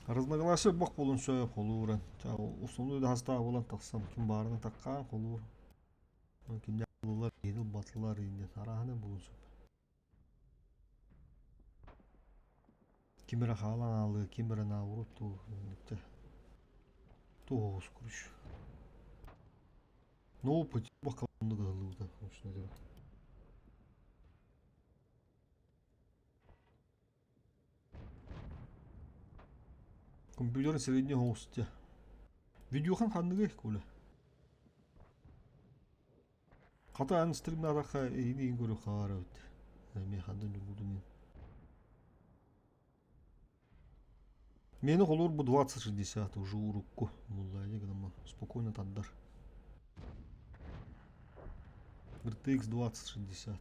Разногласие бох буолун сөп холууран. Основной да хастаах буолан тахсан ким баарына таккаан холуур. Кимнээх ыллылар, киһини ылбатылар иннин арааһынан буолун сөп. Ким эрэ хаалан аалыы, ким эрэ наоборот туу инниктэ. Туох короче. Но опыт бакаланнык ыһыллыбыта, Компьютер средний оҥостуо. Видеохан ханныгый, Коля? Хата эн стримнаатахха эйигин көрө хаалар эбит. Эмиэ ханна ньургутун Мени холуур бу 2060 уже урукку буллаайа гынаммын спокойно тардар. RTX 2060.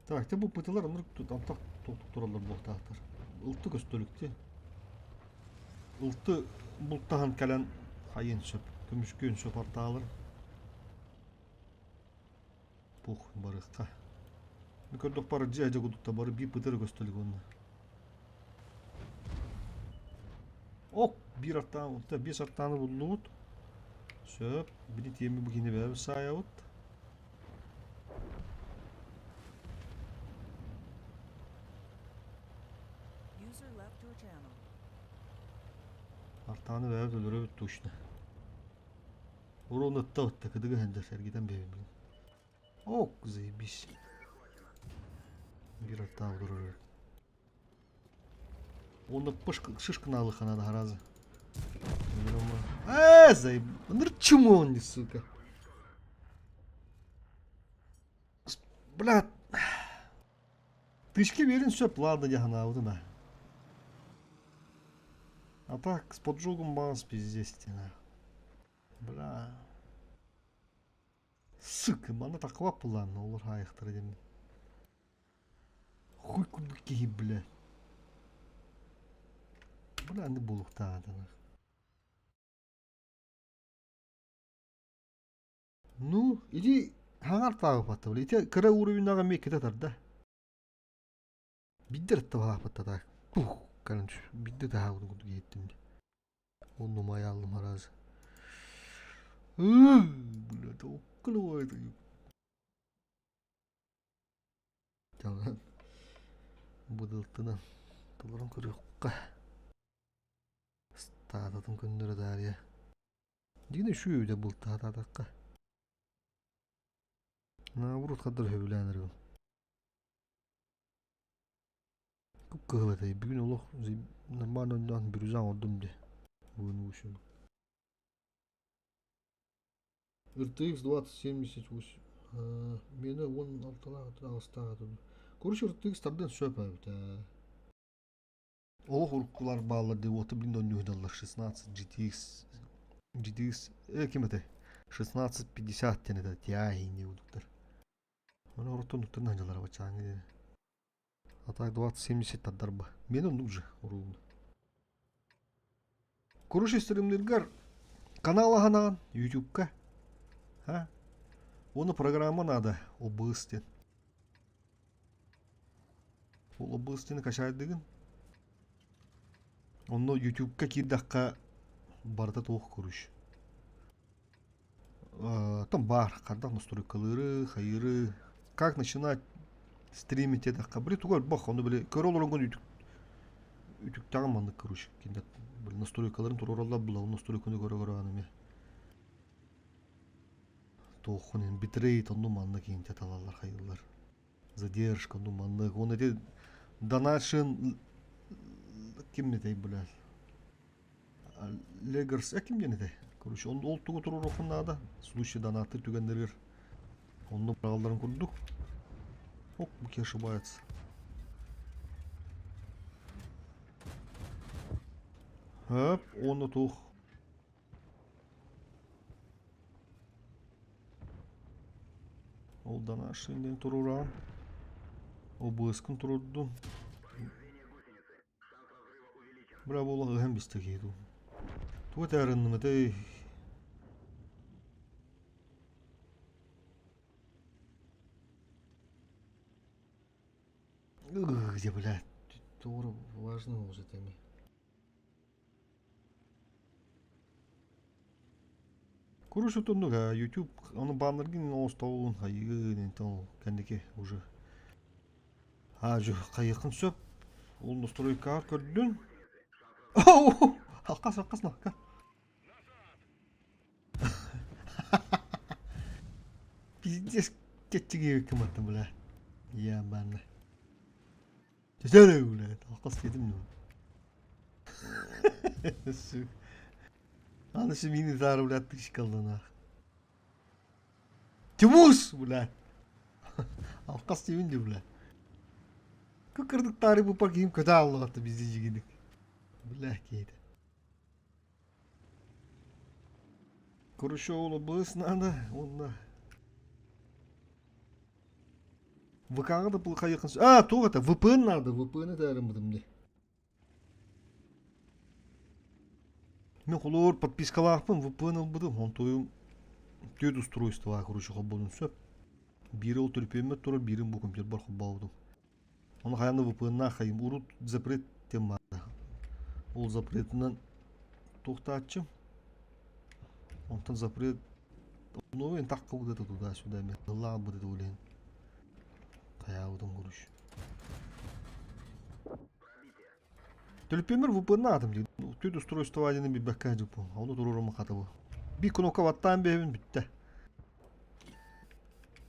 Так, те бу пытылар оннук антах тураллар буолтаахтар. Ылты көстөлүктэ. Ылты бултаһан кэлэн хайын сөп, көмүскүөн сөп артаалар. Пух барыахха. Көрдөх бары дьиэ дьэ кудукта бары биир пытыры көстөлүк уонна. Ок, биир артаан, онто биэс артааны буллубут. Сөп, били тиэми бу кини бэйэбит саайабыт. User left your channel. Артааны бэйэбит өлөрөбүт точно. Урон ытта ытта кыдыгы сылдьар сэргитэн биэрэбин. Ок, заебись. Биир аттаах турар. Уонна шишка наалыхана да харазы. Э, заеб... Нырчему он не, сука. Бля. Тышки берин сөп, ладно, я ханаабытым а. А так, с поджогом бас пиздец, нах. Бля. Сука, маны таква план, олар хайықтыр деймін. Хуй курдук киһи, бля. Бля, аны булуктаады. Ну, иди хаҥар таабыппатта, бля. Ити кыра уровеньнаҕа эмиэ кэтэ тарда. Биирдэ эрэ табалаахпатта так. Пух, короче, биирдэ таһаабытын курдук иһиттим. Онно майааллым араас. Бля, толкуй Дьалан быдылтынан толорон көрүөххэ. Стататын көннөрө таарыйа. Дьиҥинэ үчүгэй эбитэ бултаатаатахха. Наоборот хаддар сөбүлээн эрэгим. Кып-кыһыл этэй. Бүгүн олох нормально оонньоон бирюза оҥордум дии. Бүгүн в RTX 2078 миэнэ уон алталаах аҕыстаах этэ. Короче, RTX тардыан сөп эбит ээ. Олох уруккулар бааллар дии уота блин оонньууһуналлар 16 GTX GTX ким этэй 1650 диэн этэ Ti инньэ курдуктар. Оны ороттон туттан сылдьаллар баччааҥҥы диэри. А так 2070 тардарба. Миэнэ оннук же уруулун. Короче, стримниргар канал аһанаҕын ютубка. А? Оны программа надо OBS диэн. Ол OBS диэни качайдыгын. Онно ютубка киирдэххэ барыта туох короче. Там баар хардах настройкалыыры, хайыыры, как начинать стримить диэтэххэ, били тугу элбэх, ону били көрө олороҥҥун үтүк үтүктэҕин маннык короче кинилэр били настройкаларын туруораллар була, ол настройканы көрө-көрө аны эмиэ туоххун иһин битрейт онну маннык иһин талаллар хайыыллар задержка онну маннык уонна ити донашн ким этэй бля Легерс ким диэн этэй? Короче, он ол тугу туруоруоххун наада. Случай донаты түгэннэригэр онно быраҕалларын курдук. Ок, буки ошибается. Хөп, уонна туох. Ол донашин диэн туруораҕын. ОБС-кын туруордум. Бля буолла ыһан бистэ киһи дуу. Тугу этээринным этэй? Где, блядь, тугу важно уже теми. Короче, оннук YouTube ону баннергин оҥостоҕун хайыгын интэн кэнники уже Аа, хайыаххын сөп. Ол настройкаҕар көрдүн. Алкас, алкас, алка. Пиздец, кетчиги кыматтым, бля. Я банна. Чечерек, блядь, алқас дедим. Сука. Аны şu мини зары, блядь, тышкалды нах. Тимус, блядь. Алқас деймін де, блядь. Кыкырдык тары bu pakayım kötü Allah'tı bizi jigidik. Бля, кейді. Короче, быс надо, онна. ВК-ға да бұл қайықын... А, туқ это, VPN надо, VPN это де. Мен холор подпискалаақпын, VPN албыдым, он тойым төт устройство, короче, холбодун сөп. Бири ол төлпемет тура, бирин бу компьютер бар холбаудым. Оны хаянды VPN-на хайым, урут запрет тем Ол запретынан тоқтатчым. Онтон запрет. Ну, мен так вот это туда-сюда, мен ылла будет ойлайын. Каябыдым короче. Төлпемер VPN атым дейді. Төт устройство один би бәкка жупу. Оны турурум катыбы. Би кнопка баттан бебин бүтті.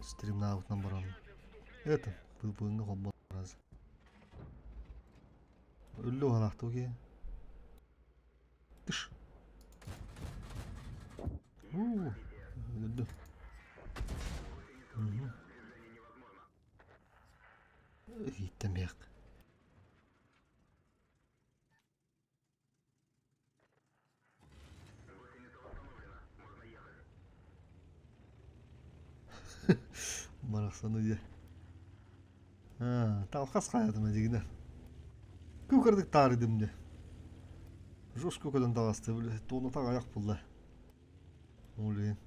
Стрим навыкынан барам. Это VPN-га холбо раз. Өллө ханақты ке. Тыш. Өлдү. Иттем бияк. Барақсаны де. Талқас қаятым дегенер. Көкірдік тарыдым де. Жестко көден таласты, бля, тоны так аяқ болды. Олен.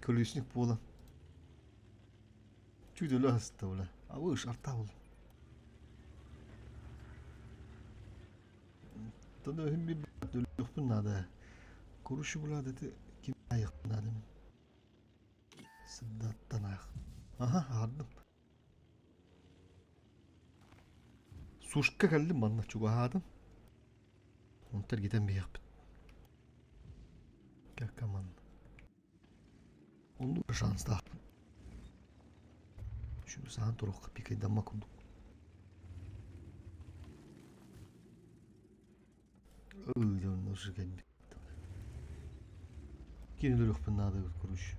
Колесник бола. Чуть өлі бля. А вы арта бол. Тада хүм bir өліқпін нады. Көруші болады еді, ким аяқ нады мен. Сыдаттан аяқ. Аха, ардым. Сушка кәлдім, манна чугахадым. Онтар кетен бияқпын. Как команда. Онду шанс тақпын. Şu сахан туруққа пикайдамма курдук. Ой, уже кәлбі. Кейін өліқпін нады короче.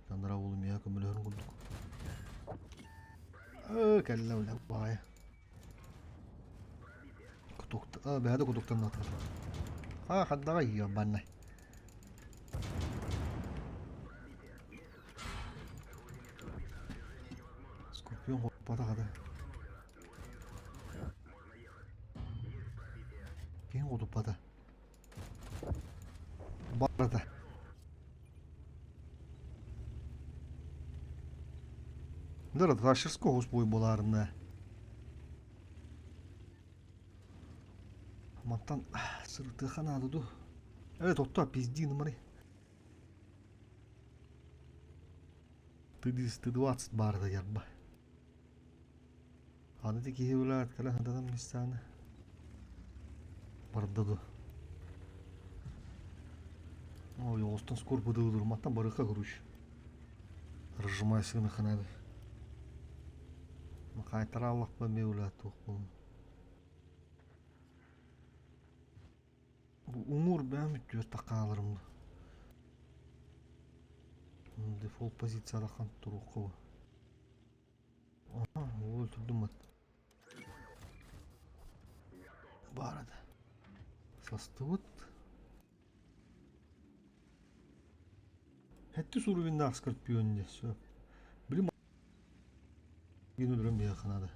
Тандыра олым я көмілерін курдук. Кәллә үлә бай. Кутукта, а, бәді кутуктан натыр. Ха, хаддаға ебанай. Скорпион хоппата қада. Кейін қотуппата. Барата. Дара ташырско хос бой боларында. Маттан сыртыхана дуду. Evet, отта пиздин мары. Ты 20 барда ярба. Аны тики булат кала хадан мистана. Бардаду. Ой, остан скоро буду маттан барыха груш. Разжимайся на ханады. Макайтара Аллах ба меулат тух. Умур бәм түр тақалырым. Дефолт позицияда хан туруқы. Ага, өлтүрдүм ат. Барады. Састыбыт. Хәтті уровень Скорпион де. Все. Билим. Ген өлөрөм бияқанады.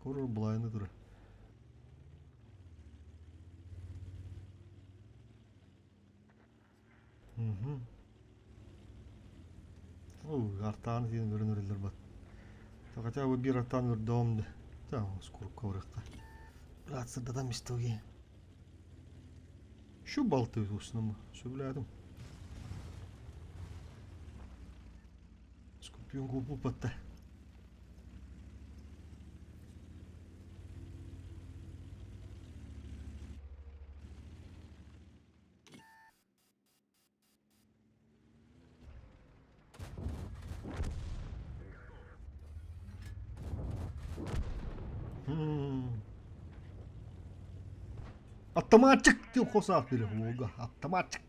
Көрөр булайны тура. Угу. Оу, артан сен өрін бат. Та хотя бы бир артан өрдомды. Та, скурка урыққа. Блядь, сырдадан мистелге. Şu baltı усыным, сөйләдім. Скорпион губу батта. Автоматчик диэн хос аат биэрэр уолга. Автоматчик.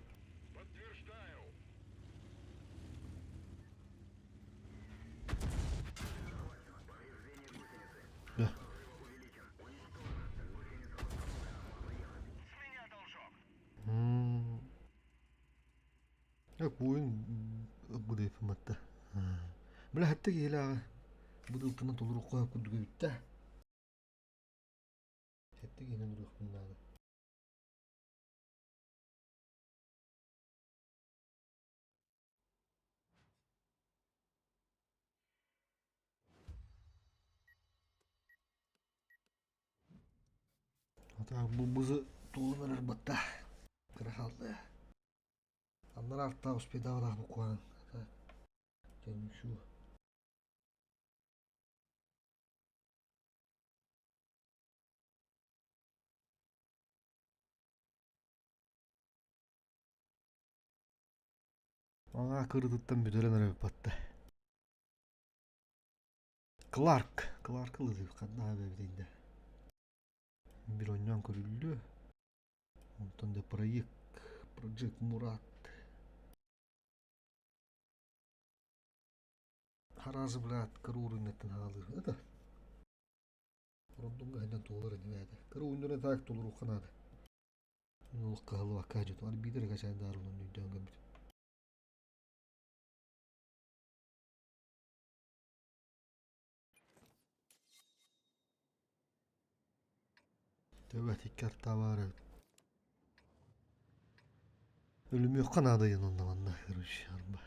Да. Буйун быдыйфыматта. Бля хатта киһилээҕи быдылтынан толоруохха курдук эбиттэ. Хатта киһинэн уруохпун наада. Ата бу бызы туолан эрэр батта. Кыра хаалла. Аннара артаа успейдаабатах буквально. Ата ничего. Аңаа кырытыттан бүтэрэн эрэ батта. Кларк. Кларк ылыдыы ханна эбитин да. Бир онньоон көрүллүө. Онтон да проект Project Мурат. Харазы блядь, кыра уровнеттан хаалыр. Это Роддомга хайдан туолар ини бэйэтэ. Кыра уйуннары так толоруохха наада. Мин олох кыһаллыбакка дьон арбитр качаан онон өйдөөн көрбүтүм. Төбөт икки артаа баар эбит. Өлүмүөххэ наада диэн онно манна, короче, арба.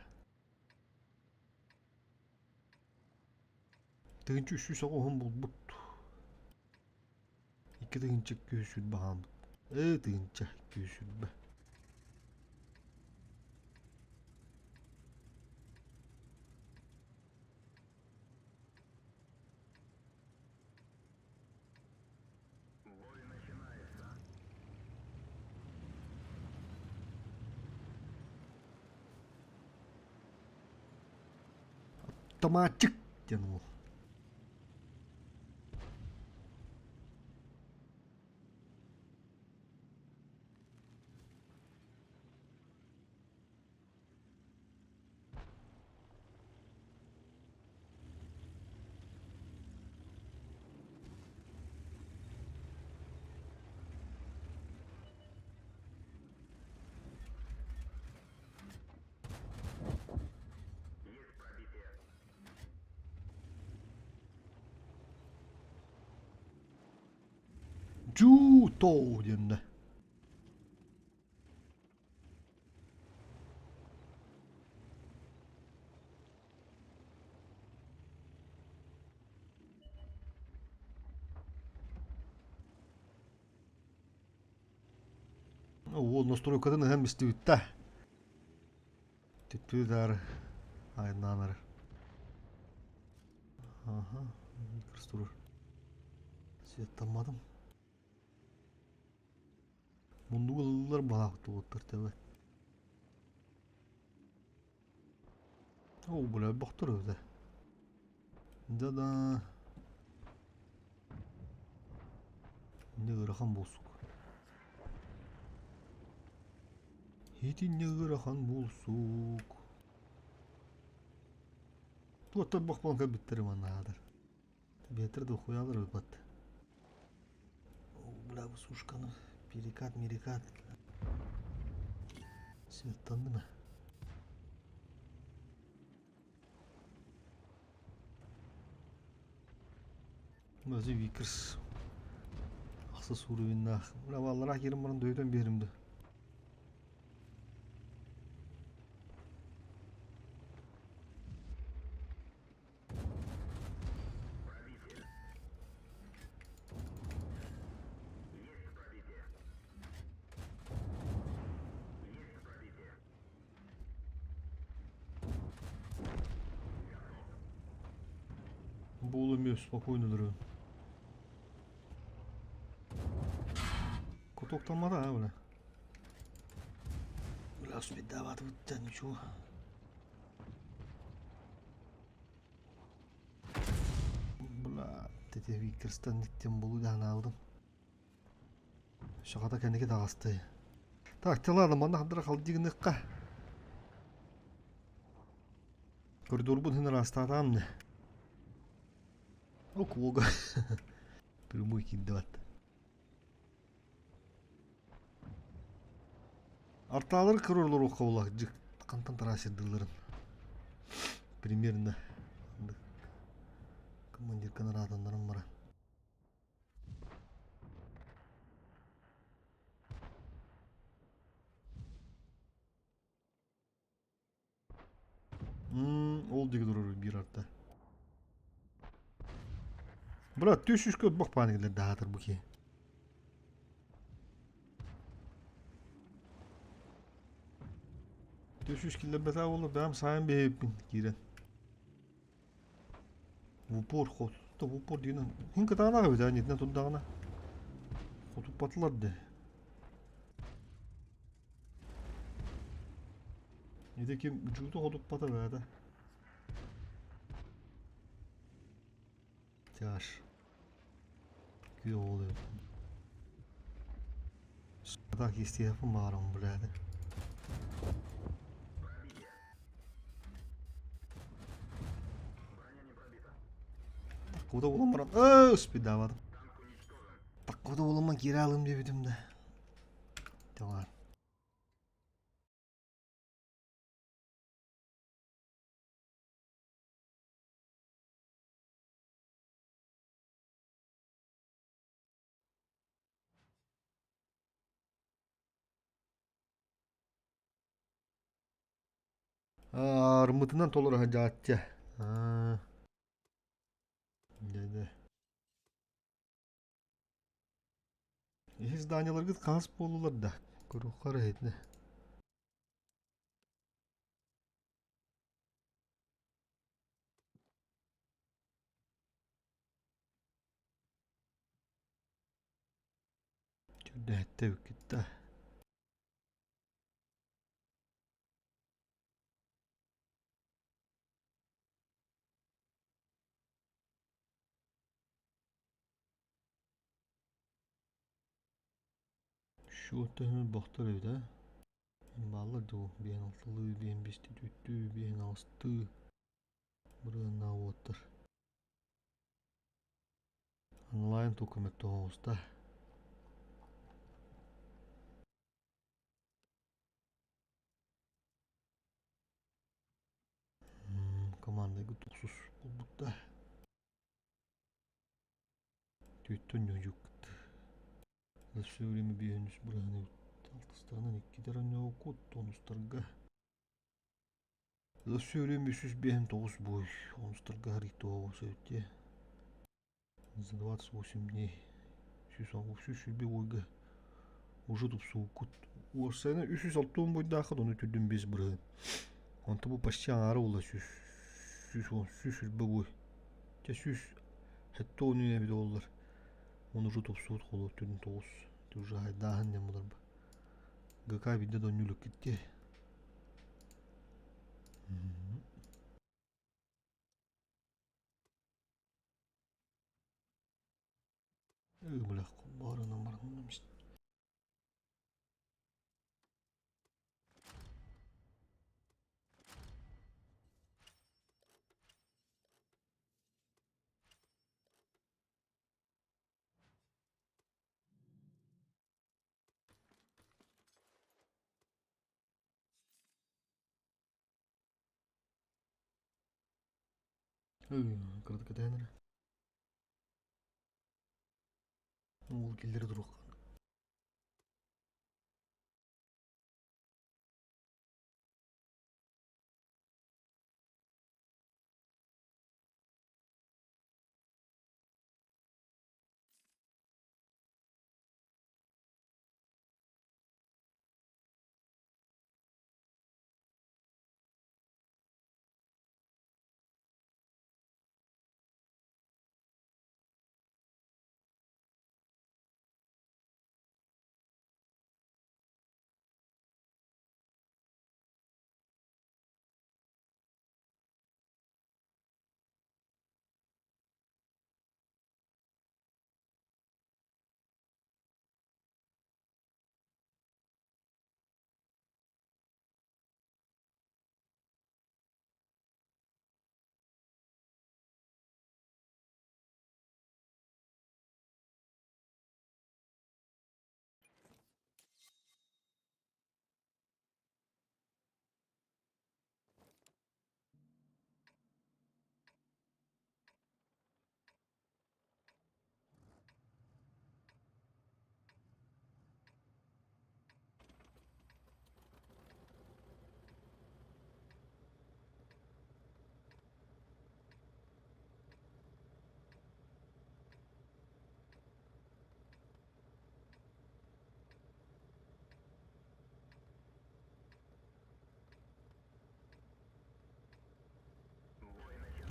Тыһыынча үс сүүс оҕуһун булбут. 2220 хааммыт. Ээ, 1220. Автоматчик диэн уол. Дьуу-тоу диэннэ. Уол настройкатын ыһан бистибиттэ. Түттүү даары айаннаан эрэр. Аха, турар. Светтамматым. Муннугу ыллылар балаахтыбыттар тэбэ. Оо, бля, бохтор эбитэ. Да-да. Не ыарахан буолсук. Итинне ыарахан буолсук. Туоттар бохпон кэлбиттэр манаадар. Ветер да хуялар ылбат. Бля, сушканы перекат, мерекат. Светтанды ма? Өзі Викерс. Ахсыс уровеннах. Бля, баллара керім барын дөйтен берімді. Буолумю спокойно duruyor. Кутоктаммата а, бля. Бля, успедават ничего. Бля. Эти Виккерстан иттен болу даһанаабытым. Шахата кэнники таҕасты. Так, те ладно, манна хандара халдигыныкка. Коридорбун хын ырастаатаам не. О, куога. Прямой киирдибат. Артаалар көрөр олоруохха буолла хантан тараасырдыылларын. Примерно командирканы ыраатаннарым бара. Ол диги турар биир арта. Брат, түс үскө бох паникler даатыр бу ки. Түс үс киллер бата болу бәм сайын бейпин кирен. В упор ход. То в упор дейін. Хин кытаана бит, а нетіне тундағына. Хотуп батылар де. Неде ким жуду хотуп бата бәді. Тяж. Күй oluyor. Так, естественно, барым, блядь. Куда буламаран? Өө, спидавадым. Так, куда буламан кире алым деп едім да. Давай. Армытынан толор хажаатча. Деде. Ихи зданияларгыт қас болулар да. Көрүққар етне. Түрдә әтте үкітті. Şu öttöhümü бохтор эбит, Баллар ду, биэн алтылы, биэн бести түттү, биэн алысты. Бұрын оттыр. Онлайн тукумет тоғуста. Команда туксус болбутта. Түттүн юкт. За все время биэнүс бұрын алтыстарынан икки таран тонустарга. За все время сүз биэн тоғыз бой. Онустарга харит өтте. За 28 дней. Сүз ағу сүз сүлбе ойга. Уже туп суукут. Уорсайна 306 бойдаахы оны түрдүн без бұрын. Онта бу почти аңары була сүз сүз он сүз сүлбе бой. Те сүз хетте оны бит олар. Оны уже топ суут колу түрдүн тоғыз. Уже хайдаһын дем булар. ГК бидде донюлүк кетти. Бля, барына барына Кырдык Ол келдері тұруқ.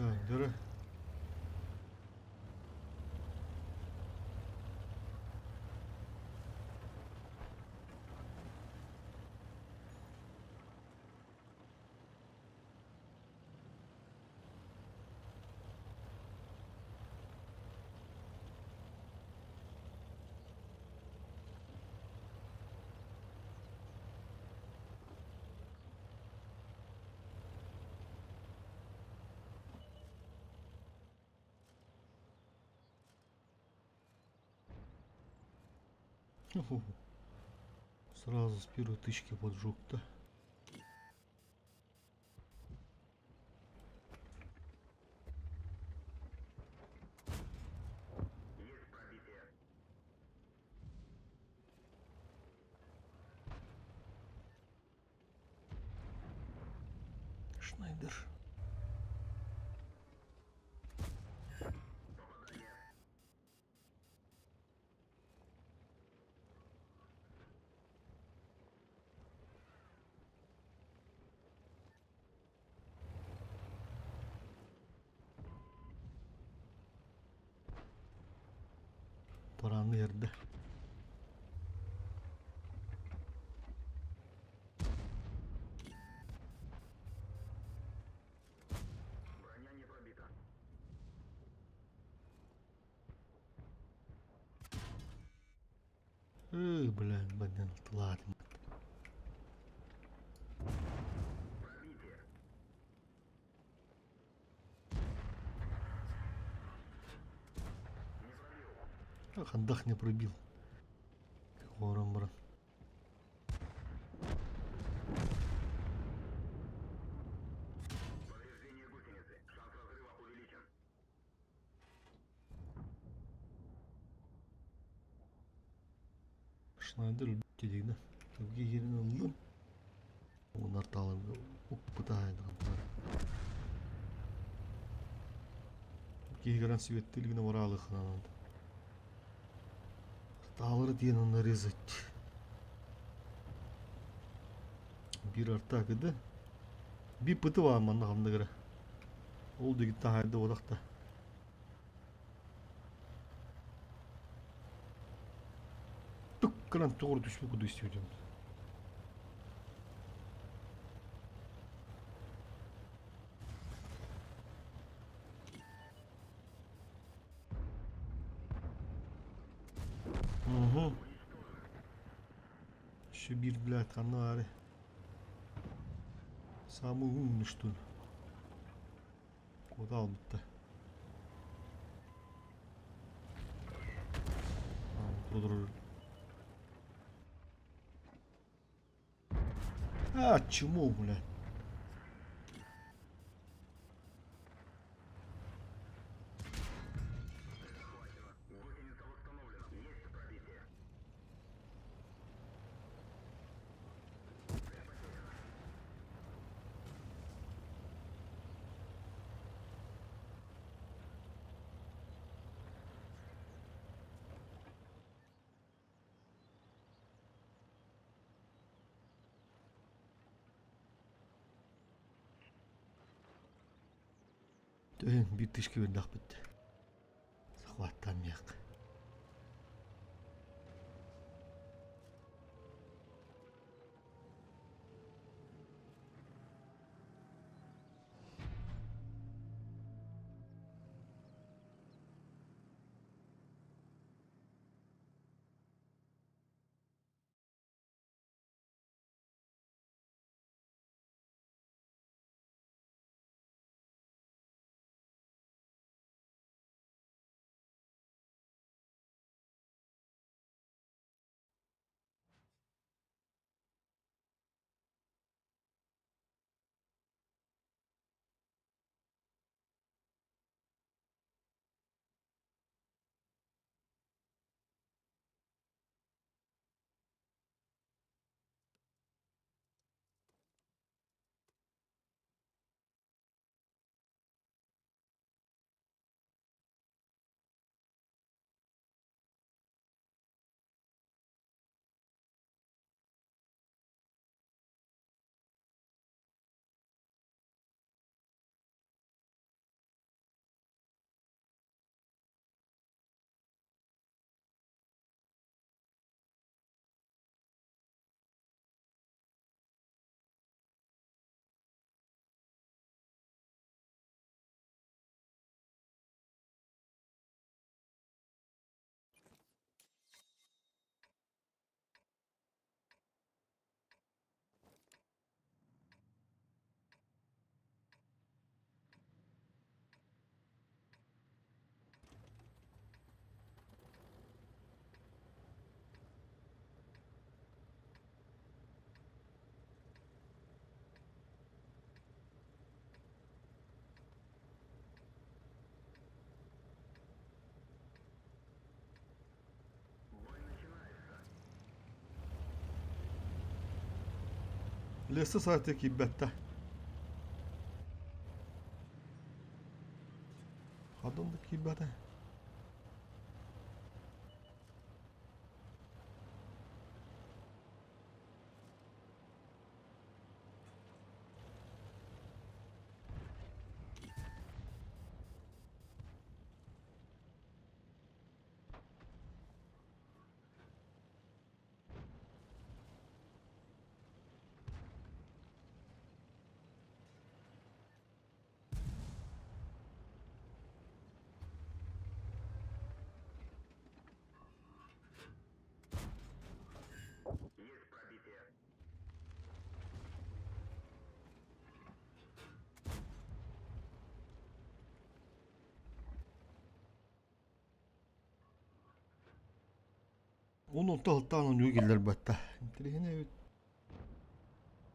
Так, дыра. Уху. Сразу с первой тычки поджег-то. Шнайдер. Тараны ерді. Эй, блин, блин, ладно. Ах, андах не пробил. Хором, брат. Шнайдер дедигді. Өге ерін алдым. Оның арталары ұппытайды. Кейгерен светтілігіне оралықынан. Арталары дейін нарезать. Bir арта кыды. Bir pıtı var manna hamda Ол деген тағайды одақта. Түккілен тұғыр түшпі күді істеуден. Угу. Еще бир, блядь, анари. Самый умный, что ли. Куда албытты? А, чему, блядь? Bir тышки бердақ бітті. Захваттан яқ. Леса саата киирбэттэ. Хадон да киирбэтэ. Онон таһыттаан оонньуу киллэрбэттэ. Интэриэһинэй эбит.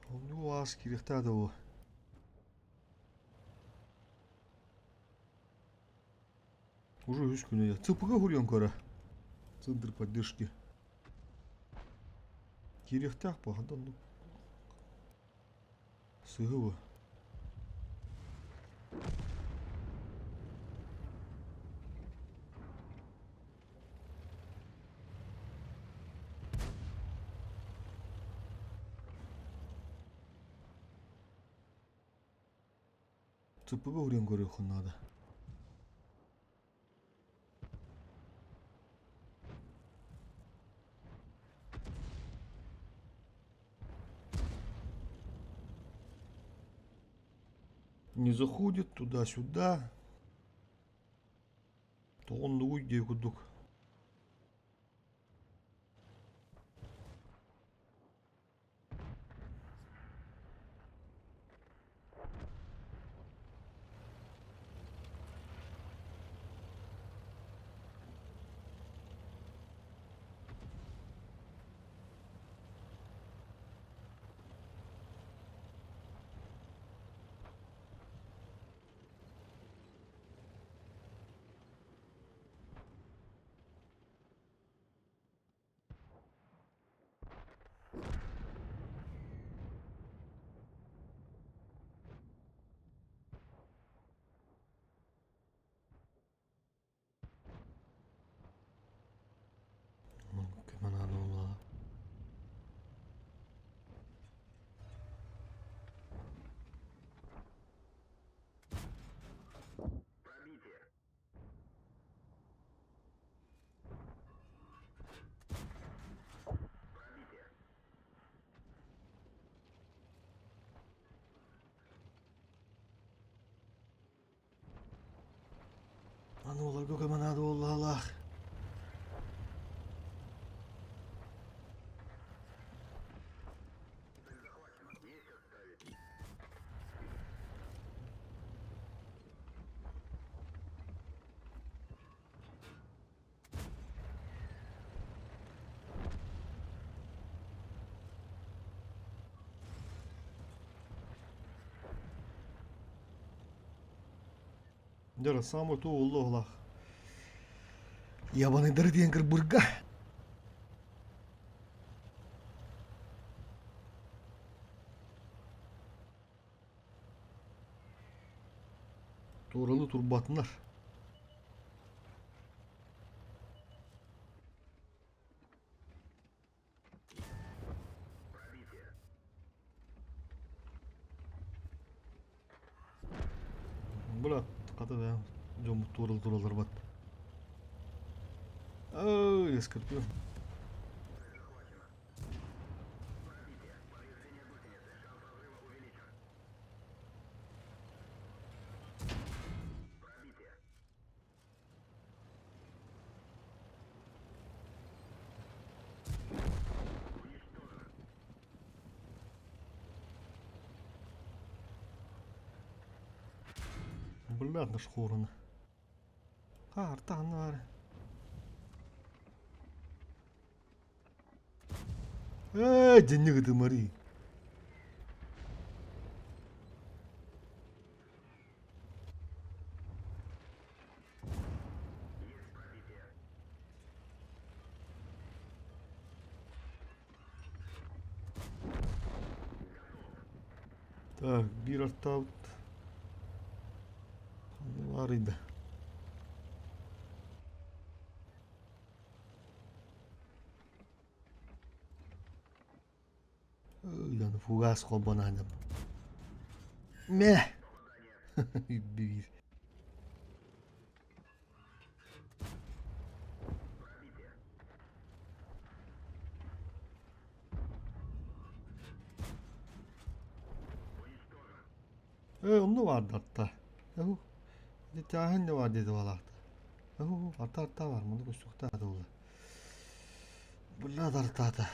Оонньуу аас киириэхтээх да буо. Уже үһүс күнэ. ЦПГ хуруйан көрө. Центр поддержки. Киириэхтээх бу. Ханта оннук. Сыһы бу. ЦПГ уруйан көрүөххүн наада. Не заходит туда-сюда. Тоҕоннугуй диэ курдук. Көмө Аны олорго көмө наада буоллаалаах. Дьэ, самый туу уллуохлаах. Ябаныйдары диэн кырбырга. Туоралы турбатынар. Бля, хата бэйэм дьоммут туоралы тураллар бат. Ой, скорпион. Бля, наш хорона. Карта нар. Э, денег ты, Мари. Так, биир артаабыт. Арыйда. Ыйан фугас холбонааням. Мэ! Биир. Ээ, онно баарда арта. Эһу. Ити не бар dedi балаахта. Эһу, арта арта бар, муну көстүөхтэ була. Була артаата.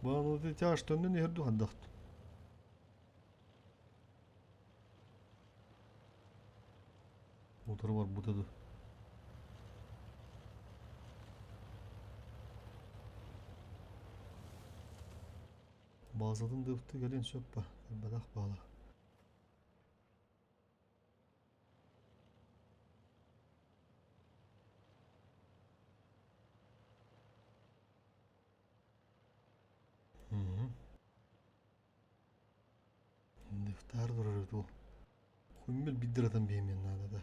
Бааны тяж төннөн иһэрду хандахт. Motoru var burada da. Bazadın dıftı gelin söppa. Bedak bağla. Дифтар durur bu. Хуймел биддиратан биэмен надо да.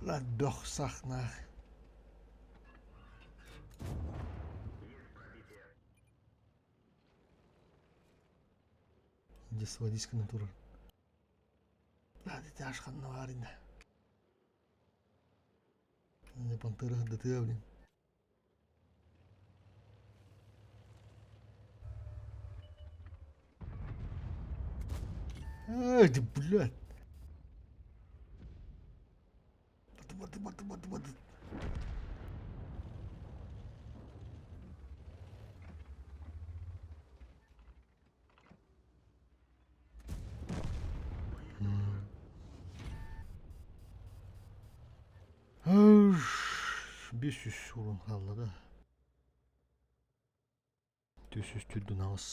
Laat doch zacht naar. Дьэ сводиска турар. Ла дите ашханна варина. Не пантера датыа, блин. Ай, ты, блядь. Баты, баты, баты, баты, 500 урон қалды да. 400 түрдін ағыз.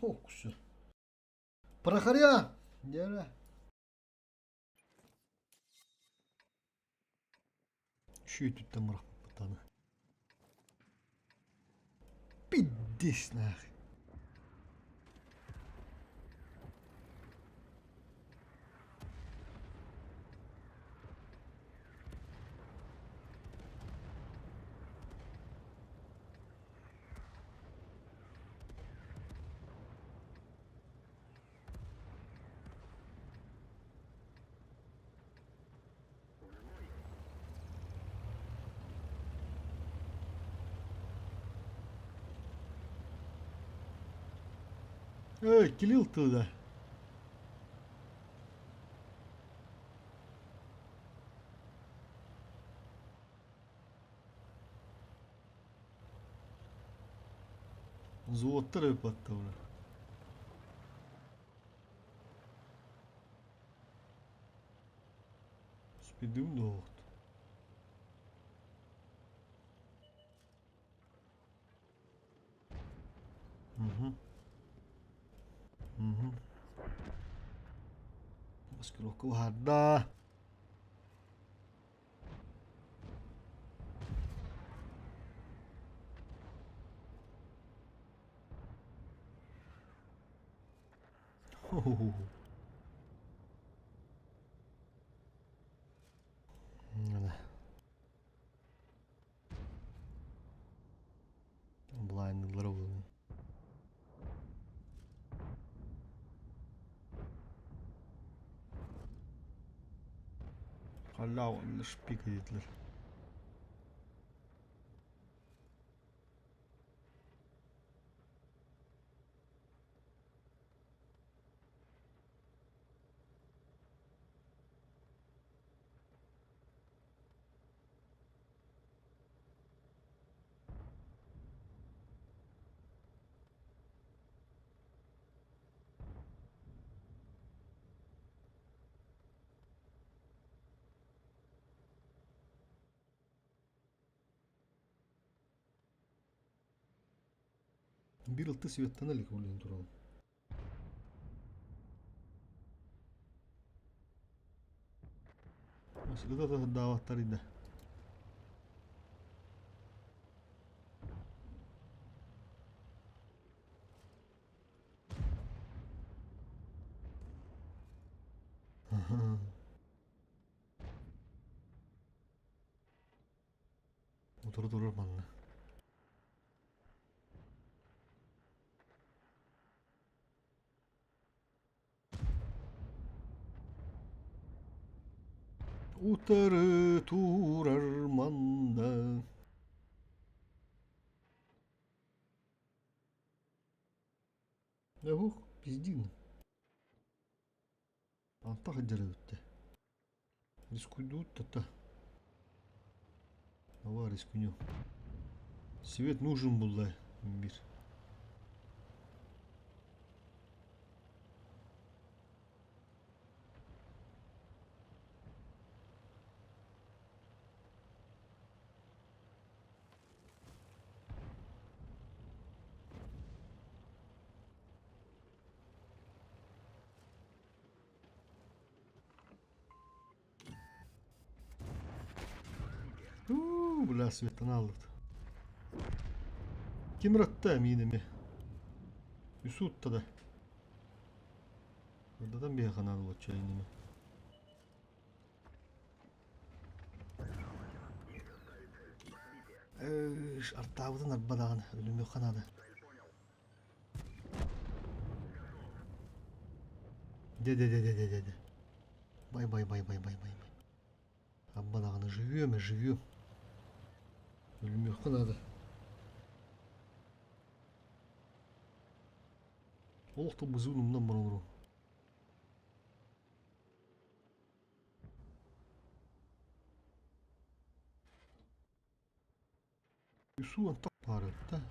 Ох, Прохоря! Дера. Чуть тут там рахпатана. Пиздец нахуй. Эй, килил туда. Золоттар өпатты уже. Спидым да Угу. Угу. Маскировка уһарда. Хо-хо-хо. Да. Блайндлар буолун. Халява шпика диэтилэр. Биир ылты светтан илик улин туран. Ыта дааваттар иде. Утары турар манна. Утары турар манна. Ух, пиздин. Антах дьарыгытта. Рискуйдут та Давай рискнем. Свет нужен был, да, мир. Уу, бля, светтан аллыт. Ким ратта миинеми? Үсутта да. Ордадан биһэ канал болчу инеме. Эш, артаабытын арбадаҕын өлүмүөх ханаада. Де де де де де де де. Бай бай бай бай бай бай бай. Абба даҕаны живем и живем. Өлүмүөххэ наада. Олох тылбызыын умнан баран олору. Үсүү антах баар эбит да.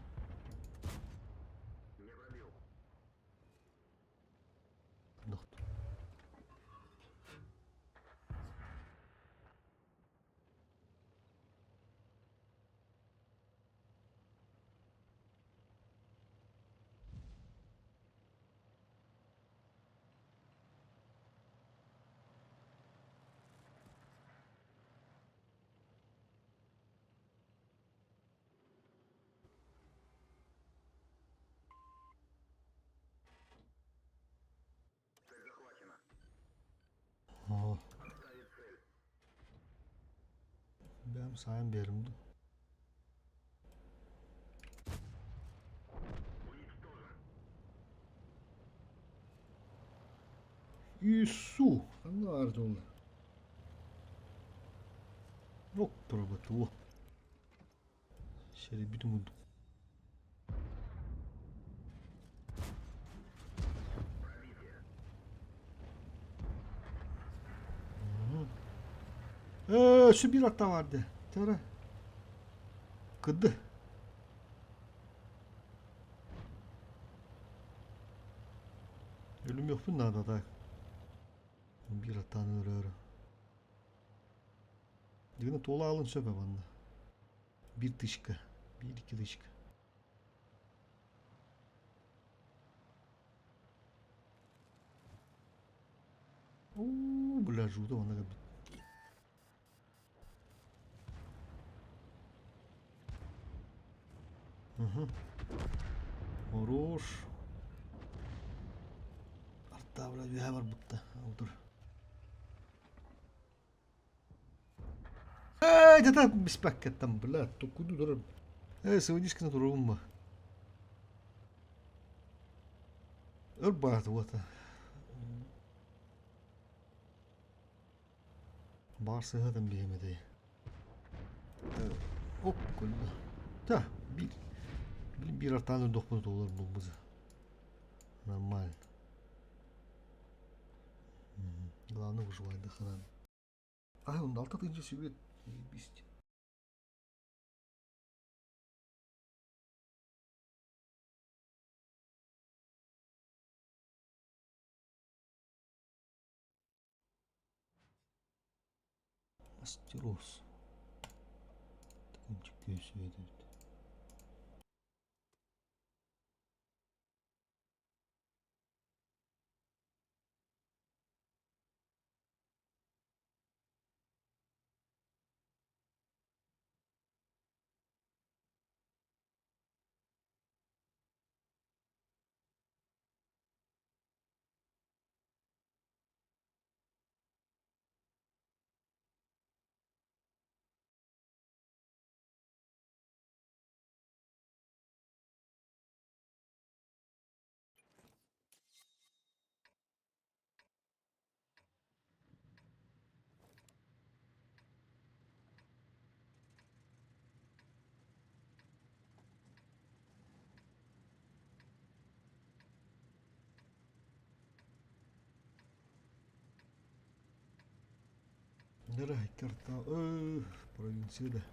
Оо. Бэм сайын биэрим дуу. Иису! Ханна буолла? Оппробатуо. Сэрийбитим курдук. Ээ, өссө биир атта баар дии. Чэ Кыды. Өлүмүөхпүн наада так. Биир аттааны өрөөрү. Дигэнэ туола аалын сөп манна. Биир тысячка. Биир-икки тысячка. Уу, бля, жута манна кэлбит. Угу. Хорош. Арта, бля, үөһэ барбытта. Отур. Эй, это беспекка там, бля, то куду дурар. Эй, сывыдишкина турумма. Өр баат вот. Баар сыһыатым биһим этэй. Оп, көлбө. Та, биир. Блин, биир артаан өлдөхпүнэ туолар булбуза. Нормально. Главное выживать до храна. Ай, он дал тысячи себе. Ебись. Астероз. Такой себе это. Карта, провинция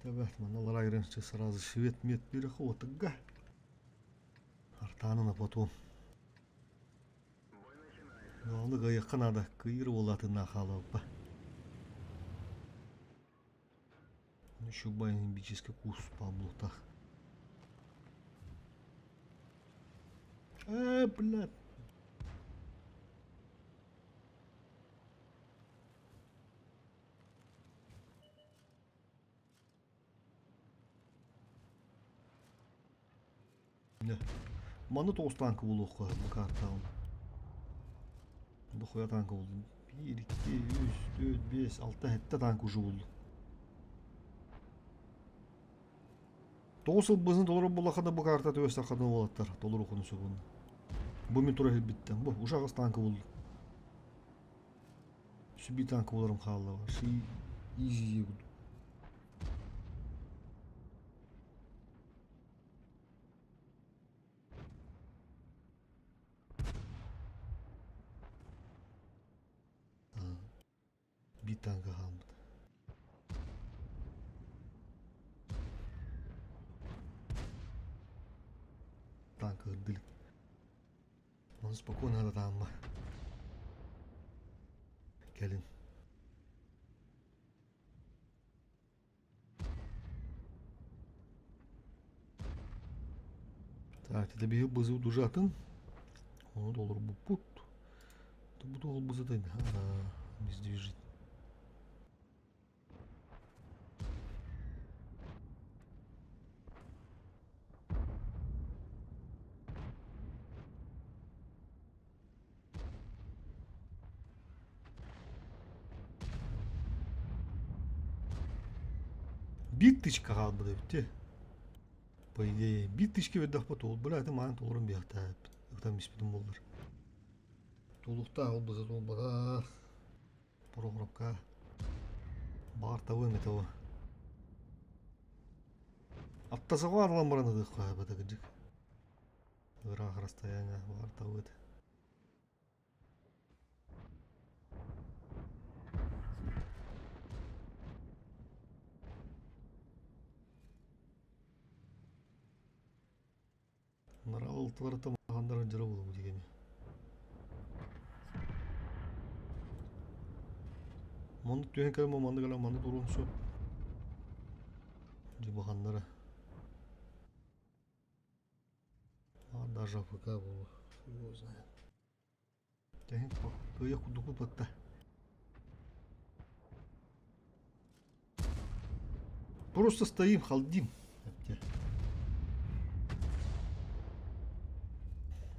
Табат маналар агренче сразу свет мет переход. Артаны на потом. Главное, гаяққа надо кыйыр болатын нахалапа. Еще бомбический курс по блутах. Блядь. Маны тоғыз танкы болуққа бұл картаун. Бұл хуя танкы болды. 1, 2, 3, 4, 5, 6, 7 танк уже болды. Тоғыз сыл бізін толыры болақада бұл карта төбес тақадын болаттар. Толыры құны сөбін. Бұл мен тура бітті. Бұл ушағыз танкы болды. Сүби танкы боларым қалды. Ши изи. Bir танка қалды. Танка дылик. Он спокойно надо там. Келин. Так, это бил бызы дужатын. Он доллар бупут. Это буду бызы обездвижить. Бит тычка қалбыды бітте. По идее, бит тычка ведах потол. Бля, это маған толырым бияқта. Там испитім болдыр. Толықта ол бізі толбада. Программка. Бар того эме того. Аттасаға арлан бараны дық қой бата гыжык. Ырақ расстояние бар того это. Наралтылар тамағандар жыры болу дегені. Манды түйен кәлі манды кәлі манды турун сөп. Жибахандары. А даже АФК был. Его знает. Тәһин кыя кудуку патта. Просто стоим, халдим.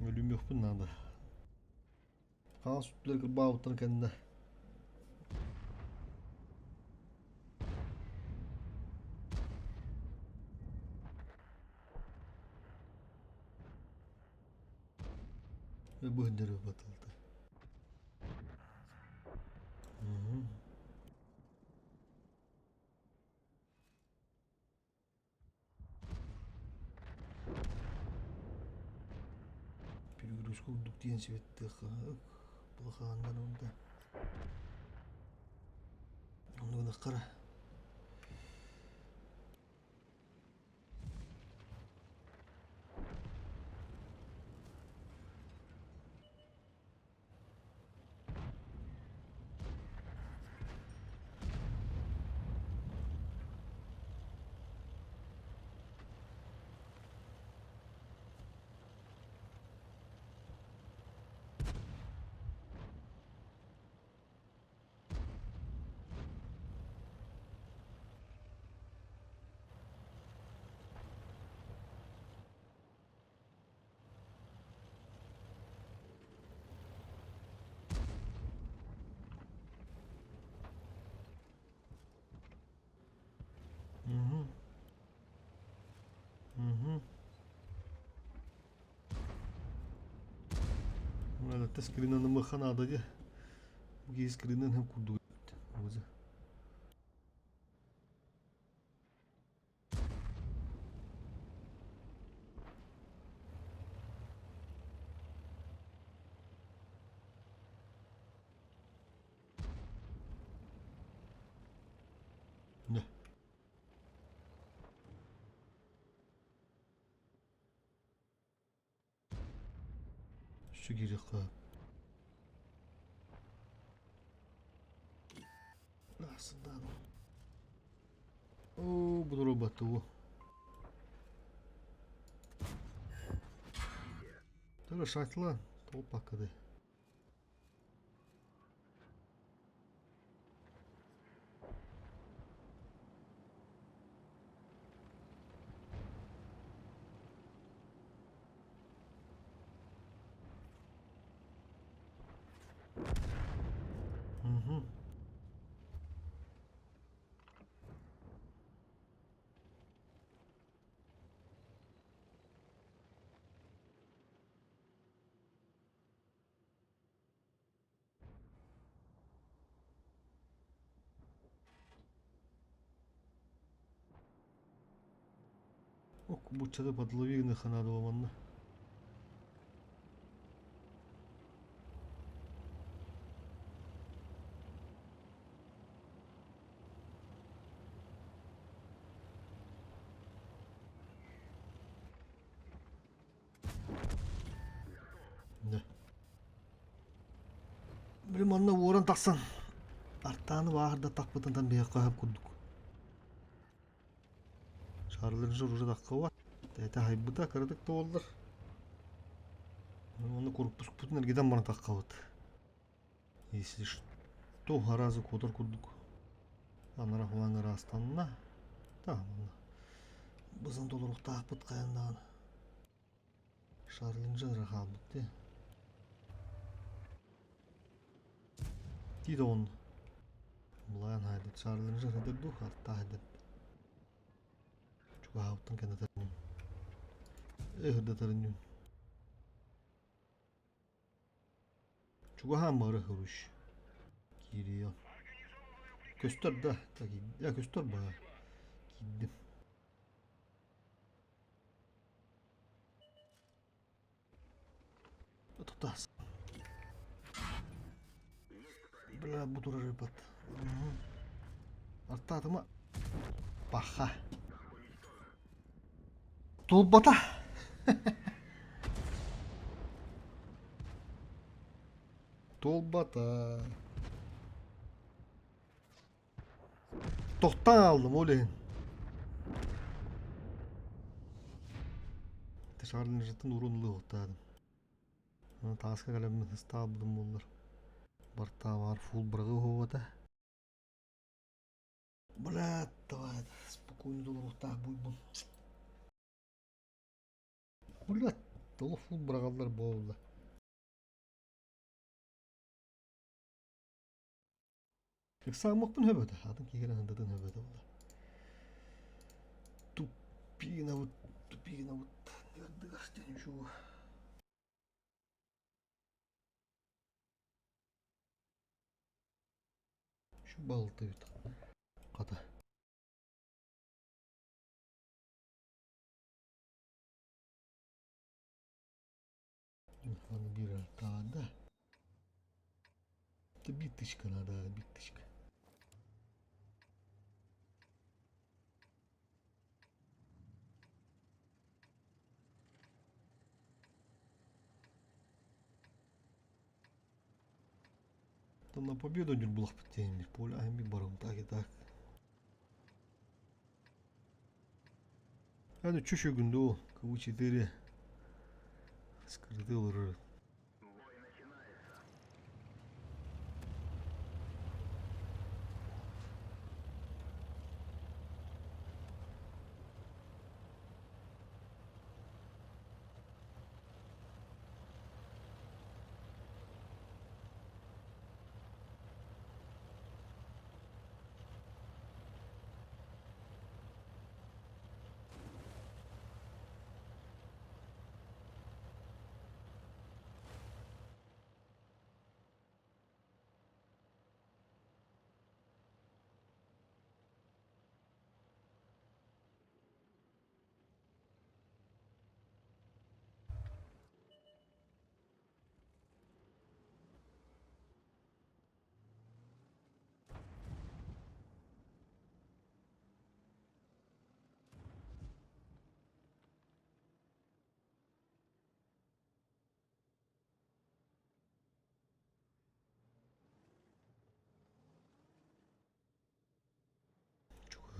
Өлүмөкпүн надо. Қан сүттілер кырбауыттан кәнді. Бөһүндөрү батылды. Өрүс курдук диэн сибиттиэххэ Былахааннар онда. Онно гынаххара. Угу. Угу. Это скринаны маханада де. Буги скринын hem курдук. Өзі. Не. Şu giriyor. Aslında. О, буду роботу. Τώρα шайтла толпакады. Угу. Ок, буччада подловигны ханадова манна. Да. Били манна уоран тахсан. Артааны баахырда тахпытынтан биһиэхэ хаһап курдук. Шарларынжыр уже таххабат. Тәтэ хайбыта кыратык да буоллар. Оны корпуспутун эргитэн баран таххабыт. Если что, аразы куотар курдук. Анара хулан ыраастанна. Та, манна. Бызан толоруктаахпыт хайандаҕына. Шарлинжер хаалбыт дии. Тиит оҕун. Булаан хайдыт Шарлинжер эдэр дуу, артаах эдэр. Чугаһаабыттан кэнэтэриним. Ыһырдатарынньун. Чугаһаан бары хыруш. Киириэ. Көстөр да. Я көстөр баа. Киирдим. Тутас. Бля, буду рыбат. Артаатыма. Паха. Тулбата. Туолбата. Тохтоон ааллым ол иһин. Шарлинжеттен уруун ылыахтаатым. Тааска кэлэммин ыстаабытым буоллар. Бартаабар фул быраҕыы уһуобата. Блядь, давай, спокойно долоруохтаах буйбун. Блядь, толо фул быраҕаллар буолла. Ыксааммаппын хөбөтө, атын киһи ындытын хөбөтө була. Тупинабыт, тупинабыт, нырдыгас диэн үчүгэй. Şu балтыбыт хата. Аны биир алтаада. Это биточка надо, биточка. Там на победу не было в поле, а ми баром так и так. Hadi çüşü gündü o. КВ-4. Скрытыл.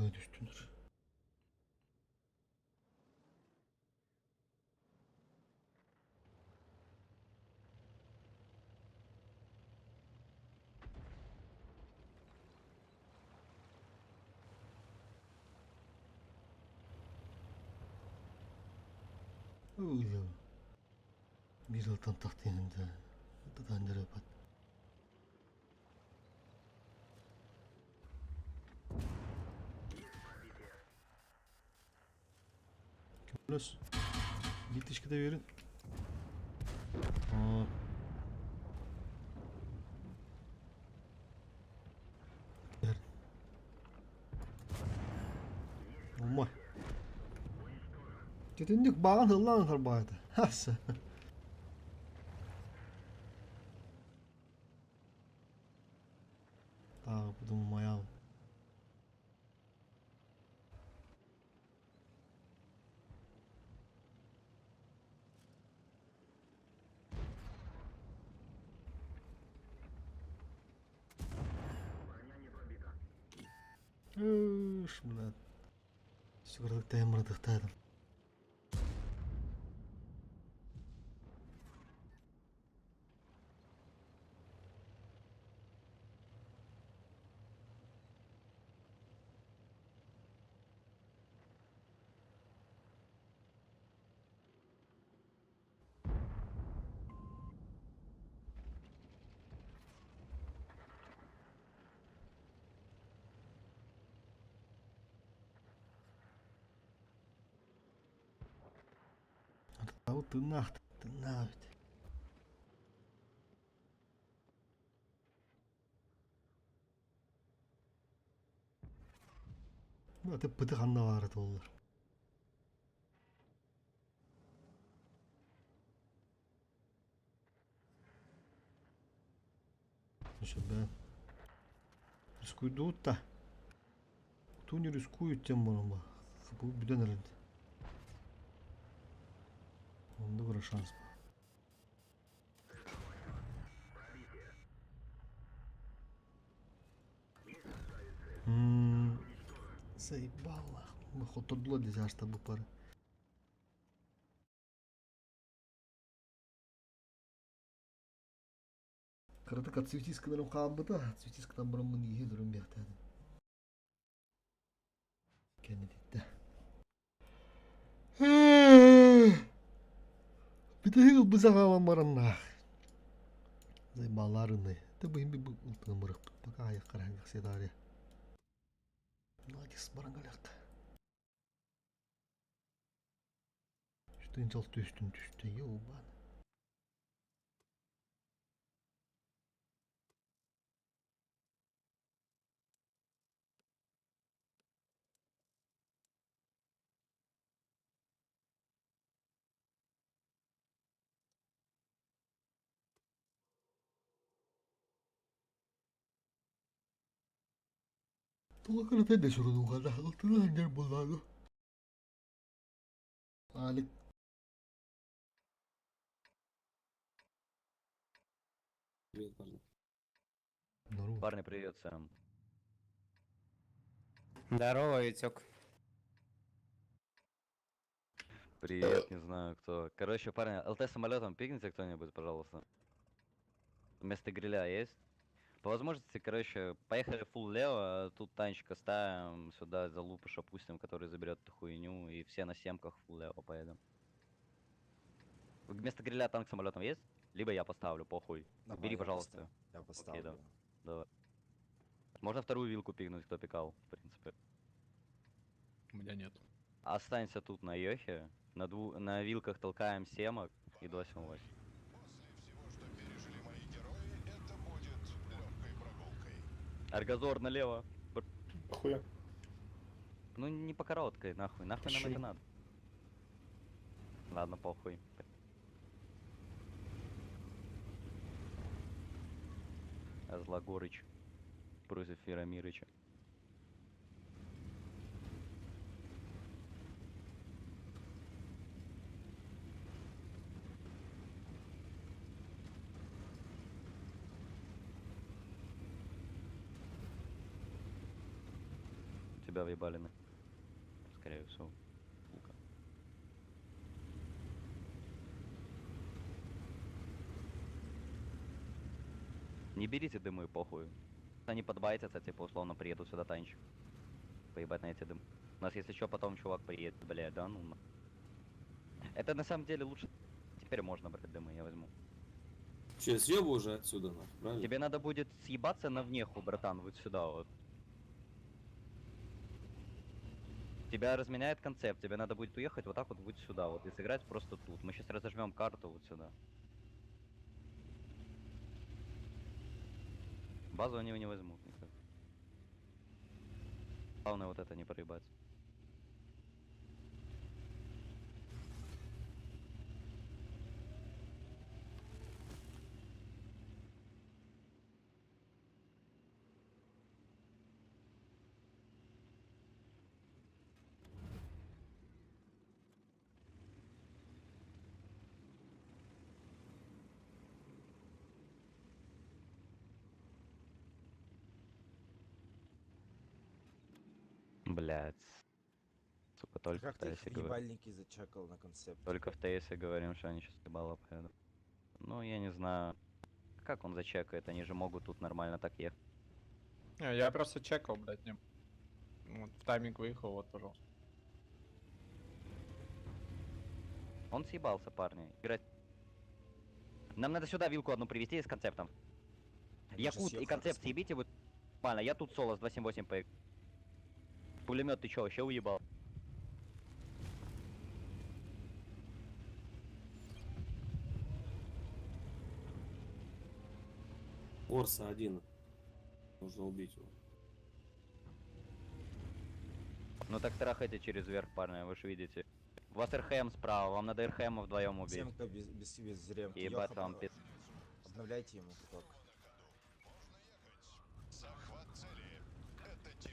Түстүнөр. Ой, бир алтан тахтыйында. Татандыры бат. Плюс. Биточка да берин. Умай. Тетендик баган хыллан тарбайды. Хаса. Так, буду моя. Üş, блядь. Сүгірлік таймырдықтадым. Тынах, тынах. Это пытыханна бар олар. Еще да. Рискуют да. Кто не рискует, тем более. Бұл бүтін ірінді. Онда бір шанс бар. Заебало. Мы хотодло десь аж табу пары. Кырдык цветискаларым қалбыда, цветискадан бұрын мұны еге дүрім бияқтады. Кәне дейді. Битеги бызагалан бараннах. Заебаларыны. Ты бы им бы ултымырык. Пока аяк караңгы седаре. Молодец, барангаляк. Үстін жалты үстін түсті, ёбан. Туга кырата да сурунуга да алтына ханнар буллану. Алик. Привет, парни. Здорово. Парни, привет всем. Здорово, Витек. Привет, не знаю кто. Короче, парни, ЛТ самолетом пикните кто-нибудь, пожалуйста. Вместо гриля есть? По возможности, короче, поехали фул лево, тут танчика ставим, сюда за лупыша пустим, который заберет эту хуйню, и все на семках фул лево поедем. Вместо гриля танк самолетом есть? Либо я поставлю, похуй. Давай, Бери, я пожалуйста. Я Окей, поставлю. да. Давай. Можно вторую вилку пикнуть, кто пикал, в принципе. У меня нет. Останься тут на Йохе. На вилках толкаем семок и 278. Аргазор налево. Хуя. Ну не по короткой, нахуй. Нахуй нам Почему? это надо. Ладно, похуй. Злогорыч против Яромирыча. Тебя въебали на... Скорее всего. Сука. Не берите дымы, похуй. Они подбайтятся, типа, условно, приедут сюда танчик. Поебать на эти дымы. У нас, если что, потом чувак приедет, блядь, да, ну. Это на самом деле лучше... Теперь можно брать дымы, я возьму. Че, съебу уже отсюда, нахуй, правильно? Тебе надо будет съебаться на внеху, братан, вот сюда вот. Тебя разменяет концепт, тебе надо будет уехать вот так вот, вот сюда вот и сыграть просто тут. Мы сейчас разожмем карту вот сюда. Базу они не возьмут никак. Главное вот это не проебать. Блять. Сука, только Как в ты их ТСе в говорим. ебальники зачекал на концепт? Только в ТСе говорим, что они сейчас ебало поедут. Ну, я не знаю. Как он зачекает? Они же могут тут нормально так ехать. Не, я просто чекал, блядь, не. Вот, в тайминг выехал, вот, пожалуйста. Он съебался, парни. Играть. Нам надо сюда вилку одну привезти с концептом. Они же Якут и съехали концепт съебите вот. Нормально, я тут соло с 278 по. Пулемет ты чё, вообще уебал? Орса один. Нужно убить его. Ну так трахайте через верх, парни, вы же видите. У вас РХМ справа, вам надо РХМ вдвоем убить. Семка без ремки. Ебать Йоха, вам пиз... Обновляйте ему куток.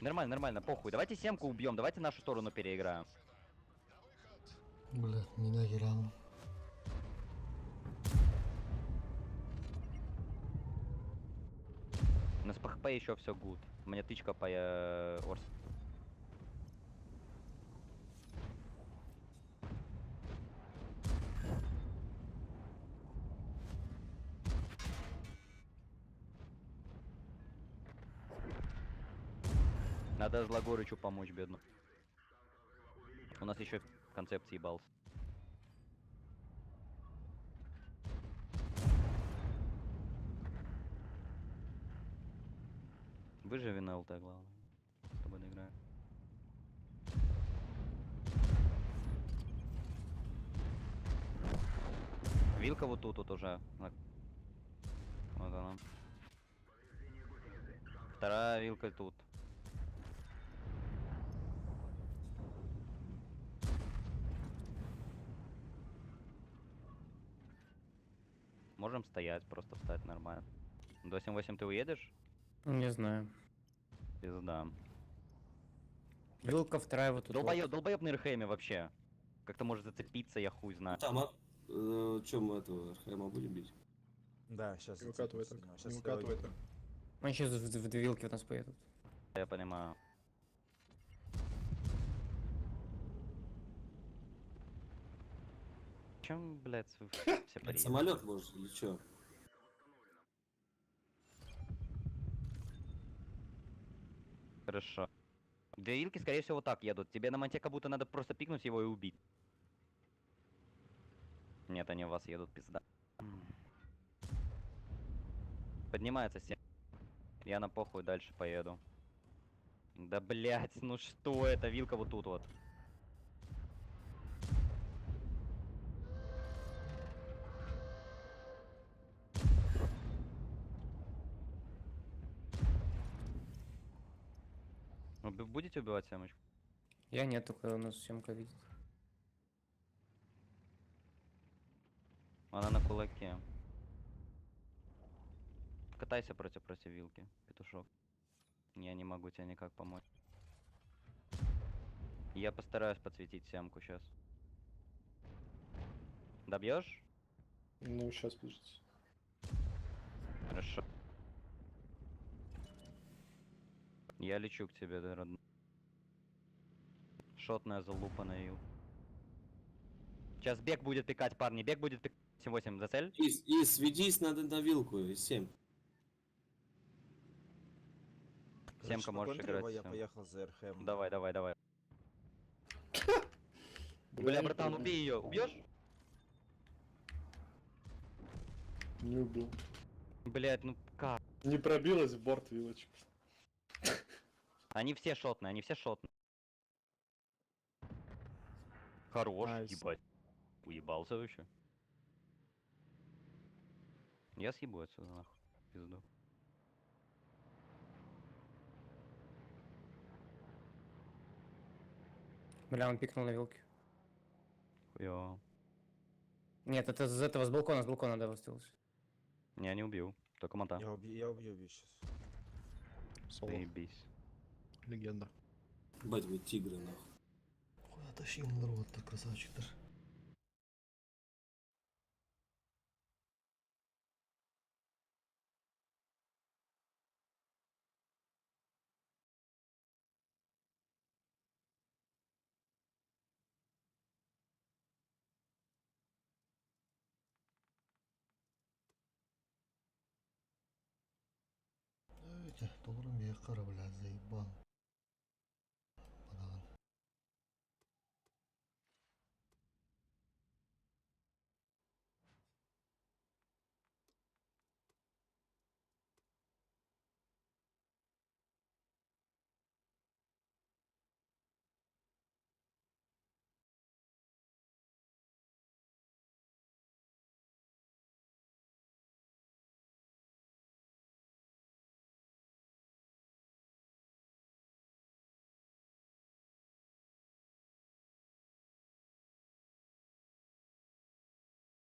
Нормально, нормально, похуй. Давайте семку убьем, давайте нашу сторону переиграем. Блядь, не нахерял. У нас по хп еще все гуд. У меня тычка по Орс. Надо Злогорычу помочь, бедну. У нас еще концепт съебался. Выживи на ЛТ, главное. С тобой доиграю. Вилка вот тут вот уже. Вот она. Вторая вилка тут. Можем стоять, просто встать нормально. 278 ты уедешь? Не знаю. Пизда. Вилка вторая вот тут. Долбоёб, долбоёб на РХМе вообще. Как-то может зацепиться, я хуй знаю. Там, а чем мы этого РХМа будем бить? Да, сейчас. Не выкатывай так. Не выкатывай так. Они сейчас в две вилки у нас поедут. Я понимаю. Чем, блядь, вы все приедете? Самолет может или чё? Хорошо. Две вилки, скорее всего, вот так едут. Тебе на монте как будто надо просто пикнуть его и убить. Нет, они у вас едут, пизда. Поднимается 7. Я на похуй дальше поеду. Да блять, ну что это? Вилка вот тут вот. Вы будете убивать семочку? Я нет, только у нас съемка видит. Она на кулаке. Катайся против вилки, петушок. Я не могу тебе никак помочь. Я постараюсь подсветить семку сейчас. Добьешь? Ну, сейчас, подождите. Хорошо. Я лечу к тебе, да, родной. Шотная залупа на ил. Сейчас бег будет пикать, парни. Бег будет пикать. 7-8 за цель. И сведись надо на вилку, и 7. Семка можешь играть. Я всё. поехал за РХМ. Давай, давай, давай. Бля, братан, убей ее. Убьешь? Не убил. Блять, ну как? Не пробилась в борт вилочка. Они все шотные, они все шотные. Хорош, Nice. ебать. Уебался вообще. Я съебу отсюда нахуй. Пизду. Бля, он пикнул на вилке. Хуёво. Нет, это с этого, с балкона, да, выстрелился. Я не убил. Только мота. Я убью, убью сейчас. Соло. Заебись. Легенда. Бать, вы тигры, нахуй. Хуя тащил народ-то, красавчик-то. Эти, толрум бля, заебал.